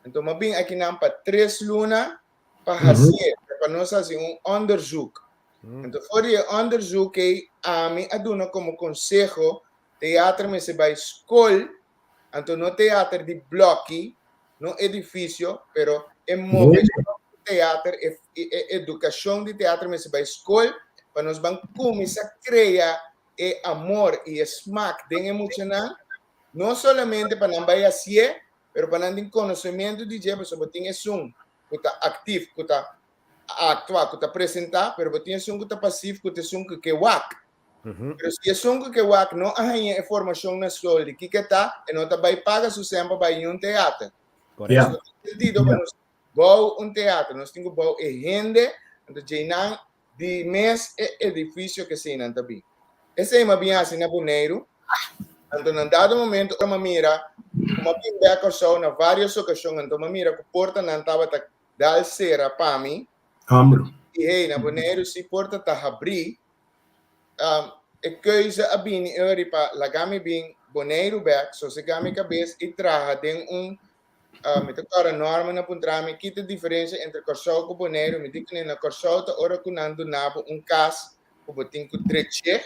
Anto m'a bin akinan pa tres luna pa hasié, pa nos hasi un onderzoek. Anto for di e onderzoek ei ami a duna komo konseho Teater mester bai skol, anto no teater di blòki, no edifisio, pero e moveshon di teater, e e edukashon di teater mester bai skol pa nos ban kuminsá krea e amor i e smak den e muchanan, no solamente pa nan bai hasié, pero pa nan tin konosementu di dje, pasobra bo tin esun ku ta aktif, ku ta aktua, ku ta presentá, pero bo tin esun ku ta pasif, ku ta esun ku ke wak. Pero si esun ku ke wak no a haña e formashon na skol di kiko ta, e no ta bai paga su sèn pa bai niun teater. Ja. No tin sentido pa nos bou un teater, nos tin ku bou e hende, anto djeinan di mes e edifisio ku eseinan ta bin. Esei m'a bin hasi na Boneiru, anto na dado momento ora m'a mira ku m'a bin bèk Kòrsou na vários okashon, anto m'a mira ku portanan tabata dal sera pa mi, Hamber. i hey, na Boneiru si porta ta habrí, Um, e keuze a bini eri pa laga mi bin Boneiru bek, sosega mi kabes i traha den un uh, mi ta kòrda Norman a puntra mi ki ta diferensia entre Kòrsou ku Boneiru, mi di kuné na Kòrsou ta ora ku nan duna bo un kas ku bo tin ku drech'é,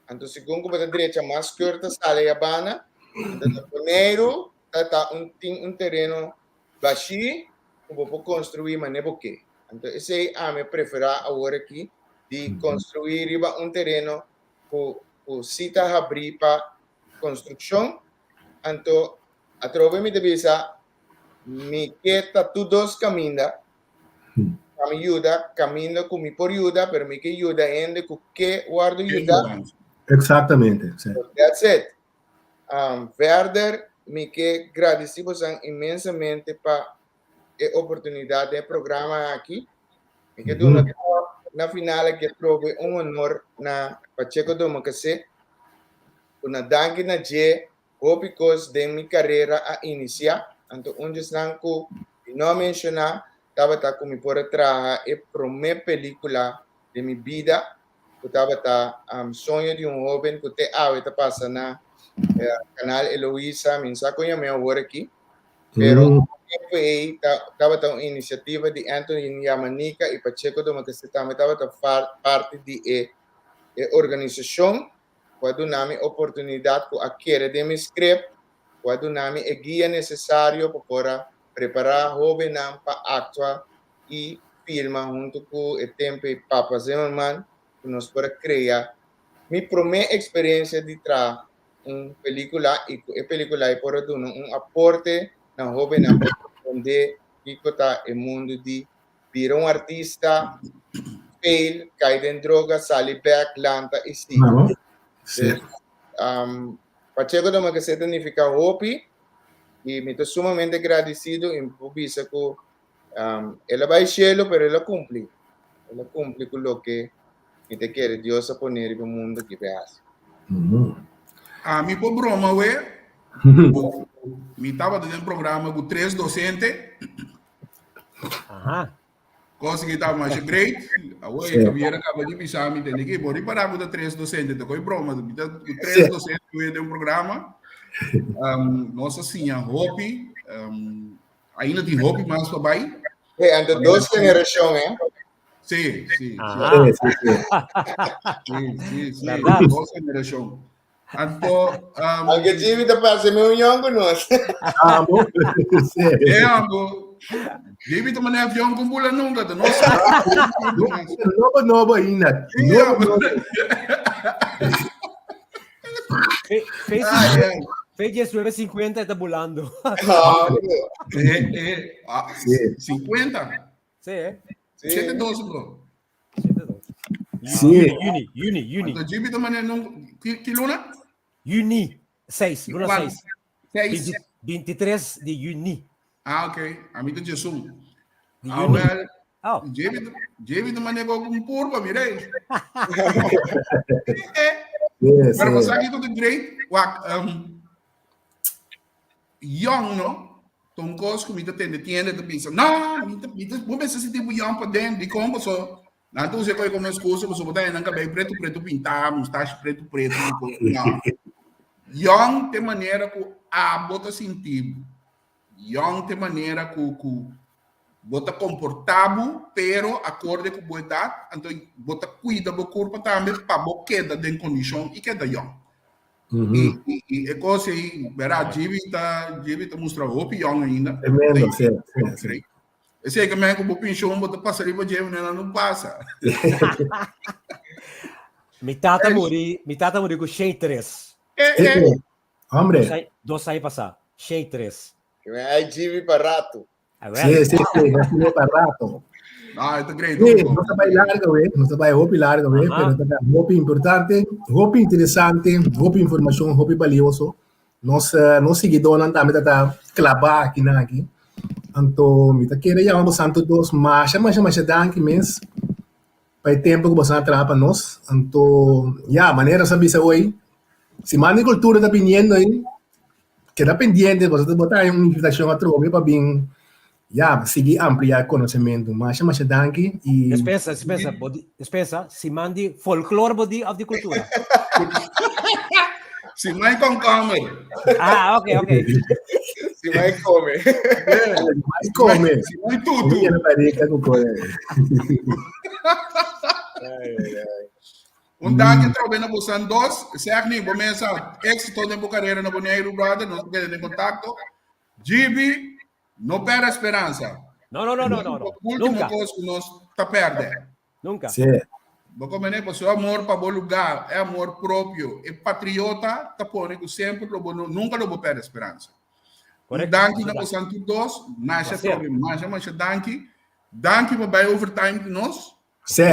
anto segun ku bo ta drecha mas skùr ta sali ya banda, anto na Boneiru. ta ta un tin un tereno bashí ku bo por konstruí manera bo ke. Anto esei ami a preferá awor aki di konstruí riba un tereno ku ku si ta habrí pa konstrukshon. Anto atrobe mi ta bisa mi ke ta tur dos kaminda pa mi yuda kaminda ku mi por yuda, pero mi ke yuda hende ku ke wòrdu yuda. Exactamente, sí. So that's it. Um, verder mi ke gradisí bosan inmensamente pa e oportunidat den e programa aki. Mi ke duna na final aki atrobe un honor na Pacheco Domacassé, ku na danki na dje hopi kos den mi karera a inisiá. Anto un djesnan ku mi no a menshoná tabata ku mi por a traha e promé pelíkula den mi bida ku tabata Soño di un Hoben ku te awe ta pasa na Kanal Eloisa, mi no sa kon yam'é awor aki, pero tempu ei tabata un inisiativa di Anthony Yamanika i Pacheco Domacassé tambe tabata parti di e organisashon ku a duna mi oportunidat ku a kere den mi script, ku a duna mi e guia nesesario pa por a prepará hóbennan pa aktua i filma huntu ku e tempu ei Papa Zimmerman ku nos por a krea mi promé eksperensia di traha un pelíkula i ku e pelíkula ei por a duna un aporte na hóbennan pa komprendé kiko ta e mundu di bira un artista, fail, kai den droga, sali bèk, lanta i sigui. Sí. Pacheco Domacassé ta nifiká hopi i mi ta sumamente gradisido i mi por bisa ku El a bai shelu, pero el a kumpli. El a kumpli ku loke mi ta kere Dios a pone riba mundu ki p'e hasi. Ami por broma we, ku mi tabata den programa ku tres dosente. Aha. Kos ki tabata masha great. Awor e Javier a kaba di bisa mi tende ki bo ripará ku ta tres dosente, ta koi broma, mi ta ku tres dosente we den programa. Nos a siña hopi. Ainda tin hopi mas pa bai. Hey, anto dos generashon, eh? Sí, sí, sí. Ah. Sí, sí, sí. Sí, sí, sí. Verdad. Dos generashon. Anto, um, Aunque Jimmy ta parse mi un yong ku nos. Amo. Sí. eh, amo. Jimmy ta maneha avion con bula nunca, ta no sa. Nobo, nobo ainda. Sí, Nobo, amo. nobo. Fe, fe, Ai, ai. fe 1950 ta bulando. Ah, Eh, eh, ah, Sí. 50. Sí, eh? sí. 7 12, bro. 72. Sí. Juni, juni, juni, juni. Anto Jimmy ta maneha nunca. Ki, ki luna? Juni, 6, luna Cuál? 6. 6. 23 di juni. Ah, ok. A mi ta Jesum. Di Ah, juni. wel, Oh, Jimmy, Jimmy ta maneha con un purba, mira. Eh, eh. Sí, Pero sí. você aqui tudo great. Wak, um, young, no? Tom kos ku mi ta tende tiende ta bisa, no, mi ta, mi ta, bo mester sinti bo young pa den, di kon paso, nan ta usa koi como excusa paso bo ta nan kabei preto preto pintá, mustache preto preto, no. Young te manera ku abo ta sinti bo. Young te manera ku ku bo ta komportá bo, pero akorde ku bo edat, anto bo ta kuida bo kurpa tambe pa bo keda den kondishon i keda young. I, i, i e kos ei, bèrdat, Jimmy ta, Jimmy ta mustra hopi young ainda. Tremendo, sí, sí, sí. Esei ke men ku bo penshon bo ta pasa riba dje, manera no pasa. Mi tata muri, mi tata muri ku 103. Eh, eh. Eh, hombre. Dos aña, dos aña pasá. 103. Que me hay Jimmy pa rato. A Sí, ver. sí, sí, nos tiene para rato. No, e ta great. Sí, nos ta bai largo, we. Nos ta bai hopi largo, we, Aha. pero ta hopi importante, hopi interesante, hopi informacion, hopi valioso. Nos, eh, nos seguidornan tambe ta ta clava aki na aki. Anto, mi ta kere yama bo santo dos masha, masha, masha danki mes pa e tempo ku boso a traha pa nos. Anto, ya, manera nos a bisa hoy, Siman di Cultura ta biniendo ahí. Keda pendiente, boso ta bota un invitacion atrobe pa bin, ya, sigui amplia e conocemento. Masha, masha danki y Despensa, despensa, bo di, despensa, siman di folklor bo di of di cultura? Siman komkommer. Ah, ok, ok. Siman come. Siman come. Siman tutu. Come barrica cu come. Ai, ai, ai. Un danki trobe na bosan dos. Serni, bo mesa éxito den bo carera na Boneiru, brother. Nos ta keda den contacto. Gibi, no perde speransa. No, no, no, no, no. no. Último Nunca. kos ku nos ta perde. Nunca. Sí. Bo komene, paso amor pa bo lugá, e amor propio, e patriota ta pone ku semper lo bo no, nunka lo bo perde speransa. Correcto. Danki na bosan tur dos, masha Placer. trobe, masha masha danki. Danki pa bai overtime ku nos. Sí.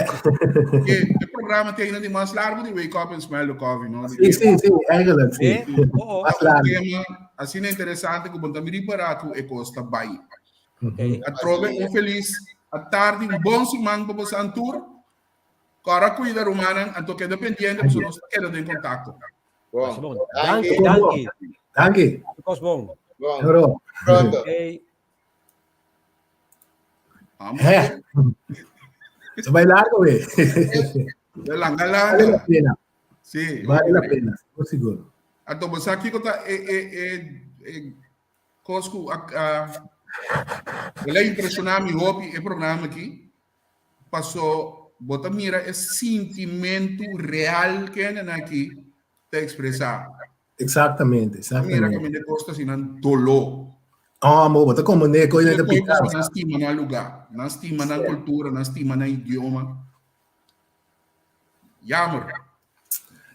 Que e programa tem ainda de mais largo de Wake Up and Smell the Coffee, no? Sí, sí, sí, eigenlijk, sí. Eh? Oh, oh. Mas largo. tema asina interesante ku bo ta mira para ku e kosta bai. Okay. Atrobe un felis atardi, un bon siman pa bosan tur. Kora kuida rumannan, anto keda pendiente, pasobra nos ta keda den kontakto. Bon. Bon. Danki. Danki, danki. Danki. Kos bon. Bon. Euro. Pronto. Okay. Vamos. Hè. Zo bai largo, we. De langa Vale la langa. pena. Sí. Vale la pena, seguro, seguro. Anto bo sa kiko ta e e e e kos ku a a el a impreshoná mi hopi e programa aki paso bo ta mira e sintimentu real ku hende nan aki ta ekspresá. Exactamente, Ta mira exactamente. kaminda e kos ta hasi nan doló. Oh, mo, bo ta komprendé ku E ta kos piká. paso nan stima nan lugá, nan stima nan kultura, nan stima nan idioma. Jammer.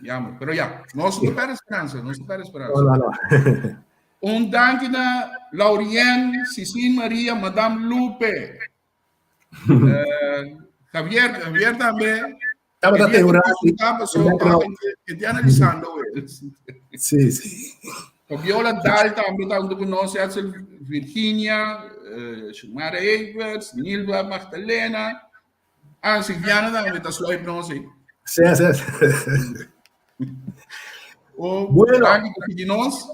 Jammer. Pero ya, nos no perde speransa, nos no perde speransa. No, no, no. Un danki na Laurien, Cecil Maria, Madame Lupe. Uh, Javier, Javier tambe. Tabata te un rato. Te analisando. Sí, sí. Fabiola Dal tambe tanto ku nos, Virginia, uh, Shumara Everts, Nilva Magdalena. Ah, Silviana tambe ta sluip nos, eh. Sí, sí. O, Bueno. Danki pa sigui nos.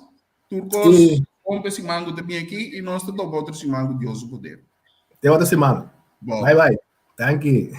Tur kos Sí. bon pa e siman ku ta bin aki i nos ta topa otro siman ku Dios su poder. Te otro siman. Bon. Bye bye. Danki.